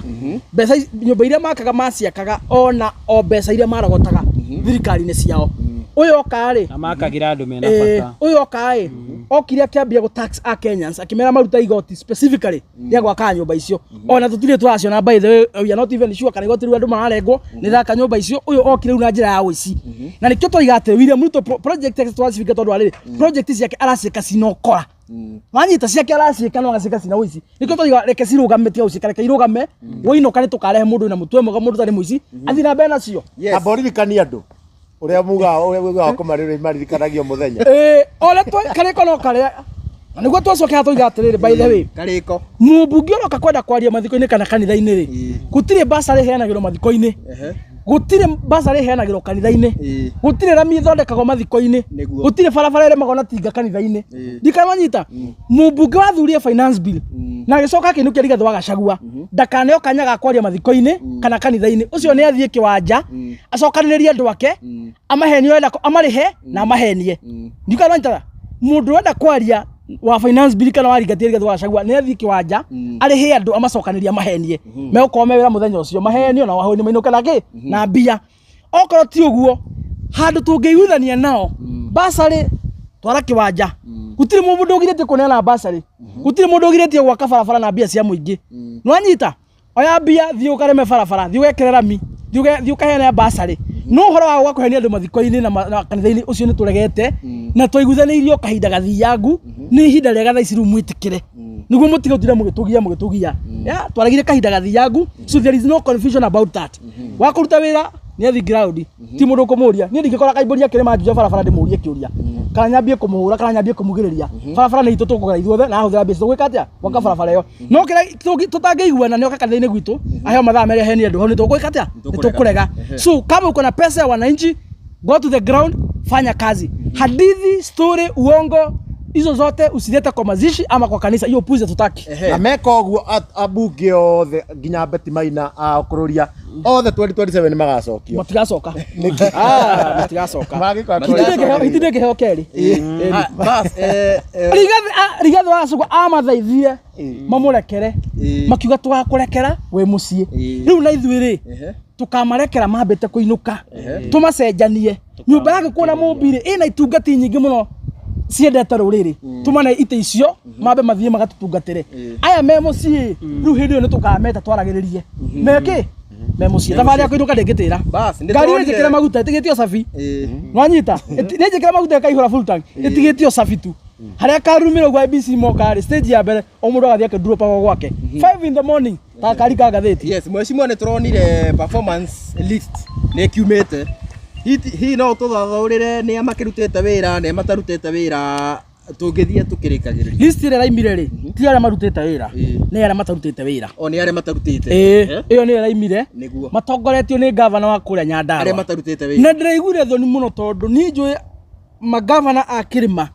Mbeca nyũmba iria makaga maciakaga ona o mbeca iria marogotaga thirikari-inĩ ciao. Ũyũ oka rĩ, Na makagĩra andũ mena bata. Ũyũ oka ĩ, okire akĩambia gũ tax a Kenyans akĩmera maruta igoti specifically rĩa gwakaga nyũmba icio. Ona tũtirĩ tũraciona, by the way, we are not even sure kana igoti rĩu andũ mararengwo nĩ raka nyũmba icio. Ũyũ okire rĩu na njĩra ya ũici, na nĩkĩo tũiga atĩ William Ruto project yake tũracibinga tondũ wa rĩrĩ, project ciake araciĩka cinokora wanyita ciake araciĩka no agaciĩka cina ũici. Nĩkĩo tũiga reke cirũgame, tiga gũciĩka, reke irũgame. Woinũka nĩ tũkarehe mũndũ wĩna mũtwe mwega, mũndũ ũtarĩ mũici, athiĩ na mbere nacio. Yes. Amba ũririkanie andũ ũrĩa mugaga, ũrĩa mugaga kũmarĩrĩ maririkanagio mũthenya. Ĩĩ, ũrĩa karĩko no karĩa na nĩguo twacokera tũiga atĩrĩrĩ, by the way, Karĩko. Mũmbunge ũroka kwenda kwaria mathiko-inĩ kana kanitha-inĩ rĩ, gũtirĩ basarĩ ĩheanagĩrwo mathiko-inĩ, gũtirĩ basarĩ ĩheanagĩrwo kanitha-inĩ, gũtirĩ rami ĩthondekagwo mathiko-inĩ, Nĩguo. gũtirĩ barabara ĩrĩmagwo na tinga kanitha-inĩ. Ndikamanyita mũmbunge wathurie finance bill na agĩcoka akĩinũkia Rigathĩ wa Gachagua ndakaneo kanya ga kwaria mathiko-inĩ kana kanitha-inĩ. Ũcio nĩ athiĩ kĩwanja acokanĩrĩrie andũ ake, amahenie ũrenda, amarĩhe na amahenie. Ndikamanyita mũndũ ũrenda kwaria wa finance bill kana wa Rigathĩ Rigathĩ wa Gachagua nĩ athiĩ kĩwanja arĩhe andũ amacokanĩrie amahenie, megũkorwo me wĩra mũthenya ũcio, mahenio na wahũni mainũke na kĩ na mbia. Okorwo ti ũguo, handũ tũngĩiguithania nao basarĩ twara kĩwanja, gũtirĩ mũndũ ũgirĩtie kũneana basarĩ, gũtirĩ mũndũ ũgirĩtie gwaka barabara na mbia cia mũingĩ. Nĩwanyita, oya mbia thiĩ ũkarĩme barabara, thiĩ ũgekĩre rami, thiĩ ũkaheane basarĩ. No ũhoro wa gwa kũhenia andũ mathiko-inĩ na kanitha-inĩ ũcio nĩ tũregete na twaiguithanĩirio kahinda gathiangu. Nĩ ihinda rĩega thaa ici rĩu mwĩtĩkĩre nĩguo mũtige gũtinda mũgĩtũgia mũgĩtũgia. Yeah, twaregire kahinda gathiangu, so there is no confusion about that. Wa kũruta wĩra nĩ athi ground, ti mũndũ ũkũmũria. Niĩ ndingĩkora Kaimbũri akĩrĩma Juja barabara ndĩmũrie kĩũria, kana nyambie kũmũhũra, kana nyambie kũmugĩrĩria. Barabara nĩ itũ, tũkũgera ithuothe na ahũthĩra mbeca tũgwĩka atĩa gwaka barabara ĩyo. No kĩrĩa tũtangĩiguana nĩ oka kanitha-inĩ gwitũ aheo mathaa merĩ ahenie andũ, hau nĩ tũgwĩka atĩa? Nĩ tũkũrega. So kama uko na pesa ya wananchi, go to the ground, fanya kazi. Hadithi, story, uongo hizo zote usilete kwa mazishi ama kwa kanisa, hiyo upuzi hatutaki. Na meka ũguo ambunge othe nginya Betty Maina akũrũria othe 2027 magacokio. Matigacoka. Ah, matigacoka. Magĩkorwo Hitindĩ kĩheo kerĩ. Ah, bas, Rigathi wa Gachagua amathaithire mamũrekere, makiuga tũgakũrekera wĩ mũciĩ. Rĩu na ithuĩ rĩ, tũkamarekera mambĩte kũinũka, tũmacenjanie nyũmba ya Gĩkũyũ na Mũmbi rĩ, ĩna itungati nyingĩ mũno ciendete rũrĩrĩ, tũmane itĩ icio mambe mathiĩ magatũtungatĩre. Aya me mũciĩ rĩu, hĩndĩ ĩyo nĩ tũkameta twaragĩrĩrie mekĩ me mũciĩ. Thabarĩ ya kũinũka ndĩngĩtĩra. Bas, nĩ Ngari tũronire- nĩ njĩkĩre maguta ĩtigĩtio cabi, nwanyita nĩ njĩkĩre maguta ĩkaihũra full tank, ĩtigĩtio cabi tu harĩa karumĩra ũguo. IEBC moka rĩ, stage ya mbere o mũndũ agathiĩ akĩndropaga gwake 5 in the morning ta kari ka ngathĩti. Yes, mheshimiwa, nĩ tũronire performance list nĩ ĩkiumĩte. Hihi no tũthathaũrĩre nĩ a makĩrutĩte wĩra, nĩ a matarutĩte wĩra, tũngĩthiĩ tũkĩrĩkagĩrĩria? List ĩrĩa ĩraimire rĩ, ti arĩa marutĩte wĩra, nĩ arĩa matarutĩte wĩra. O nĩ arĩa matarutĩte. Ĩĩ, ĩyo nĩyo ĩraimire. Matongoretio nĩ gavana wa kũrĩa Arĩa Nyandarua. matarutĩte wĩra. Na ndĩraiguire thoni mũno tondũ niĩ njũĩ magavana a kĩrĩma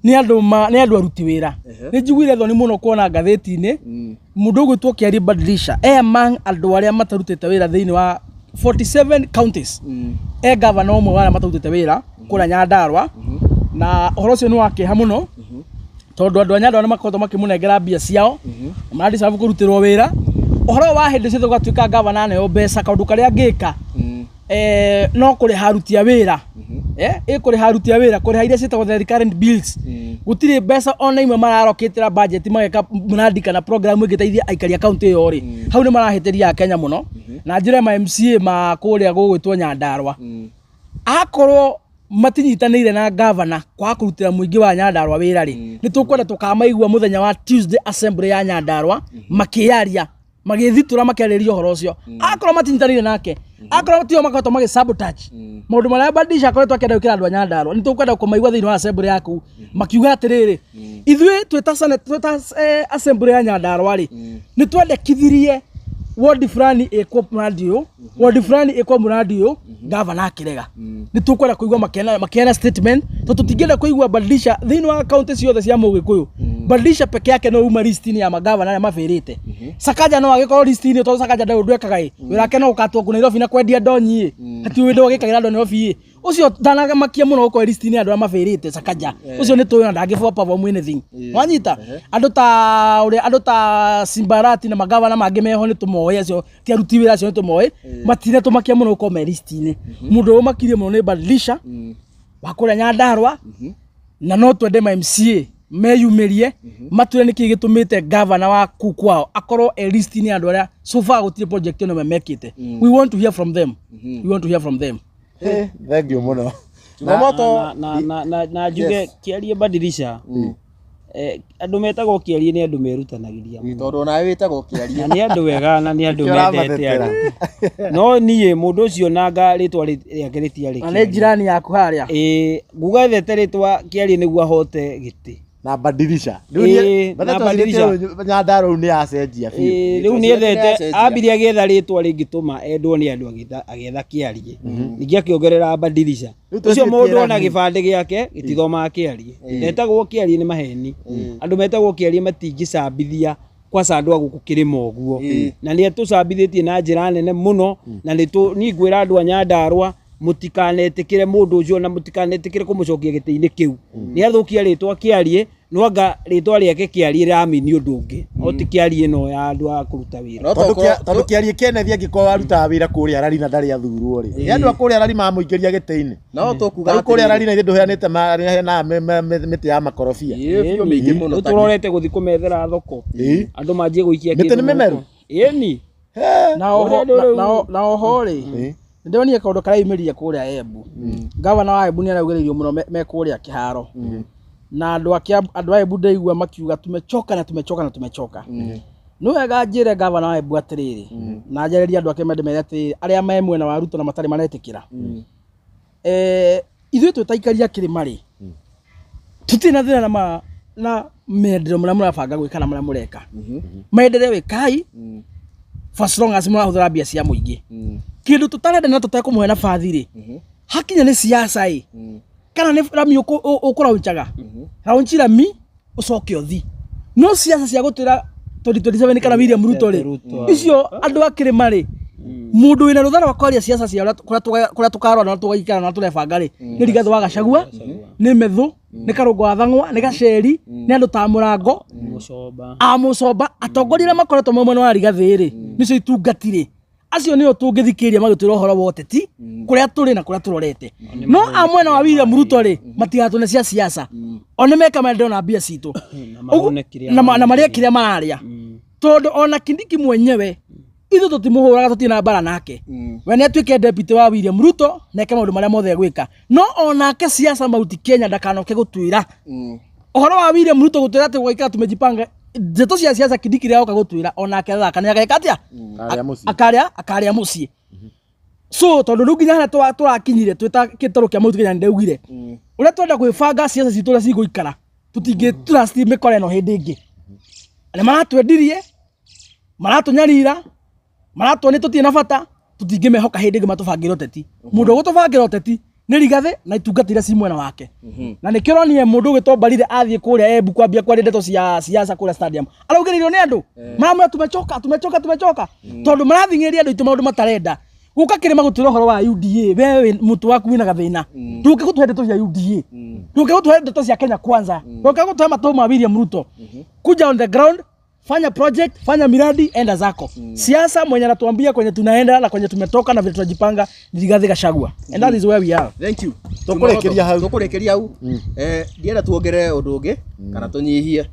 nĩ andũ ma nĩ andũ aruti wĩra. Nĩ njiguire thoni mũno kuona ngathĩti-inĩ mũndũ ũgwĩtwo Kĩarie Badilisha e among andũ arĩa matarutĩte wĩra thĩinĩ wa 47 counties, e gavana ũmwe wa arĩa matarutĩte wĩra kũrĩa Nyandarua. Na ũhoro ũcio nĩ wa kĩeha mũno tondũ andũ a Nyandarua nĩ makoretwo makĩmũnengera mbia ciao na maradeserve kũrutĩrwo wĩra. Ũhoro wa hĩndĩ ciothe gũgatuĩka gavana aneo mbeca, kaũndũ karĩa angĩka no kũrĩha aruti a wĩra, ĩ kũrĩha aruti a wĩra, kũrĩha iria ciĩtagwo the recurrent bills. Gũtirĩ mbeca ona imwe mararokĩtĩra budget mageka mradi kana program ĩngĩteithia aikari a kaunti ĩyo rĩ, hau nĩ marahĩtĩria Akenya mũno. Na njĩra ma MCA ma kũrĩa gũgwĩtwo Nyandarua, akorwo matinyitanĩire na gavana kwaga kũrutĩra mũingĩ wa Nyandarua wĩra rĩ, nĩ tũkwenda tũkamaigua mũthenya wa Tuesday assembly ya Nyandarua makĩaria, magĩthitũra, makĩarĩrĩria ũhoro ũcio. Akorwo matinyitanĩire nake, akorwo tio makoretwo magĩ sabotage maũndũ marĩa Badilisha akoretwo akĩenda gwĩkĩra andũ a Nyandarua, nĩ tũkwenda kũmaigua thĩinĩ wa assembly yaku makiuga atĩrĩrĩ, ithuĩ twĩ ta senate, twĩ ta assembly ya Nyandarua rĩ, nĩ twendekithirie wodi fulani ĩkwo mradi ũyũ, wodi fulani ĩkwo mradi ũyũ, gavana akĩrega. Nĩ tũkwenda kũigua makĩheana statement tondũ tũtingĩenda kũigua Badilisha thĩinĩ wa kaunti ciothe cia Mũgĩkũyũ. Badilisha peke yake no uma list-inĩ ya magavana arĩa mabĩrĩte. Sakaja no agĩkorwo list-inĩ tondũ Sakaja ndarĩ ũndũ ekaga ĩ, wĩra wake no gũkatwo kũ Nairobi na kwendia ndonyi ĩ, hatirĩ ũndũ agĩkagĩra andũ a Nairobi ĩ. Ũcio ndanamakia mũno gũkorwo list-inĩ ya andũ arĩa mabĩrĩte. Sakaja ũcio nĩ tũĩ ona ndangĩ perform anything. Wanyita andũ ta ũrĩa andũ ta Simbarati na magavana mangĩ meho nĩ tũmoĩ, acio ti aruti wĩra, acio nĩ tũmoĩ, matinatũmakia mũno gũkorwo me list-inĩ. Mũndũ ũrĩa ũmakirie mũno nĩ Badilisha wa kũrĩa Nyandarua, na no twende ma MCA meyumĩrie matwĩre nĩkĩ gĩtũmĩte gavana wa kuu kwao akorwo e list-inĩ ya andũ arĩa so far gũtirĩ project ĩno mekĩte. We want to hear from them, we want to hear from them. Thank you mũno. Jumamoto. Na njuge Kĩarie Badilisha, andũ metagwo Kĩarie nĩ andũ merutanagĩria mũno. Tondũ onawe wĩtagwo Kĩarie. Na nĩ andũ wega na nĩ andũ Nĩkĩo mendete ũramatetera. andũ, no niĩ mũndũ ũcio nanga rĩtwa rĩake rĩtiarĩ Na nĩ Kĩarie. jirani yaku harĩa. Ĩĩ, nguga ethete rĩtwa Kĩarie nĩguo ahote gĩtĩ. Na Badilisha. Ĩĩ, na Badilisha. Nyandarua rĩu nĩ yacenjia biũ. Ĩĩ, rĩu nĩ Rĩtwa ethete rĩacenjia. ambirie agĩetha rĩtwa rĩngĩtũma endwo nĩ andũ, agĩetha Kĩarie, ningĩ akĩongerera Badilisha. Rĩu Ũcio twĩcirie mũndũ ona Rami. gĩbandĩ gĩake gĩtithomaga Kĩarie, ndetagwo Kĩarie, nĩ maheni. Andũ metagwo Kĩarie matingĩcambithia kwaca andũ a gũkũ kĩrĩma ũguo, na nĩ atũcambithĩtie na njĩra nene mũno. Na nĩ niĩ ngwĩra andũ a Nyandarua mũtikanetĩkĩre mũndũ ũcio na mũtikanetĩkĩre kũmũcokia gĩtĩ-inĩ kĩu. Nĩ athũkia rĩtwa Kĩarie, no anga rĩtwa rĩake Kĩarie rĩramini ũndũ ũngĩ, no ti Kĩarie ĩno ya andũ a kũruta wĩra. No Tondũ tokorwo- tondũ Kĩarie Kenneth angĩkorwo warutaga wĩra kũrĩa Arari na ndarĩ athurwo rĩ, nĩ andũ a kũrĩa Arari mamũingĩria gĩtĩ-inĩ. No tũkuga Rĩu kũrĩa atĩrĩrĩ, Arari na ithuĩ ndũheanĩte heanaga mĩtĩ ya makorobia. Ĩĩ, biũ mĩingĩ mũno. Rĩu tũrorete gũthiĩ kũmethera thoko, andũ manjie gũikia Mĩtĩ kĩndũ nĩ mĩmeru? mũhuko. Ĩni. Na oho Ũrĩa rĩu- na oho rĩ, nĩndĩronire kaũndũ karaumĩrire kũrĩa Embu. Gavana wa Embu nĩ araugĩrĩirio mũno me kũrĩa kĩharo. Na andũ a Kiambu, andũ a Embu ndaigua makiuga tumechoka na tumechoka na tumechoka. Nĩ wega njĩre gavana wa Embu atĩrĩrĩ, na njarĩrie andũ ake mende mere atĩrĩrĩ, arĩa me mwena wa Ruto na matarĩ maretĩkĩra. Ithuĩ twĩ ta aikari a kĩrĩma rĩ, tũtirĩ na thĩna na maendeleo marĩa mũrabanga gwĩka na marĩa mũreka. Maendeleo ĩkai for as long as mũrahũthĩra mbia cia mũingĩ. Kĩndũ tũtarenda na tũtekũmũhe nabathi rĩ, hakinya nĩ siasa ĩ, kana nĩ rami ũkũraunchaga, raunchi rami ũcoke ũthi. No siasa cia gũtwĩra 2027 kana William Ruto rĩ, Ruto. icio andũ a kĩrĩma rĩ, mũndũ wĩna rũtha rwa kwaria siasa cia kũrĩa tũkarora na tũgaikara na tũrebanga rĩ, nĩ Rigathĩ wa Gachagua, nĩ Methu, nĩ Karũngũ wa Thang'wa, nĩ Gaceri, nĩ andũ ta Mũrango, Mũcomba. a Mũcomba, atongoria arĩa makoretwo me mwena wa Rigathĩ rĩ, nĩcio itungati rĩ, acio nĩo tũngĩthikĩrĩria magĩtwĩra ũhoro wa ũteti kũrĩa tũrĩ na kũrĩa tũrorete. No a mwena wa William Ruto rĩ, matigatũne cia siasa, o nĩ meka maendeleo na mbia citũ. Na mahũne kĩrĩa Na marĩe kĩrĩa mararĩa, tondũ ona Kindiki mwenyewe ithuĩ tũtimũhũraga, tũtirĩ na mbara nake. We nĩ atuĩke deputy wa William Ruto na eke maũndũ marĩa mothe egwĩka, no onake siasa Mount Kenya ndakanoke gũtwĩra ũhoro wa William Ruto gũtwĩra atĩ gũgaikara tumejipanga. Ndeto cia siasa Kindiki rĩrĩa oka gũtwĩra, onake athaka nĩ ageka atĩa? Karĩa mũciĩ. Akarĩa mũciĩ. So tondũ rĩu nginya harĩa tũrakinyire twĩ ta gĩtarũ kĩa Mount Kenya, nĩndaugire ũrĩa twenda gwĩbanga siasa citũ ũrĩa cigũikara, tũtingĩ trust mĩkora ĩno hĩndĩ ĩngĩ. Nĩ maratwendirie, maratũnyarira, maratuonia tũtirĩ na bata, tũtingĩmehoka hĩndĩ ĩngĩ matũbangĩre ũteti. Mũndũ ũgũtũbangĩra ũteti nĩ Rigathĩ na itungata iria ci mwena wake. Na nĩkĩo ũronire mũndũ ũgwĩtwo Mbarire athiĩ kũrĩa Embu kwambia kwaria ndeto cia siasa kũrĩa stadium, araugĩrĩirio nĩ andũ maramwĩra tumechoka, tumechoka, tumechoka, tondũ marathing'ĩrĩria andũ aitũ maũndũ matarenda. Gũka kĩrĩma gũtwĩra ũhoro wa UDA, we wĩ mũtwe waku wĩna gathĩna. Ndũke gũtũhe ndeto cia UDA, ndũke gũtũhe ndeto cia Kenya Kwanza, ndũke gũtũhe matũ ma William Ruto. Kuja on the ground, fanya project, fanya miradi, enda zako. Siasa mwenye anatuambia kwenye tunaenda na kwenye tumetoka na vile tunajipanga ni Rigathi Gachagua, and that is where we are. Thank you. Tũkũrĩkĩria hau. Tũkũrĩkĩria hau. Ndienda tuongerere ũndũ ũngĩ kana tũnyihie.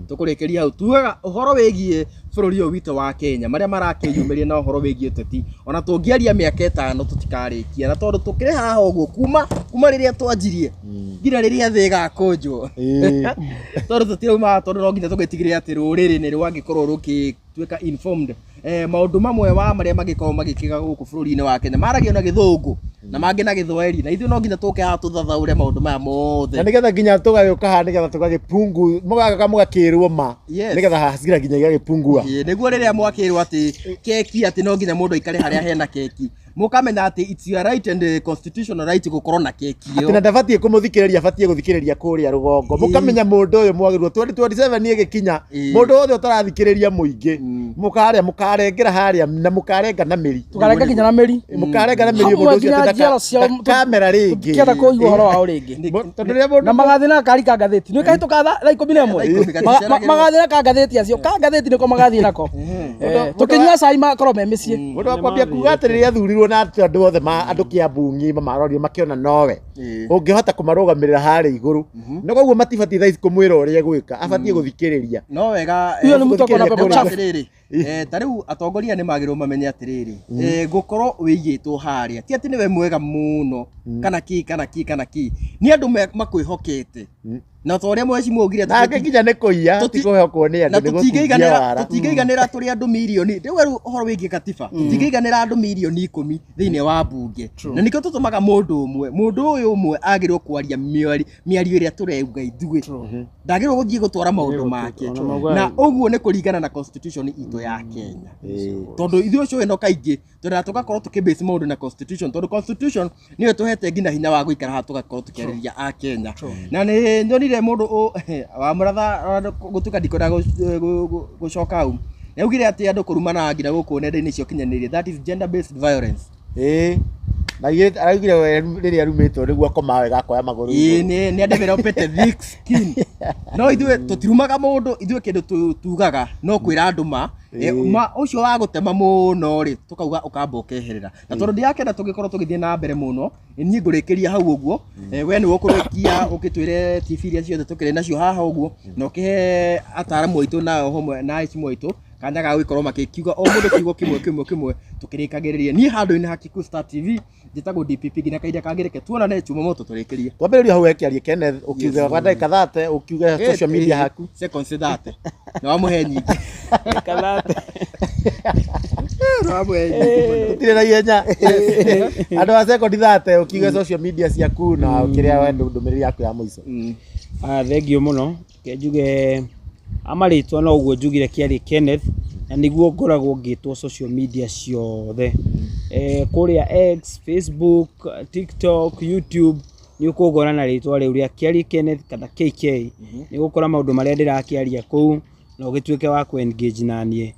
Tũkũrĩkĩria hau. Tugaga ũhoro wĩgiĩ bũrũri ũyũ witũ wa Kenya, marĩa marakĩyumĩria na ũhoro wĩgiĩ ũteti, ona tũngĩaria mĩaka 5 tũtikarĩkia, na tondũ tũkĩrĩ haha ũguo kuma rĩrĩa twanjirie nginya rĩrĩa thĩ ĩgakũnjwo, tondũ tũtirauma, tondũ no nginya tũgĩtigĩrĩre atĩ rũrĩrĩ nĩ rwangĩkorwo rũgĩtuĩka informed. Maũndũ mamwe wa marĩa magĩkorwo magĩkĩka gũkũ bũrũri-inĩ wa Kenya maragio na gĩthũngũ na mangĩ na gĩthwaĩri, na ithuĩ no nginya tũke haha tũthathaũre maũndũ maya mothe. Na nĩgetha nginya tũgagĩũka haha nĩgetha tũgagĩpungu mũgagĩũka mũgakĩrwo ma. Nĩgetha hasira nginya igagĩpungua. Ĩĩ, nĩguo rĩrĩa mwakĩrwo atĩ keki, atĩ no nginya mũndũ aikare harĩa hena keki, mũkamenya atĩ it's your right and constitutional right gũkorwo na keki Atĩ na ĩyo. ndabatiĩ kũmũthikĩrĩria, abatiĩ gũthikĩrĩria kũrĩa rũgongo. Mũkamenya mũndũ ũyũ mwagĩrĩirwo 2027 ĩgĩkinya, mũndũ wothe ũtarathikĩrĩria mũingĩ, mũkarĩa mũkarengera harĩa na mũkarenga na mĩri. Tũkarenga nginya na mĩri. Mũkarenga na mĩri Hamwe mũndũ ũcio nginya atĩ njiaro ciao ndakamera rĩngĩ. Tũtienda kũigua ũhoro wao rĩngĩ. Tondũ rĩrĩa mũndũ Na magathiĩ na gakari ka ngathĩti, nĩ kahĩtũka thaa 11. Thaa ikũmi gaticeragĩrwo. Magathiĩ na ka ngathĩti acio, ka ngathĩti nĩko magathiĩ nako. Tũkĩnyua cai makorwo me mĩciĩ. Mũndũ akwambia kuga atĩ rĩrĩa athurirwo na atĩ andũ othe ma andũ Kĩambu ng'ima marorire makĩona nowe ũngĩhota kũmarũgamĩrĩra harĩa igũrũ, na koguo matibatiĩ thaa ici kũmwĩra ũrĩa egwĩka, abatiĩ gũthikĩrĩria. No wega. Huyo nĩ mtu akona Gũthikĩrĩria pepo kũrĩa. chafu. Atĩrĩrĩ, ta rĩu atongoria nĩ magĩrĩirwo mamenye atĩrĩrĩ, gũkorwo wĩigĩtwo harĩa ti atĩ nĩwe mwega mũno kana kĩ kana kĩ kana kĩ, nĩ andũ makwĩhokete, na ta ũrĩa mheshimiwa augire, Nake nginya nĩ kũiya, ti kwĩhokwo nĩ na andũ, nĩ gũtungia tũtingĩiganĩra wara. Tũtingĩiganĩra tũrĩ andũ mirioni rĩu ũhoro wĩgiĩ katiba, tũtingĩiganĩra andũ mirioni 10 thĩinĩ wa mbunge, na nĩkĩo tũtũmaga mũndũ ũmwe. Mũndũ ũyũ ũmwe agĩrĩirwo kwaria mĩario ĩrĩa tũrauga ithuĩ, ndagĩrĩirwo gũthiĩ gũtwara maũndũ make, na ũguo nĩ kũringana na constitution itũ ya Kenya, tondũ ithuĩ ũcio ĩno kaingĩ twendaga tũgakorwo tũkĩbase maũndũ na constitution, tondũ constitution nĩyo tũhete nginya hinya wa gũikara haha tũgakorwo tũkĩarĩria a Kenya. Na nĩ nyonire mũndũ wa mũratha gũtuĩka ndikwenda gũcoka hau, nĩ augire atĩ andũ kũrumana nginya gũkũ nenda-inĩ cia ũkinyanĩria, that is gender based violence. Ĩĩ, na araugire we rĩrĩa arumĩtwo nĩguo akoma wega akoya magũrũ Ĩĩ, igũrũ. nĩ adevelopete thick skin, no ithuĩ tũtirumaga mũndũ. Ithuĩ kĩndũ tugaga no kwĩra andũ ma. Ma ũcio wa gũtema mũno rĩ, tũkauga ũkamba ũkeherera, na tondũ ndirakenda tũgĩkorwo tũgĩthiĩ na mbere mũno, niĩ ngũrĩkĩria hau ũguo. We nĩwe ũkũrĩkia ũgĩtwĩre TV iria ciothe tũkĩrĩ nacio haha ũguo, na ũkĩhe ataramu aitũ na hamwe na aheshimiwa aitũ Kanya ga gũgĩkorwo makĩkiuga o mũndũ kiugo kĩmwe kĩmwe kĩmwe tũkĩrĩkagĩrĩria. Niĩ handũ-inĩ ha Kikuyu Star TV njĩtagwo DPP nginya kahinda kangĩ reke tuonane Jumamoto tũrĩkĩrie. Twambĩrĩria hau wekĩarie Kenneth, ũkiuga gwa ndagĩka 30, ũkiuga social media haku. Seconds 30. Na wamũhe nyingĩ. Na wamũhe nyingĩ mũno. Tũtirĩ na ihenya. Andũ a sekondi 30, ũkiuga social media ciaku na kĩrĩa wenda ndũmĩrĩri yaku ya mũico. Thengiũ mũno. Reke njuge amarĩtwa no ũguo njugire kĩarĩ Kenneth, na nĩguo ngoragwo ngĩtwo social media ciothe. Kũrĩa X, Facebook, TikTok, YouTube, nĩ ũkũngora na rĩtwa rĩu rĩa Kĩarie Kenneth kana KK. Nĩ ũgũkora maũndũ marĩa ndĩrakĩaria kũu na ũgĩtuĩke wa kũ engage na niĩ.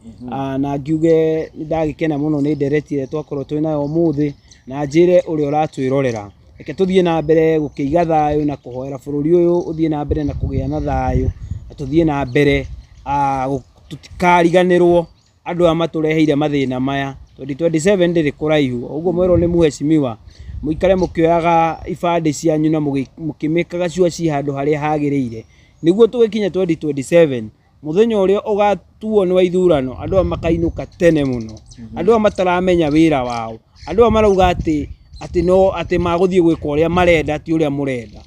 Na ngiuge nĩ ndagĩkena mũno nĩ ndereti ĩrĩa twakorwo twĩ nayo ũmũthĩ, na njĩre ũrĩa ũratwĩrorera. Reke tũthiĩ na mbere gũkĩiga thayũ na kũhoera bũrũri ũyũ ũthiĩ na mbere na kũgĩa na thayũ, na tũthiĩ na mbere tũtikariganĩrwo andũ aya matũreheire mathĩna maya. 2027 ndĩrĩ kũraihu, ũguo mwerwo nĩ mheshimiwa, mũikare mũkĩoyaga ibandĩ cianyu na mũkĩmĩkaga sure ci handũ harĩa hagĩrĩire, nĩguo tũgĩkinye 2027 mũthenya ũrĩa ũgatuo nĩ wa ithurano, andũ aya makainũka tene mũno. Andũ aya mataramenya wĩra wao, andũ aya marauga atĩ atĩ no atĩ magũthiĩ gwĩka ũrĩa marenda ti ũrĩa mũrenda,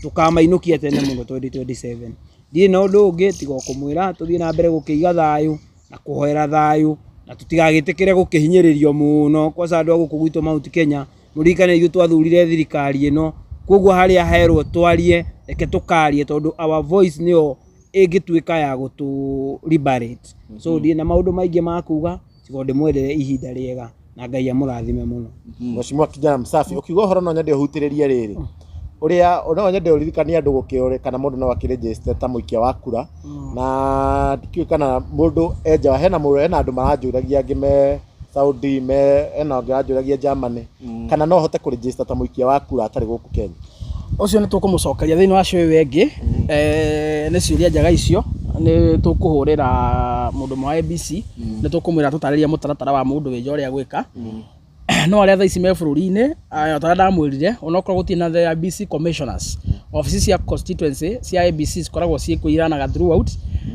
tũkamainũkia tene mũno 2027. Ndirĩ na ũndũ ũngĩ tiga o kũmwĩra tũthiĩ na mbere gũkĩiga thayũ na kũhoera thayũ, na tũtigagĩtĩkĩre gũkĩhinyĩrĩrio mũno kwanza andũ a gũkũ gwitũ Mount Kenya. Mũririkane ithuĩ twathurire thirikari ĩno, koguo harĩa herwo twarie reke tũkarie, tondũ our voice nĩyo ĩngĩtuĩka ya gũtũ liberate. So ndirĩ na maũndũ maingĩ ma kuga, tiga ndĩmwendere ihinda rĩega na Ngai amũrathime mũno. Mheshimiwa Kijana Msafi, ũkiuga ũhoro no nyende ũhutĩrĩrie rĩrĩ ũrĩa no nyende ũririkanie andũ gũkĩũrĩ kana mũndũ no akĩregister ta mũikia wa kura, na ndikĩũĩ kana mũndũ enja hena mũndũ hena andũ maranjũragia angĩ me Saudi, me hena angĩ maranjũragia Germany, kana no hote kũregister ta mũikia wa kura atarĩ gũkũ Kenya. Ũcio nĩ tũkũmũcokeria thĩinĩ wa show ĩyo ĩngĩ. Nĩ ciũria njega icio. Nĩ tũkũhũrĩra mũndũ ũmwe wa ABC, nĩ tũkũmwĩra tũtarĩrie mũtaratara wa mũndũ wĩ nja ũrĩa gwĩka. No arĩa thaa ici me bũrũri-inĩ, ta ũrĩa ndamwĩrire, onokorwo gũtirĩ na the IEBC commissioners, obici cia constituency cia IEBC cikoragwo ciĩkuo iranaga throughout,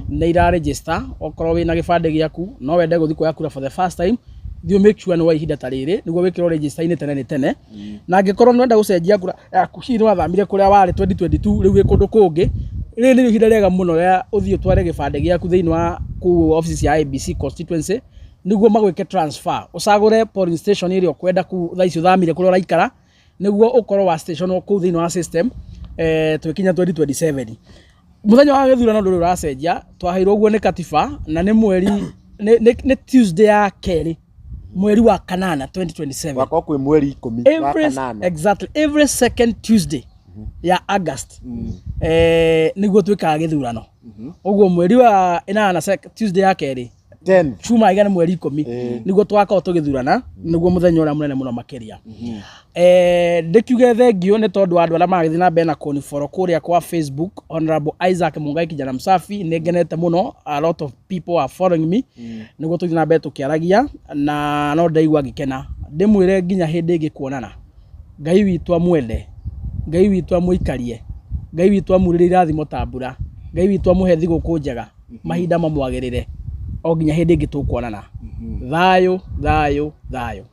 nĩ ira register. Okorwo wĩna gĩbandĩ gĩaku no wende gũthiĩ kuoya kura for the first time, thiĩ make sure nĩ wa ihinda ta rĩrĩ nĩguo wĩkĩrwo register-inĩ tene nĩ tene. Na angĩkorwo nĩ ũrenda gũcenjia kura yaku, hihi nĩ wathamire kũrĩa warĩ 2022, rĩu wĩ kũndũ kũngĩ, rĩrĩ nĩrĩo ihinda rĩega mũno rĩa ũthiĩ ũtware gĩbandĩ gĩaku thĩinĩ wa kũu obici cia IEBC constituency nĩguo magwĩke transfer, ũcagũre polling station ĩrĩa ũkwenda kũu thaa ici ũthamire kũrĩa ũraikara, nĩguo ũkorwo wa station kũu thĩinĩ wa system twĩkinya 2027. Mũthenya wa gĩthurano ndũrĩ ũracenjia, twaheirwo ũguo nĩ katiba, na nĩ mweri nĩ Tuesday ya kerĩ mweri wa kanana 2027. Gwakorwo kwĩ mweri 10 wa kanana. Exactly, every second Tuesday ya August nĩguo twĩkaga gĩthurano. Ũguo mweri wa ĩnana, Tuesday ya kerĩ, 10 cuma igana mweri 10 nĩguo twakorwo tũgĩthurana, nĩguo mũthenya ũrĩa mũnene mũno makĩria. Ndĩkiuge thengiũ nĩ tondũ wa andũ arĩa maragĩthiĩ na mbere na kũnifollow kũrĩa kwa Facebook, Honorable Isaac Mungai Kijana Msafi. Nĩ ngenete mũno, a lot of people are following me, nĩguo tũthiĩ na mbere tũkĩaragia, na no ndaigua ngĩkena. Ndĩmwĩre nginya hĩndĩ ĩngĩ kuonana, Ngai witũ amwende, Ngai witũ amũikarie, Ngai witũ amurĩre irathimo ta mbura, Ngai witũ amũhe thigũkũ njega, mahinda mamwagĩrĩre, o nginya hĩndĩ ĩngĩ tũkuonana. Thayũ, thayũ, thayũ.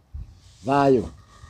Thayũ.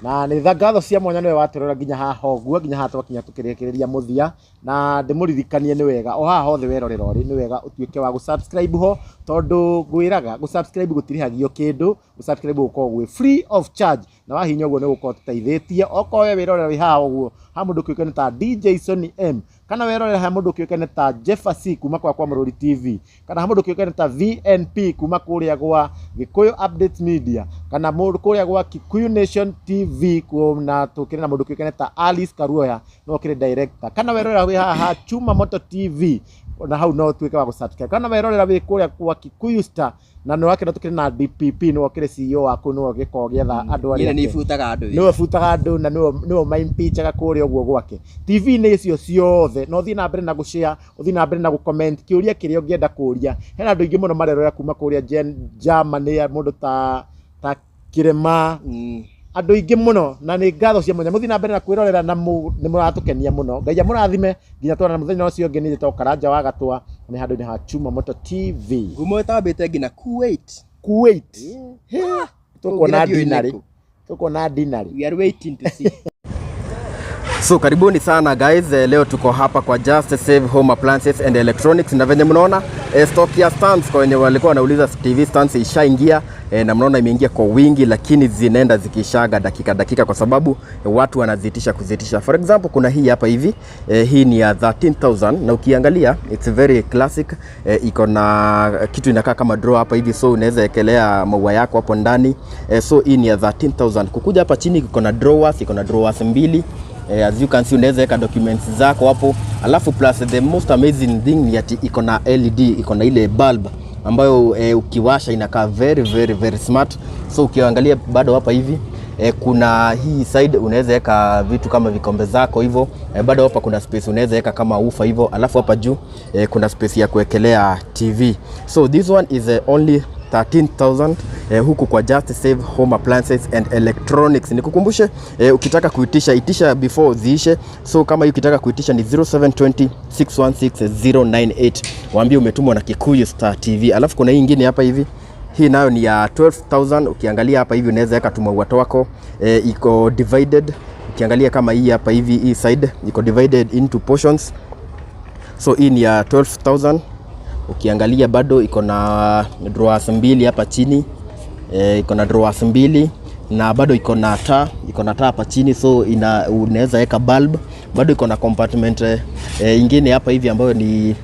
Na nĩ ngatho cia mwanya nĩwe watũrora nginya haha ũguo, nginya haha twakinya tũkĩrĩkĩrĩria mũthia, na ndĩmũririkanie nĩ wega o haha hothe werorera ũrĩ, nĩ wega ũtuĩke wa gũ-subscribe ho, tondũ ngwĩraga gũ-subscribe gũtirĩhagio kĩndũ, gũ-subscribe gũkoragwo gwĩ free of charge, na wahihinya ũguo nĩ gũkorwo tũteithĩtie. Okorwo we wĩrorera wĩ haha ũguo, ha mũndũ kĩũkaine ta DJ Sony M, kana werorera ha mũndũ kĩũkaine ta Jefferson kuma kwa Mũrũri TV, kana ha mũndũ kĩũkaine ta VNP kuma kũrĩa gwa Gĩkũyũ Update Media, kana mũndũ kũrĩa gwa Kikuyu Nation TV, na tũkĩrĩ na mũndũ kĩũkaine ta Alice Karuoya, no kĩrĩ director, kana werorera wĩ haha Chuma Moto TV, na hau no ũtuĩke wa gũ-subscribe, kana werorera wĩ kũrĩa kwa Kikuyu Star, na nĩ wakĩra tũkĩrĩ na DPP, nĩwe ũkĩrĩ CEO waku, nĩwe ũgĩkoragwo ũgĩetha andũ arĩa Nyine nĩ ibutaga andũ. Nĩwe ũbutaga andũ, na nĩwe maimpeachaga kũrĩa ũguo gwake TV-inĩ icio ciothe. Na ũthiĩ na mbere na gũshare, ũthiĩ na mbere na gũcomment kĩũria kĩrĩa ũngĩenda kũria. Hena andũ aingĩ mũno marerorera kuma kũrĩa Germany, mũndũ ta Kĩrĩma. Andũ aingĩ mũno na nĩ ngatho cia mwanya mũthiĩ na mbere na kwĩrorera na nĩ mũratũkenia mũno. Ngai amũrathime nginya tuonane mũthenya ũcio ũngĩ. Niĩ njĩtagwo Karanja wa Gatwa, nĩ handũ-inĩ ha Chuma Moto TV. Ngumo ĩtambĩte nginya Kuwait. Kuwait. Tukuona Kũngĩra ndiũĩ dinari. nĩkũ. Tukuona dinari. We are waiting to see. So karibuni sana guys, leo tuko hapa kwa Just Save Home Appliances and Electronics na venye mnaona stock ya stands kwa wenye walikuwa wanauliza TV stands ishaingia, na mnaona imeingia kwa wingi, lakini zinaenda zikishaga dakika dakika kwa sababu watu wanazitisha kuzitisha. For example, kuna hii hapa hivi, hii ni ya 13,000 na ukiangalia it's very classic, iko na kitu inakaa kama drawer hapa hivi, so unaweza ekelea maua yako hapo ndani, so hii ni ya 13,000. Kukuja hapa chini iko na drawers, iko na drawers mbili. As you can see unaweza weka documents zako hapo, alafu plus the most amazing thing ni ati iko na LED, iko na ile bulb ambayo ukiwasha inakaa very very very smart. So ukiangalia bado hapa hivi kuna hii side unaweza weka vitu kama vikombe zako hivyo, bado hapa kuna space unaweza weka kama woofer hivyo, alafu hapa juu kuna space ya kuwekelea TV. So this one is only 13,000 huku kwa Just Save Home Appliances and Electronics. Nikukumbushe ukitaka kuitisha itisha before ziishe. So kama hii ukitaka kuitisha ni 0720 616 098, waambie umetumwa na Kikuyu Star TV. Alafu kuna hii ingine hapa hivi, hii nayo ni ya 12,000. Ukiangalia hapa hivi unaweza weka tumaua twako, iko divided. Ukiangalia kama hii hapa hivi, hii side iko divided into portions, so hii ni ya 12,000. Ukiangalia bado iko na drawers mbili hapa chini, iko na drawers mbili na bado iko na taa, iko na taa hapa chini, so unaweza weka bulb. Bado iko na compartment ingine hapa hivi ambayo ni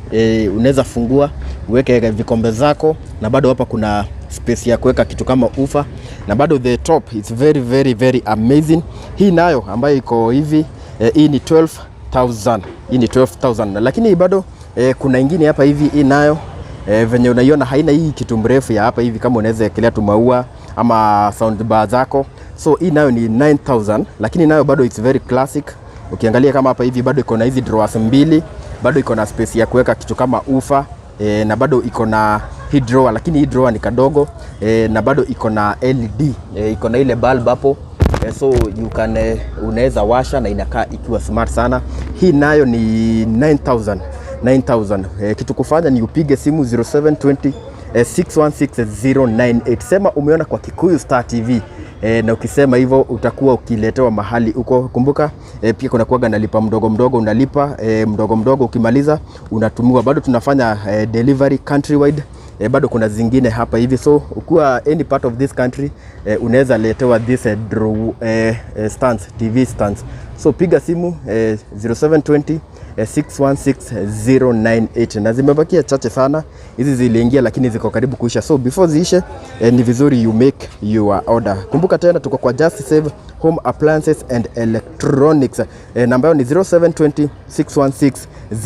unaweza fungua uweke vikombe zako, na bado hapa kuna space ya kuweka kitu kama woofer, na bado the top is very very very amazing. Hii nayo ambayo iko hivi, hii ni 12,000, hii ni 12,000, lakini bado kuna ingine hapa hivi, hii nayo venye unaiona haina hii kitu mrefu ya hapa hivi kama unaweza ekelea tu maua ama sound bar zako, so hii nayo ni 9000, lakini nayo bado it's very classic. Ukiangalia kama hapa hivi bado iko na hizi drawers mbili, bado iko na space ya kuweka kitu kama woofer, na bado iko na hii drawer, lakini hii drawer ni kadogo, na bado iko na LED, iko na ile bulb hapo, so you can unaweza washa na inakaa ikiwa smart sana. Hii nayo ni 9000, 9000. Kitu kufanya ni upige simu 0720 616098, sema umeona kwa Kikuyu Star TV. Na ukisema hivyo utakuwa ukiletewa mahali uko. Kumbuka pia kuna kuwaga nalipa mdogo mdogo, unalipa mdogo mdogo, ukimaliza unatumiwa. Bado tunafanya delivery countrywide. Bado kuna zingine hapa hivi, so ukiwa any part of this country unaweza letewa this draw, stands, TV stands. So piga simu 0720 616098 na zimebakia chache sana hizi ziliingia, lakini ziko karibu kuisha, so before ziishe ni vizuri you make your order. Kumbuka tena tuko kwa Just Save Home Appliances and Electronics, namba yao ni 0720 616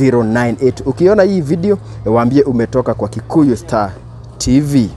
098. Ukiona hii video waambie umetoka kwa Kikuyu Star TV.